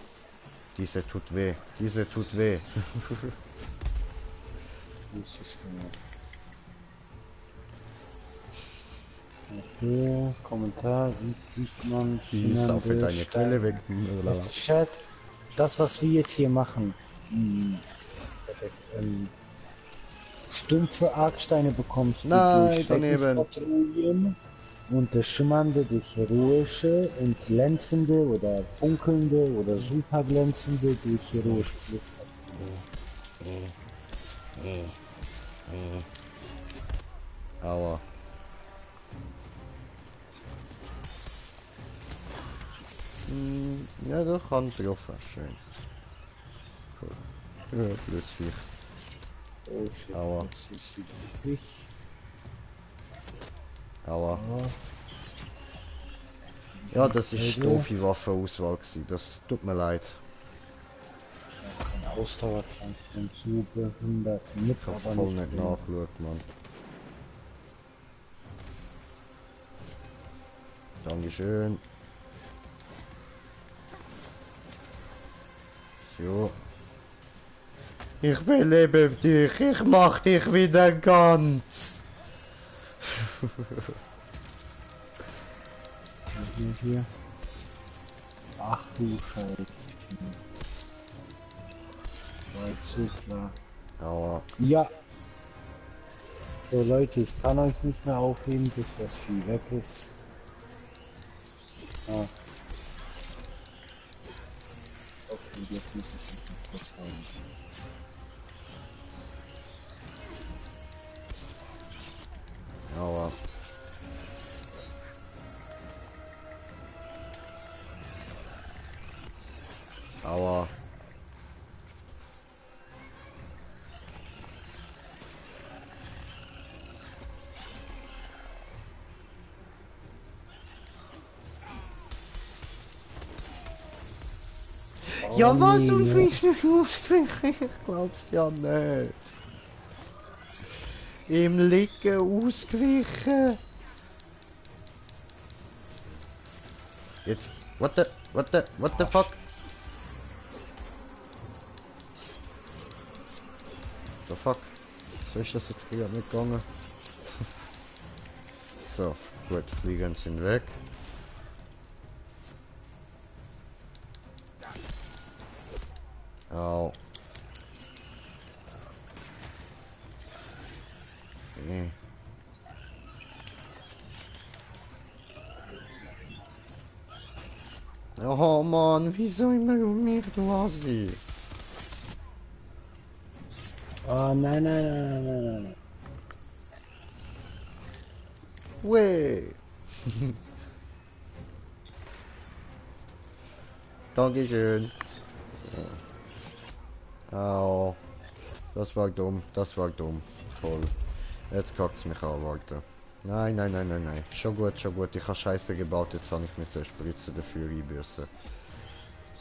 Diese tut weh. Diese tut weh. Das ist genau. Okay, Kommentar, wie kriegt man Schieß auf deine Quelle weg. Chat, das was wir jetzt hier machen, stumpfe Argsteine bekommst du Nein, durch daneben. Rettungspatrouillen und das Schimmernde durch heroische und glänzende oder funkelnde oder super glänzende durch heroische Fluchtpatrouillen. Aua. Ja, doch, Hand getroffen. Schön. Cool. Ja, blödes Viech. Oh shit, Aua. das ist wieder ich. Aua. Ja. Ja, das ist Okay. doofe Waffenauswahl gewesen. Das tut mir leid. Ein Ausdauerkampf und so behindert mit, Ich hab aber voll nicht nicht drin. nachgeschaut, Mann. Dankeschön. So. Ich belebe dich. Ich mach dich wieder ganz. Hier. Ach du Scheiße. Weit so klar. Aua. Ja. So Leute, ich kann euch nicht mehr aufheben, bis das Vieh weg ist. Ah. Okay, jetzt muss ich mich noch kurz haben. Aua. Aua. Ja, was nee, um ne? mich nicht ausgewichen? Ich glaub's ja nicht. Im Liegen ausgewichen. Jetzt, what the fuck? The fuck? So ist das jetzt gerade nicht gegangen. So, gut, Fliegen sind weg. Au. Okay. Oh Mann, wieso immer mich, du Assi? Ah, nein. Weh. Dankeschön. Au. Das war dumm, Toll. Jetzt kackt's mich an, warte. Nein. Schon gut. Ich habe Scheiße gebaut, jetzt habe ich mit der Spritze dafür einbüßen.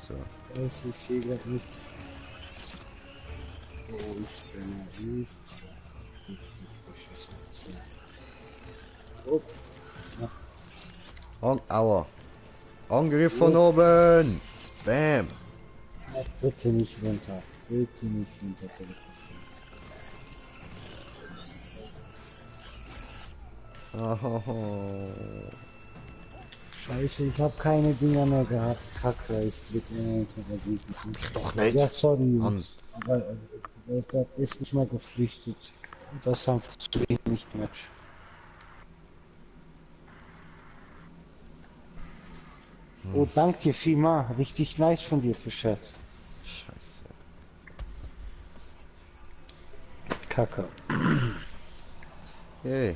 So. Es ist hier grad nichts. Oh, ich bin nicht. Oh, Aua. Angriff von oben. Bam. bitte nicht runter. Bitte nicht runter. Oh. Scheiße, ich habe keine Dinger mehr gehabt. Kacke, ich blick mir jetzt noch gut. Doch nicht. Ja, sorry, Jungs. Aber das ist nicht mal geflüchtet. Das ist einfach zu wenig Match. Oh, danke dir vielmal. Richtig nice von dir, Fischert. Scheiße. Kacke. Hey.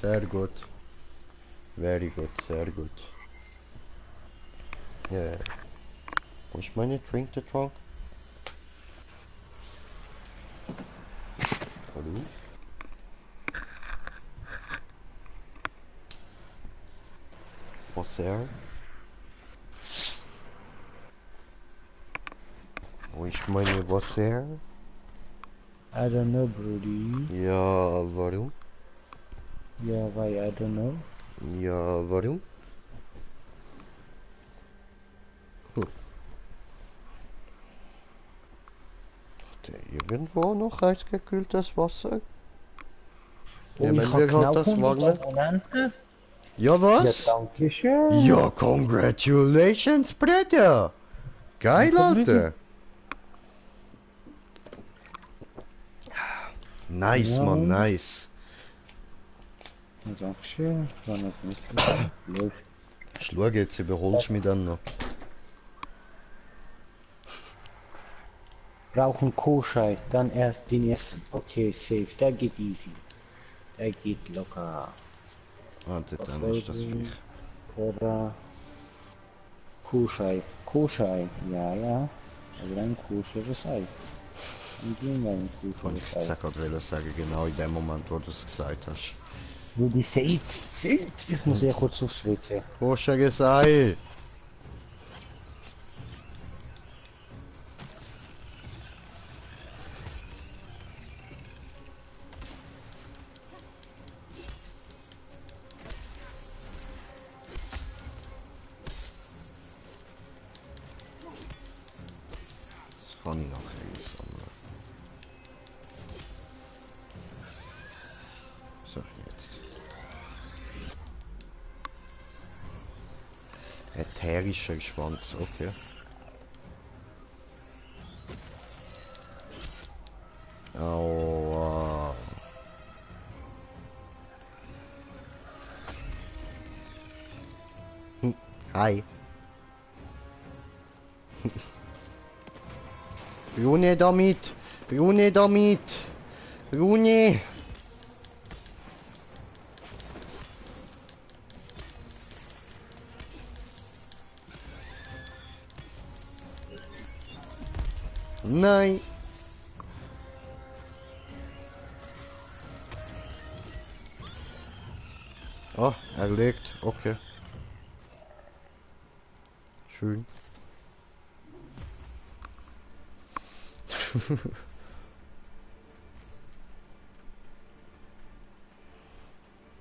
Sehr gut. Very good, sehr gut. Ja. Wo ist meine Drink the Trunk? Hallo? Wasser? Wo ist meine Wasser? I don't know, Brody. Ja, warum? Ja, weil I don't know. Ja, warum? Hat er irgendwo noch eisgekühltes Wasser? Oh, Ja, ich wenn habe wir halt genau das 100 wollen. Abonnenten. Ja, Ja, was? danke schön. Ja, congratulations, Bruder! Geil, Danke, Brudi. Alter! Nice, Ja, man, Mann. nice. Ja, danke schön. War nicht mit. Läuft. Ich schaue jetzt, überholst du mich dann noch. Brauchen Koschei, dann erst den ersten. Okay, safe. Der geht easy. Der geht locker. Warte, dann ist das Viech. Oder Koschei. Koschei. Ja, ja. Aber ein koscheres Ei. Und gehen wir ein Und koscheres ich Ei. sag gerade sagen, genau in dem Moment, wo du es gesagt hast. Wo die seht. Ich muss ja kurz aufs WC. Koschiges Ei! Das kann ich nachher einsammeln. So, jetzt. Ätherischer Schwanz, okay. Aua. Hi. Rune damit! Rune damit! Rune! Nein! Oh, erlegt, okay. Schön.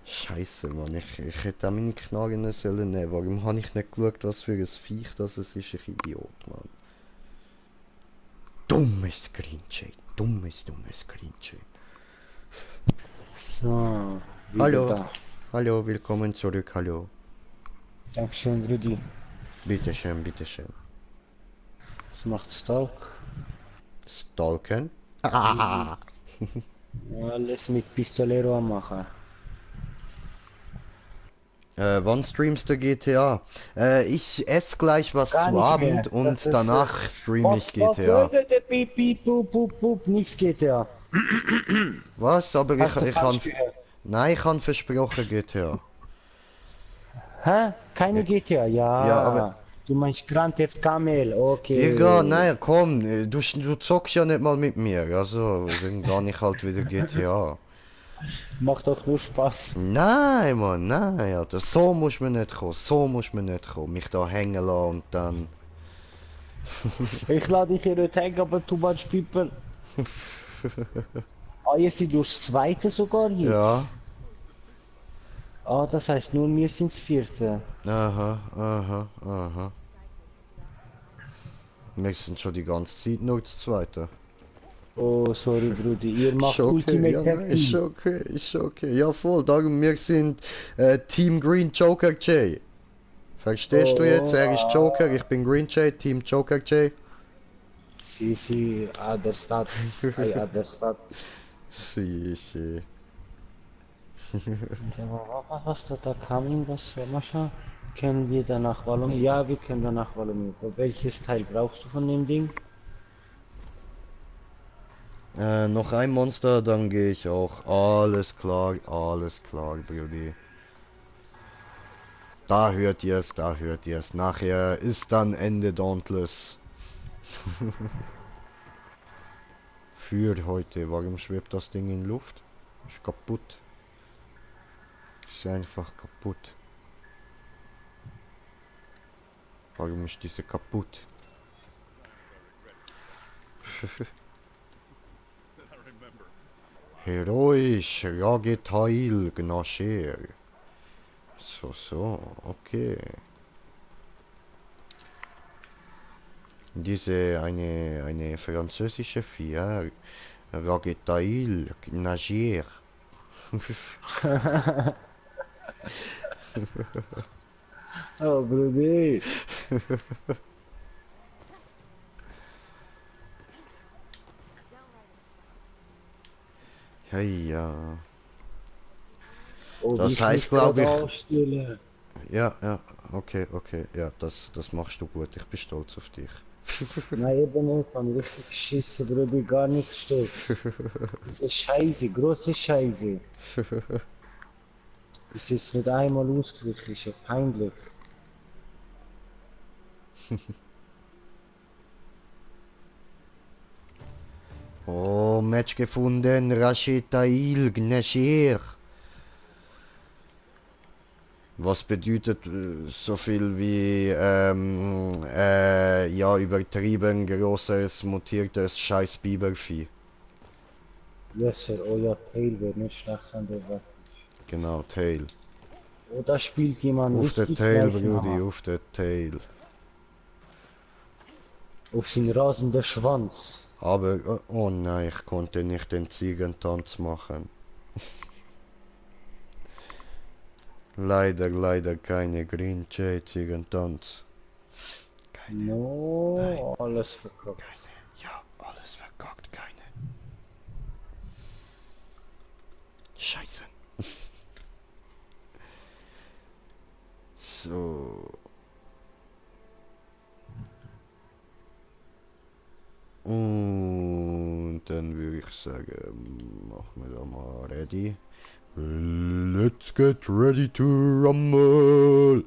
Scheiße, Mann, ich hätte auch meine Knarren sollen nehmen. Warum habe ich nicht geschaut, was für ein Viech das es ist? Ich Idiot, Mann. Dummes Screenshot. Dummes Screenshot. So, wieder Hallo. da. Hallo, willkommen zurück, hallo. Dankeschön, Brudi. Bitteschön, bitteschön. Was macht Stalk? Stalken? Ah, Alles mit Pistolero am machen. wann streamst du GTA? Ich esse gleich was Gar zu nicht Abend mehr. und Das ist, danach streame ich Was GTA. soll der Piep, Piep, Pup, Pup, Pup, nix GTA. Was? Aber Hast du ich falsch kann... gehört? Nein, ich habe versprochen GTA. Hä? Keine GTA? Ja. Ja, aber- Du meinst Grand Theft Camel, okay. Digga, nein, komm, du zockst ja nicht mal mit mir, also dann gar nicht halt wieder GTA. Macht doch nur Spaß. Nein, Mann, nein, Alter, so muss man nicht kommen, so muss man nicht kommen. Mich da hängen lassen und dann... Ich lade dich hier nicht hängen, aber too much people. Ah, ihr seid durchs zweite sogar jetzt? Ja. Ah, das heißt nur wir sind's vierte. Aha, aha, aha. Wir sind schon die ganze Zeit nur das Zweite. Oh, sorry, Brudi. Ihr macht Ist okay, Ultimate ja, Tag nein, ist Team. okay, ist okay. Ja, voll, darum, wir sind Team Green Joker J. Verstehst du jetzt? Er ist Joker, ich bin Green J, Team Joker J. Si, understand. I understand. Sie. Was da kam irgendwas? Mascha? Können wir danach Wallung? Ja, wir können danach Wallung. Welches Teil brauchst du von dem Ding? Noch ein Monster, dann gehe ich auch. Alles klar, Brudi. Da hört ihr es, da hört ihr es. Nachher ist dann Ende Dauntless. Für heute. Warum schwebt das Ding in Luft? Ist kaputt. Ist einfach kaputt. Warum ist diese kaputt? Heroisch, Ragetail, Gnascher. So, okay. Diese, eine französische Fier. Ragetail, Gnascher. Oh, Bruder. Ja. Oh, Das ich heißt, muss glaube grad ich- aufstellen. Ja, okay, ja, das machst du gut. Ich bin stolz auf dich. Nein, eben nicht. Ich habe richtig geschissen, Bruder. Gar nicht stolz. Das ist Scheiße, große Scheiße. Ist jetzt nicht einmal ausgewichen, ist ja peinlich. Oh, Match gefunden, Rashetail, Gnasher. Was bedeutet so viel wie, ja, übertrieben großes, mutiertes scheiß Bibervieh. Yes, sir. Oh ja, Tail wäre nicht schlecht, wenn der weg ist. Genau, Tail. Oh, da spielt jemand Auf der richtig Tail, nice Brudi, Hammer. auf der Tail. Auf seinen rasenden Schwanz. Aber, oh nein, ich konnte nicht den Ziegentanz machen. Leider keine Green Jay Ziegentanz. No, alles verkackt. Ja, alles verkackt, keine. Scheiße. So. Und dann würde ich sagen, machen wir da mal ready. Let's get ready to rumble.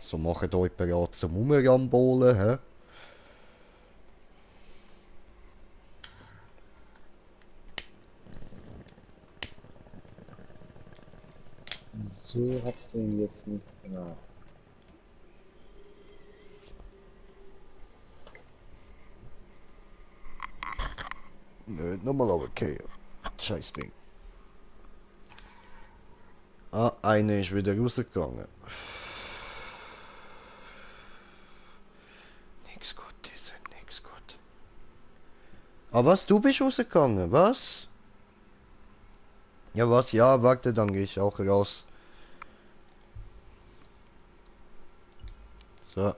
So, macht euch bereit zum Umrambolen, hä? So hat's den jetzt nicht genau. Nö, nochmal okay. Scheiß Ding. Ah, eine ist wieder rausgegangen. Nix gut, diese, nix gut. Ah, was? Du bist rausgegangen, was? Ja, was? Ja, warte, dann gehe ich auch raus. So.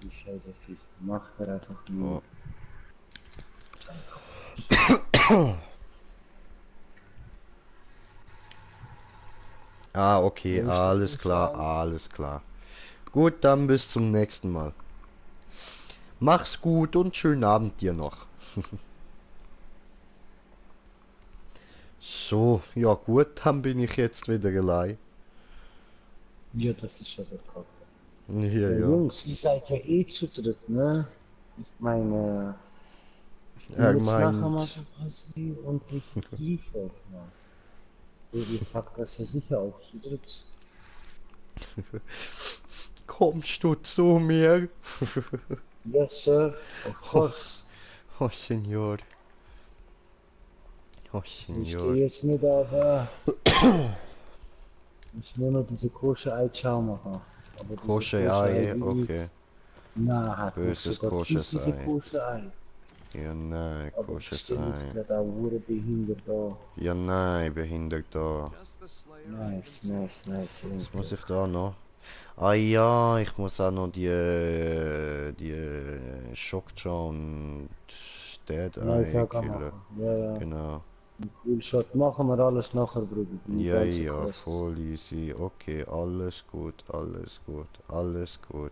Die Scheiße Viech. Macht er einfach nur. Ah, okay, Wo ist alles der klar, Saal? alles klar. Gut, dann bis zum nächsten Mal. Mach's gut und schönen Abend dir noch. So, ja gut, dann bin ich jetzt wieder allein. Ja, das ist aber kacke. Hier, Ja, ja. Jungs, ihr seid ja eh zu dritt, ne? Ich meine, ich Er will jetzt nachher mal meint, so was und richtig liefern, man. Ihr packt das ja sicher auch zu dritt. kommst du zu mir? Yes, sir, of course. Oh, Senor. Oh, Ich Senor. stehe jetzt nicht, aber ich will nur diese kosche Ei-Chow machen. Aber diese Kosche Ei, will ich- okay. Na, hat mich Böses sogar kosches tief diese Ei. kosche Ei. Ja, nein, Aber kosches bestimmt Ei. wird da wurde behindert da. Ja, nein, behindert da. Just the Slayer. Nice, nice, nice. Was muss ich da noch? Ah ja, ich muss auch noch die Shockjaw und Dead Ja, Eye sag killen. mal. Ja, ja. Genau. Cool Shot. Machen wir alles nachher, Bruder. Die Ja, ganze ja, Quest. voll easy. Okay, alles gut, alles gut, alles gut.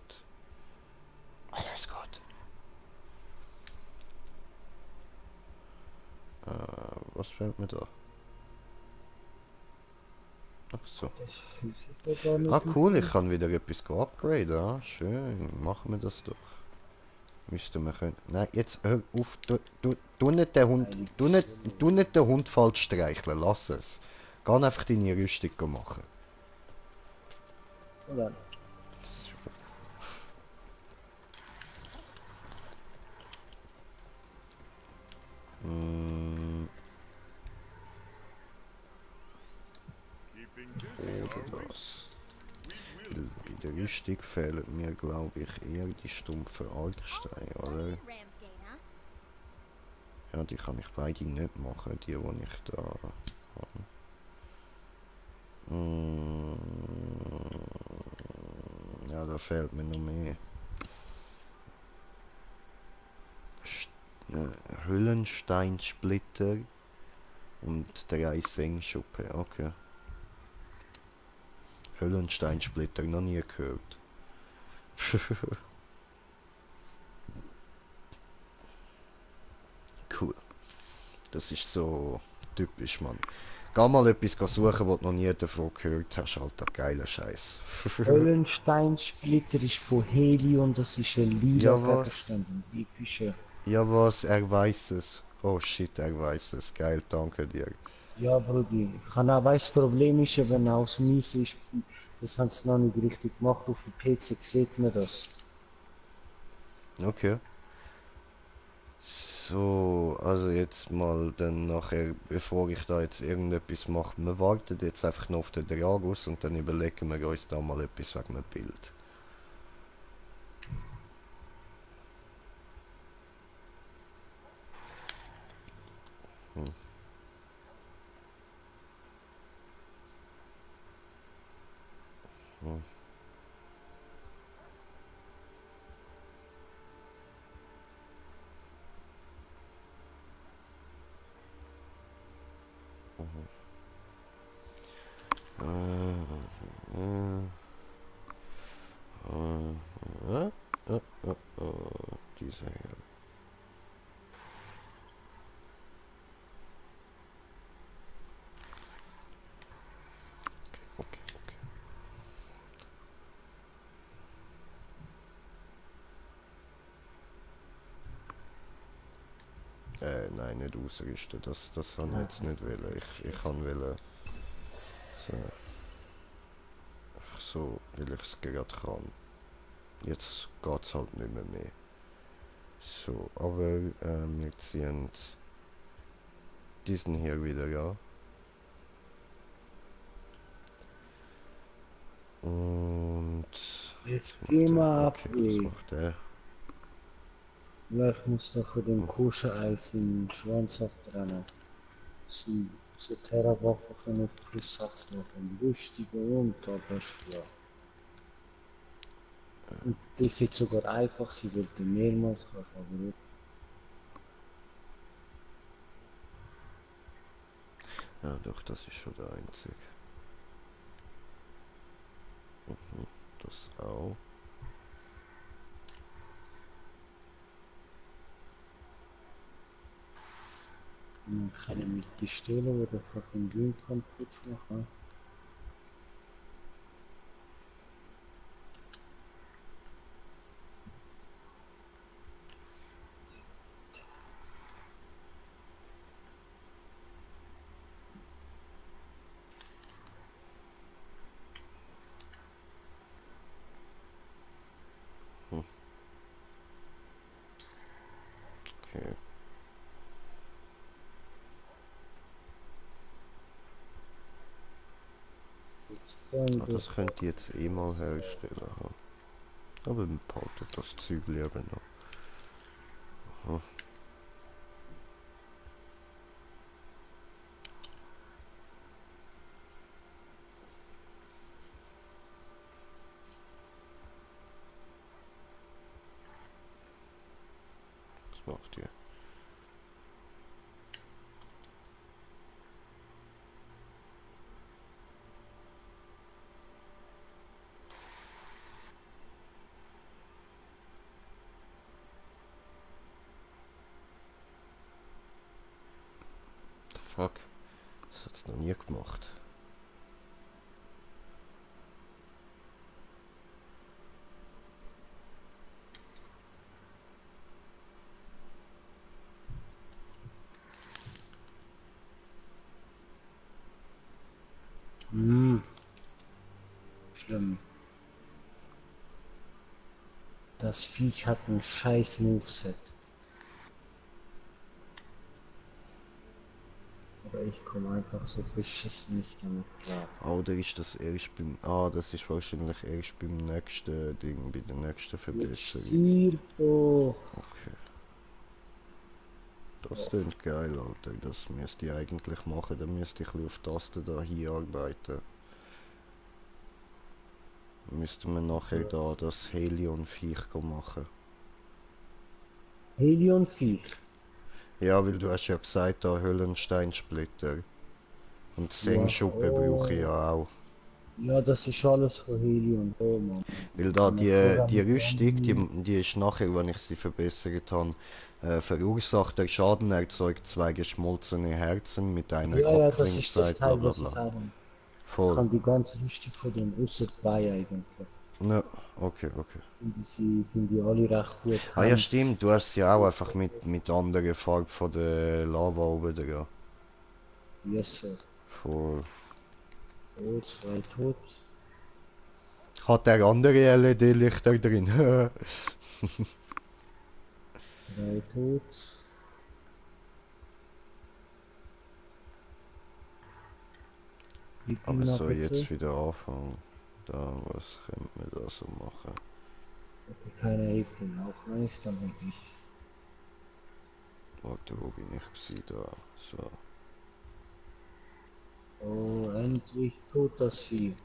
Alles gut. Was fällt mir da? Ach so. Das fühlt sich ja gar nicht Ah, cool, gut ich kann wieder etwas upgraden. Ah, schön. Machen wir das doch. Müssten wir können. Nein, jetzt hör auf. Du nicht den Hund. an. Du nicht den Hund falsch streicheln. Lass es. Geh einfach deine Rüstung machen. Oder? Mm, Keeping busy, are we? We will bei der Rüstung fehlen mir, glaube ich, eher die stumpfen Alksteine, oder? Ramsgate, huh? Ja, die kann ich beide nicht machen, die ich da habe. Ja, da fehlt mir noch mehr. Hüllensteinsplitter und 3 Sengschuppen, okay. Hüllensteinsplitter, noch nie gehört. Cool. Das ist so typisch, Mann. Geh mal etwas suchen, was du noch nie davon gehört hast, Alter. Geiler Scheiß. Höllensteinsplitter ist von Helion, das ist ein lila Ja, was? Gegenstand. Ein epischer. Ja, was? Er weiß es. Oh shit, er weiß es. Geil, danke dir. Ja, Brudi. Ich habe auch weiss, das Problem ist, wenn er aus Mies ist, das haben sie noch nicht richtig gemacht. Auf dem PC sieht man das. Okay. So, also jetzt mal dann nachher, bevor ich da jetzt irgendetwas mache, wir warten jetzt einfach noch auf den Dragus und dann überlegen wir uns da mal etwas wegen dem Bild. Diese hier. Okay, okay. Nein, nicht ausrüsten. Das habe ich jetzt nicht wollen. Ich kann wollen. So. Einfach so, weil ich es gerade kann. Jetzt geht es halt nicht mehr. So, aber wir ziehen diesen hier wieder, ja. Und... Jetzt gehen wir ab. Okay, was macht der? Ich muss da für den Kuschereis den Schwanz abtrennen. So Terrawaffe können auf plus 6 machen. Lustige und aber ja. Und das ist sogar einfach, sie wollte mehrmals aber Ja, doch, das ist schon der einzige. Das auch. man kann mit die Stelle oder fucking Green kann futsch machen. Okay. Ah, das könnt ihr jetzt eh mal herstellen. Ha. Aber wir behalten das Zeug lieber noch. Aha. Was macht ihr? Fuck. Das hat's noch nie gemacht. Schlimm. Das Viech hat ein scheiß Moveset. Aber ich komme einfach so beschissen nicht damit klar. Oder ist das erst beim... Ah, das ist wahrscheinlich erst beim nächsten Ding, bei der nächsten Verbesserung. Stirb doch! Okay. Das klingt geil, Alter. Das müsste ich eigentlich machen. Dann müsste ich ein bisschen auf Tasten da hier arbeiten. Müsste man nachher da das Helion-Viech machen. Helion-Viech? Ja, weil du hast ja gesagt, da Höllensteinsplitter. Und Sengschuppe brauche ich ja auch. Ja, das ist alles von Helion. Oh Mann. Weil da die Rüstung, die die ist nachher, wenn ich sie verbessert habe, verursacht der Schaden, erzeugt 2 geschmolzene Herzen mit einer Ja, das ist das Abklingzeit, Teil, bla was ich bla bla. habe. Ich Voll. kann die ganze Rüstung von den außer 2 eigentlich. Ja, okay. Finde ich alle recht gut. Ah ja, stimmt, du hast sie auch einfach mit anderer Farbe von der Lava oben dran. Yes, sir. Voll. Oh, 2 tot. Hat der andere LED-Lichter drin? 3 tot. Aber so jetzt wieder anfangen. Da, was könnte man da so machen? Keine Häkchen, auch nice, dann hab ich. Warte, wo bin ich gewesen? Da, so. Oh, endlich tot das Vieh.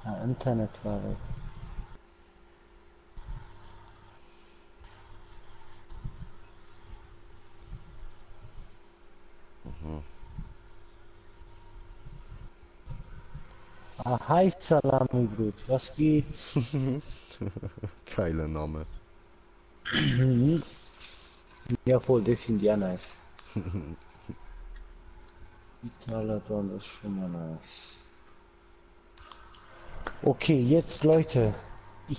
Ja, Internet war weg. Ah, hi Salami Brut, was geht? Geiler Name. Ja voll, der finde ich ja nice. Italadon, das ist schon mal nice. Okay, jetzt Leute,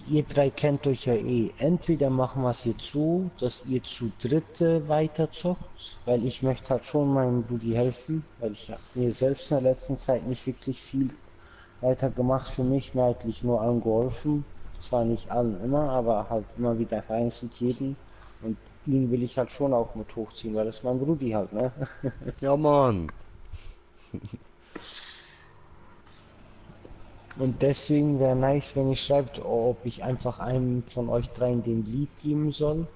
ihr drei kennt euch ja eh. Entweder machen wir es jetzt so, dass ihr zu dritte weiterzockt, weil ich möchte halt schon meinem Brudi helfen, weil ich habe mir selbst in der letzten Zeit nicht wirklich viel weiter gemacht für mich, mir eigentlich nur allen geholfen. Zwar nicht allen immer, aber halt immer wieder vereinzelt jeden. Und ihn will ich halt schon auch mit hochziehen, weil das ist mein Brudi halt, ne? Ja, Mann. Und deswegen wäre nice, wenn ihr schreibt, ob ich einfach einem von euch dreien den Lied geben soll.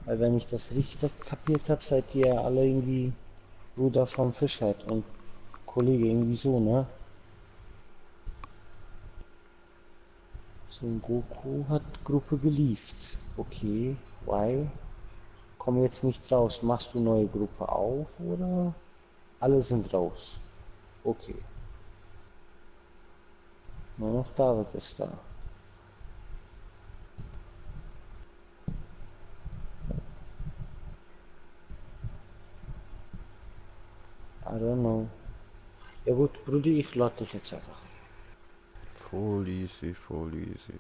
Weil wenn ich das richtig kapiert habe, seid ihr alle irgendwie Bruder von Fischheit und Kollege irgendwie so, ne? So ein Goku hat Gruppe gelieft. Okay, why? Komm jetzt nicht raus. Machst du neue Gruppe auf oder? Alle sind raus. Okay. Nur noch David ist da. I don't know. Ja gut, Brudi, ich lade dich jetzt einfach. Voll easy, voll easy.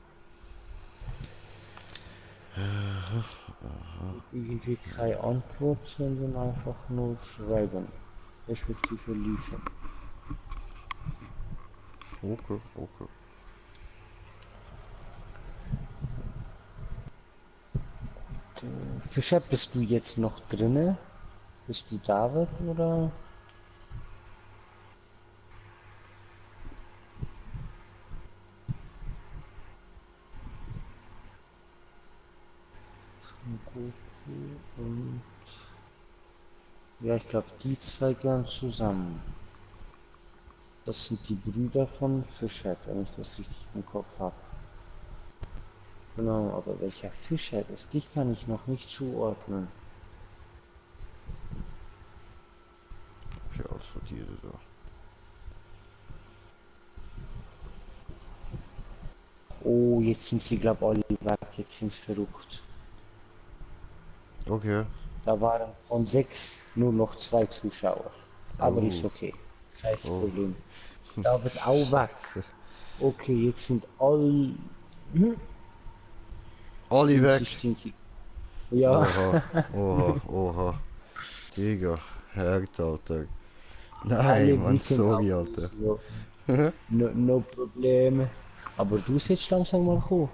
Irgendwie keine Antwort, sondern einfach nur schreiben. Respektive liefern. Okay. Fischer, bist du jetzt noch drinne? Bist du David oder? Goku und ja, ich glaube die zwei gehören zusammen. Das sind die Brüder von Fischer, wenn ich das richtig im Kopf habe. Genau, aber welcher Fischer ist, dich kann ich noch nicht zuordnen. Ja, also die da? Oh, jetzt sind sie glaub alle weg, jetzt sind sie verrückt. Okay. Da waren von 6 nur noch 2 Zuschauer. Aber ist Oh. okay. Kein Oh. Problem. Da wird auch weg. Okay, jetzt sind alle. Alle sind weg. sie stinkig. Ja. Oha, oha, oha. Digga, hart, Alter. Alle Nein, Mann, Weekend sorry, auch Alter. ja. No Probleme. Aber du sollst langsam mal kommen.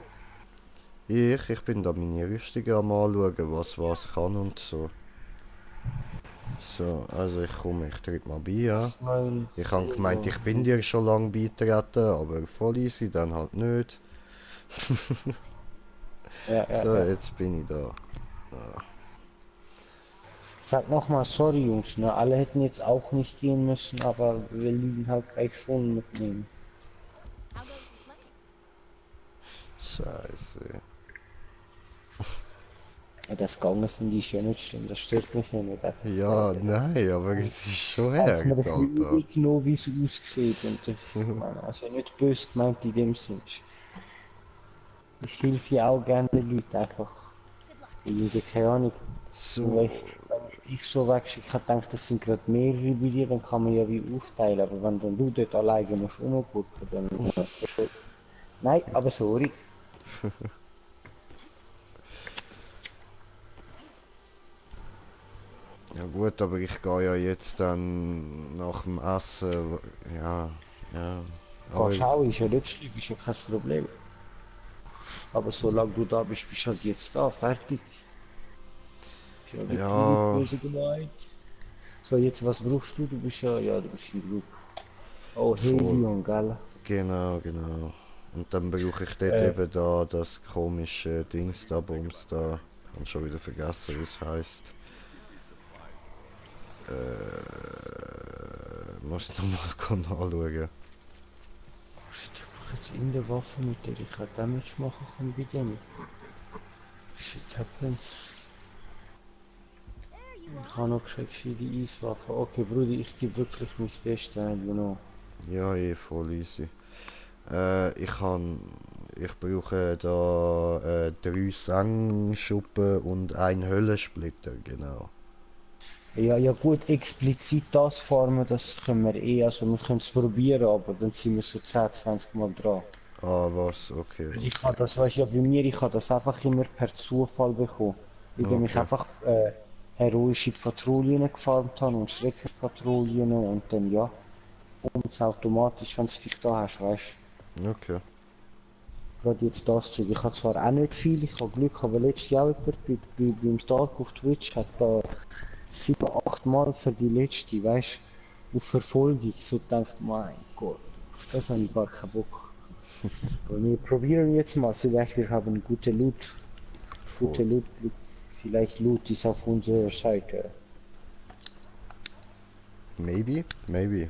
Ich bin da meine Rüstung am anschauen, was kann und so. So, also ich komme, ich tritt mal bei, ja. Ich habe gemeint, ich bin dir schon lange beitreten, aber voll easy, dann halt nicht. Ja, So, ja. jetzt bin ich da. Sag nochmal sorry, Jungs. Ne? Alle hätten jetzt auch nicht gehen müssen, aber wir liegen halt gleich schon mitnehmen. How goes the swimming? Scheiße. Ja, das Gangen sind die ja nicht schlimm, das stört mich ja nicht. Ja, nein, aber es ist schon Einfach hart, mir ein Alter. bisschen genau, wie es aussieht. Und ich meine, also nicht böse gemeint in dem Sinn. Ich helfe ja auch gerne den Leuten einfach. Irgendwie, keine Ahnung. So, Wenn ich dich so wegschicke, ich hab gedacht, das sind gerade mehrere bei dir, dann kann man ja wie aufteilen. Aber wenn dann du dort alleine musst umgucken, dann. Nein, aber sorry. ja gut, aber ich gehe ja jetzt dann nach dem Essen, ja, ja. Aber Kannst auch, ist ja nicht schlimm, ist ja kein Problem. Aber solange du da bist, bist du halt jetzt da, fertig. Ist ja wirklich Ja. nicht böse gemeint. So, jetzt was brauchst du? Du bist ja, du bist im Group. Oh, Helion, gell? genau, genau. Und dann brauche ich dort eben da das komische Dings da, Bums da. Ich hab schon wieder vergessen, wie es heisst. Muss ich nochmal anschauen. Oh shit, ich brauche jetzt in der Waffe mit der ich kann Damage machen kann bei dem. Shit happens. Ich habe noch geschickt für die Eiswaffe. Okay, Bruder, ich gebe wirklich mein Bestes, you know. Ja, voll easy. Ich brauche da 3 Sangschuppen und ein Höllensplitter, genau. Ja gut, explizit das farmen, das können wir eh, also wir können es probieren, aber dann sind wir so 10, 20 Mal dran. Ah, was? Okay. Ich habe das, weißt du ja, bei mir, ich habe das einfach immer per Zufall bekommen. Indem ich Okay. einfach heroische Patrouillen gefarmt habe und Schreckenspatrouillen und dann ja, kommt es automatisch, wenn du es vielleicht da hast, weißt du. Okay. Gerade jetzt das Zeug. Ich habe zwar auch nicht viel, ich habe Glück, aber letztes Jahr jemand beim Stark auf Twitch hat da 7, 8 Mal für die letzte, weißt du, auf Verfolgung. So denkt, mein Gott, auf das habe ich gar keinen Bock. Aber wir probieren jetzt mal, vielleicht wir haben gute Loot. Gute Loot, vielleicht Loot ist auf unserer Seite. Maybe? Maybe.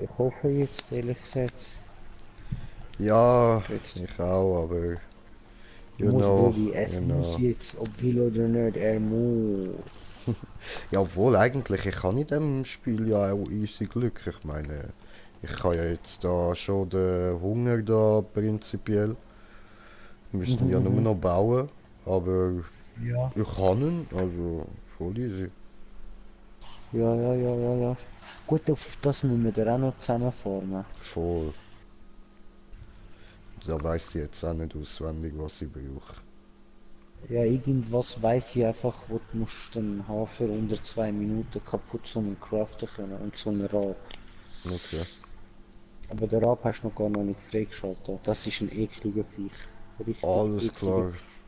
Ich hoffe jetzt, ehrlich gesagt. Ja, Jetzt. ich auch, aber... You Muss know, Brudi, es you muss know. jetzt, ob will oder nicht, er muss. Ja, obwohl eigentlich, ich habe in dem Spiel ja auch easy Glück. Ich meine, ich kann ja jetzt da schon den Hunger da prinzipiell. Wir müssen ja nur noch bauen, aber Ja. ich kann ihn, also voll easy. Ja. Gut, auf das müssen wir dann auch noch zusammenfahren. Voll. Da weiß ich jetzt auch nicht auswendig, was ich brauche. Ja, irgendwas weiß ich einfach, wo du musst dann haben für unter 2 Minuten kaputt zum craften können und so einen Rab. Okay. Aber den Rab hast du noch gar nicht freigeschaltet. Das ist ein ekliger Viech. Richtig Alles ekliger klar. Viech.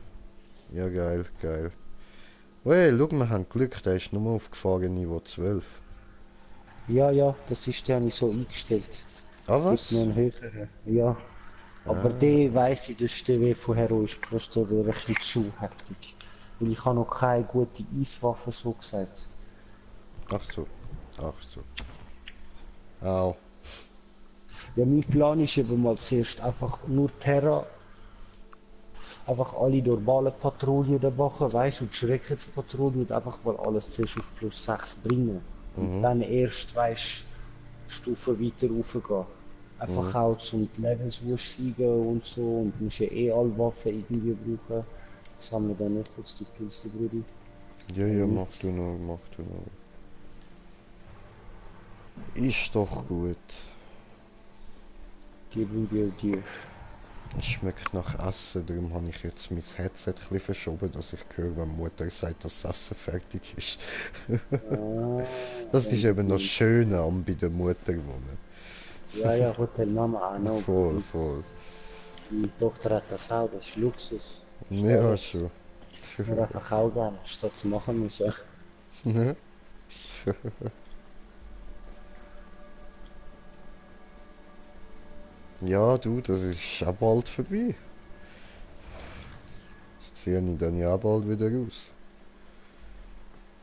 Ja, geil, geil. Well, schau, wir haben Glück, der ist nur aufgefahren Niveau 12. Ja, das ist der habe ich so eingestellt. Ah, Gibt was? noch einen höheren. Ja. Aber der weiss ich, das ist der Weg von Heroisch Plus, der wäre ein bisschen zu heftig. Weil ich habe noch keine gute Eiswaffe so gesagt. Ach so. Ach so. Au. Ja, mein Plan ist eben mal zuerst einfach nur Terra, einfach alle normale Patrouillen da machen, weißt du, und die Schreckenspatrouille und einfach mal alles zuerst auf plus 6 bringen. Und dann erst, weißt Stufen weiter raufgehen. Einfach auch zum die Levels steigen und so und musst ja eh alle Waffen irgendwie brauchen. Sammle dann nicht kurz die Pilze, Brudi. Ja, ja, mach du noch, mach du noch. Ist doch gut. Die Brudi und dir. Es schmeckt nach Essen, darum habe ich jetzt mein Headset ein bisschen verschoben, dass ich höre, wenn Mutter sagt, dass das Essen fertig ist. Das ist eben das Schöne am bei der Mutter wohnen. Ja, ja, Hotel Mama auch noch. Voll, voll. Die Tochter hat das auch, das ist Luxus. Ja, schon. Das ist einfach auch gerne, statt zu machen müssen. Ja, du, das ist auch bald vorbei. Das ziehe ich dann ja auch bald wieder raus.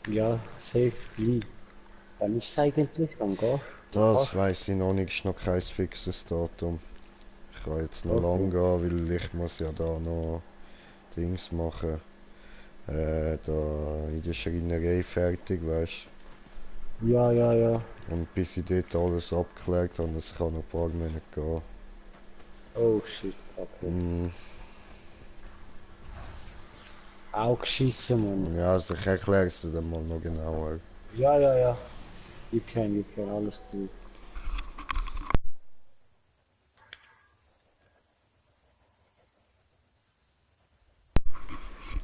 Ja, safe, gleich. Wann ist es eigentlich? Wann gehst du? Das weiss ich noch nicht, ist noch kein fixes Datum. Ich kann jetzt noch lang gehen, weil ich muss ja da noch Dings machen. Da in der Schreinerei fertig, weißt Ja, ja, ja. du. Und bis ich dort alles abgeklärt habe, das kann noch ein paar Monate gehen. Oh shit, okay. Auch geschissen, Mann. Ja, also ich erkläre es dir dann mal noch genauer. Ja, ja, ja. You can, alles gut.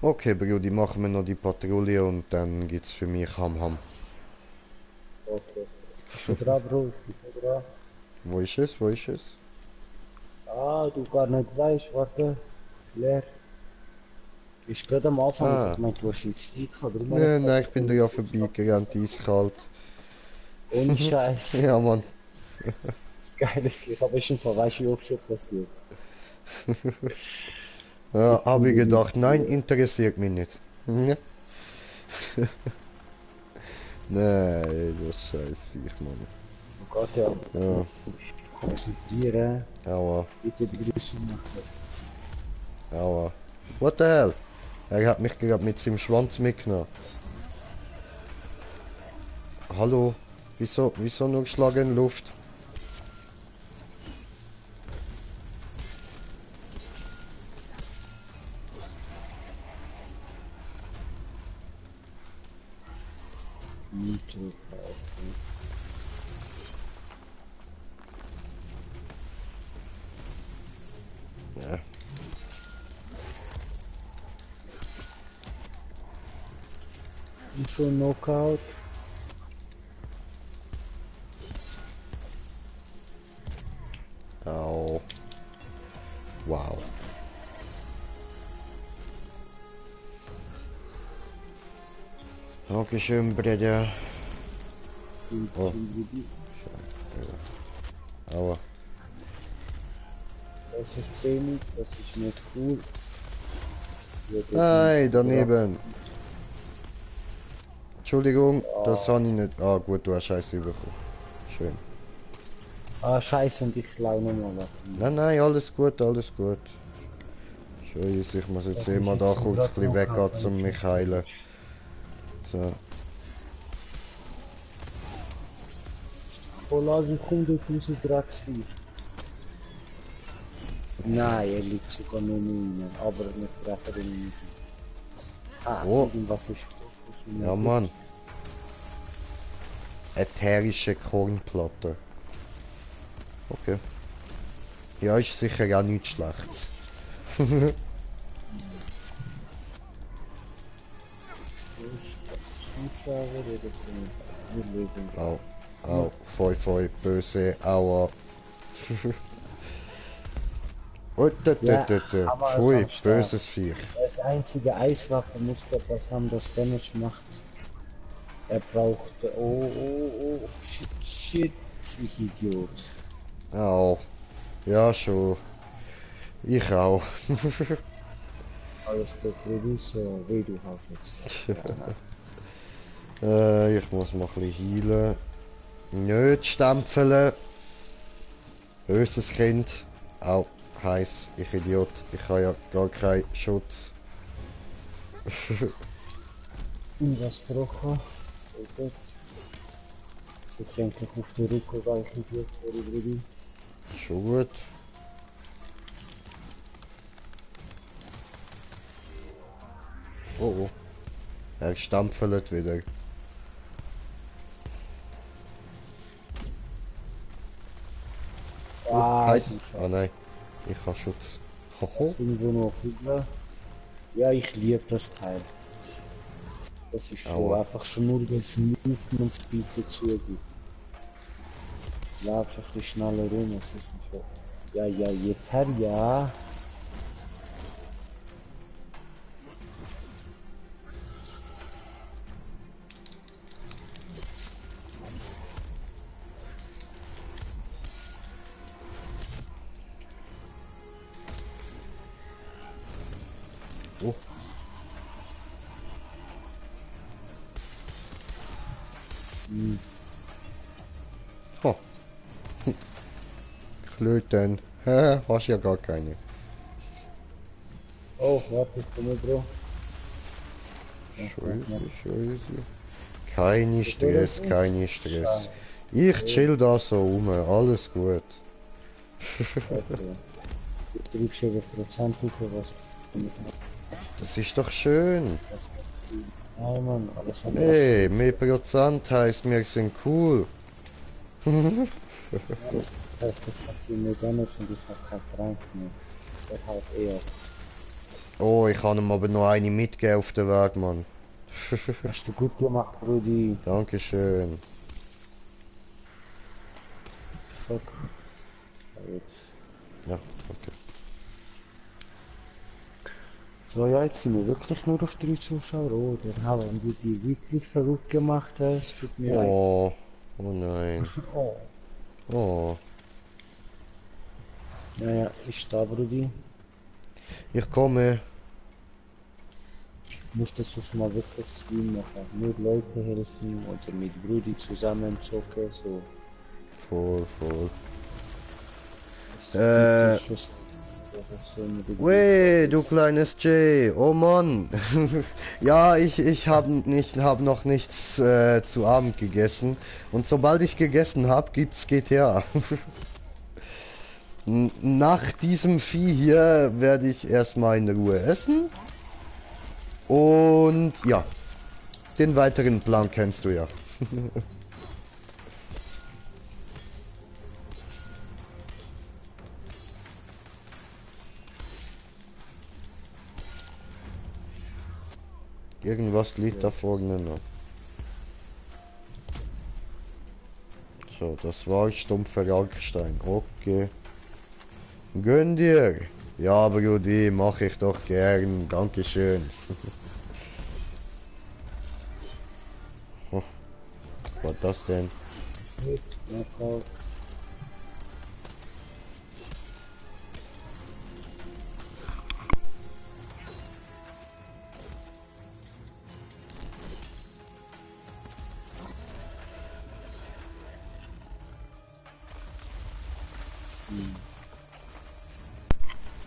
Okay, Brudi, machen wir noch die Patrouille und dann gibt's für mich Ham. Okay. Ich bin dran, Bro, ich bin dran. Wo ist es? Wo ist es? Ah, du gar nicht weißt, warte. Leer. Ich gerade am Anfang, Ah. ich meinte, du hast ihn gesehen, darum Nein, ich bin da ja vorbeigerannt, eiskalt. ohne Scheiß. Ja, Mann. Geiles Sieg, aber ich weißt du, wie oft schon passiert. Ja, habe ich gedacht, nein, interessiert mich nicht. Ja. Nein, das scheiß Viech, Mann. Oh Gott, ja. Ja, Präsentieren. aua, Bitte Begrüßung machen. aua. What the hell? Er hat mich gerade mit seinem Schwanz mitgenommen. Hallo? Wieso nur geschlagen in Luft? Nitro kaufen. Ja. Und schon Knockout. Au. Wow. Dankeschön, Bruder. Oh. Aua. Das ist 10, das ist nicht cool. Nein, daneben. Entschuldigung, das habe ich nicht. Ah gut, du hast Scheiße bekommen. Schön. Ah, scheiße, und ich lau nochmal ab. Nein, alles gut, alles gut. Scheiße, ich muss jetzt eh mal da kurz ein bisschen weggehen, um mich heilen. So. Voll also kommt dort raus, Drecksvieh. Nein, er liegt sogar nur rein, aber wir treffen ihn nicht. Ah, Oh. irgendwas ist Ja, Mann. Ätherische Kornplatte. Okay. Ja, ist sicher auch nichts Schlechtes. Zuschauer oder so. Wir lesen. Au. Au. Voll, böse. Aua. Oh, Ja, aber es Pfui, am Start. böses Viech. Das einzige Eiswaffe muss was haben, das Damage macht. Er braucht. Oh, shit, ich Idiot. Au. Ja, schon. Ich auch. Alles gut, Producer, wie du hast jetzt. Ich muss mal ein bisschen healen. Nicht stempeln. Böses Kind. Au. Heiß. Ich Idiot. Ich habe ja gar keinen Schutz. Und was gebrochen? Okay. dass ich eigentlich auf die Rücke reichen wird, sorry Brudi. Schon gut. Oh oh. Er stampfelt wieder. Ah, Heiß. du Scheiße. Ah nein. Ich habe Schutz. Hoho. Ist irgendwo noch rüber. Ja, ich liebe das Teil. Das ist schon Aua. einfach schon nur das Movement Speed dazu gibt. Laufst ein bisschen schneller rum, das ist schon. Ja, ja, jetzt ja. Oh. Hm. Ho. Klöten. Hä? Hast ja gar keine. Oh, warte, ich komme, Bro. Scheiße, scheiße. Keine Stress, keine Stress. Ich chill da so rum, alles gut. Okay. Jetzt drückst du über Prozent hoch, was. Das ist doch schön. Nein, Mann, alles andere. Hey, mehr Prozent heißt wir sind cool. Das heißt, ich habe viel mehr Damage und ich habe keinen Trank mehr. Der halt eher. Oh, ich kann ihm aber noch eine mitgeben auf den Weg, Mann. Hast du gut gemacht, Brudi. Dankeschön. Fuck. Jetzt. Ja, okay. So, ja, jetzt sind wir wirklich nur auf 3 Zuschauer. Oh, dann haben wir die wirklich verrückt gemacht. Es tut mir leid. Oh, oh nein. Oh. Oh, Naja, ich da, Brudi. ich komme. Musstest du schon mal wirklich Stream machen? Nur Leute helfen oder mit Brudi zusammen zocken, so. Voll, voll. Das Äh, gibt es schon so eine Weh, du kleines Jay. Oh Mann. Ja, ich hab noch nichts zu Abend gegessen. Und sobald ich gegessen hab, gibt's GTA. Nach diesem Vieh hier werde ich erstmal in Ruhe essen. Und ja, den weiteren Plan kennst du ja. Irgendwas liegt da vorne noch. So, das war stumpfer Rankstein. Okay. Gönn dir. Ja, Brudi, mach ich doch gern. Dankeschön. Oh, was war das denn? Knockout.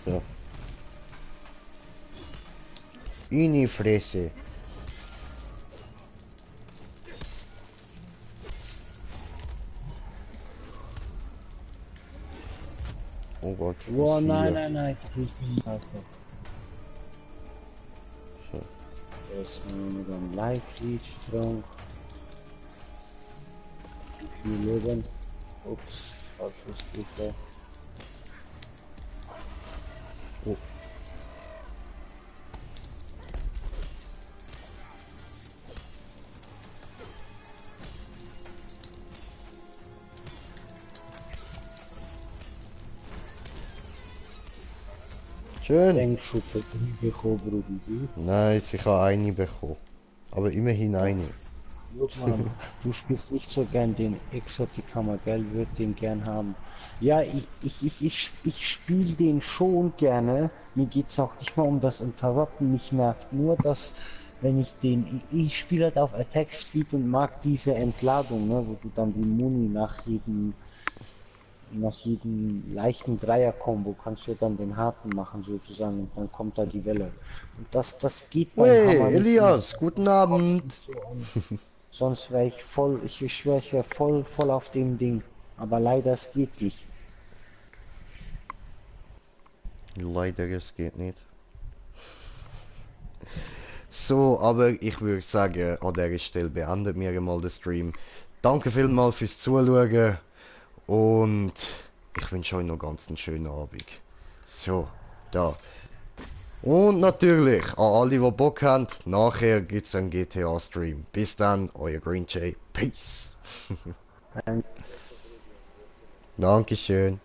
So. In die Fresse. Oh Gott. Oh was nein, hier? nein, nein, ich muss den Alter. So. Jetzt nehmen wir dann Live-Lead-Strong. Viel Leben. Ups, falsches Stufe. Oh. Schön. Denkschuppe bekommen, Brudi. Nice, ich habe eine bekommen. Aber immerhin eine. Guck mal, du spielst nicht so gern den Exotic-Hammer, gell? Würd den gern haben. Ja, ich spiele den schon gerne. Mir geht's auch nicht mal um das Interrupten. Mich nervt nur, dass, wenn ich den, ich spiele halt auf Attack Speed und mag diese Entladung, ne, wo du dann die Muni nach jedem leichten Dreier-Kombo kannst du dann den harten machen sozusagen und dann kommt da die Welle. Und das geht beim Hey, Hammer nicht Elias, mehr. guten Das kotzt Abend. mich so an. Sonst wäre ich voll, ich schwöre, ich wäre voll auf dem Ding. Aber leider, es geht nicht. Leider, es geht nicht. So, aber ich würde sagen, an dieser Stelle beendet wir mal den Stream. Danke vielmals fürs Zuschauen und ich wünsche euch noch ganz einen schönen Abend. So, da. Und natürlich, an alle, die Bock haben, nachher gibt es einen GTA-Stream. Bis dann, euer Green Jay. Peace. Dankeschön.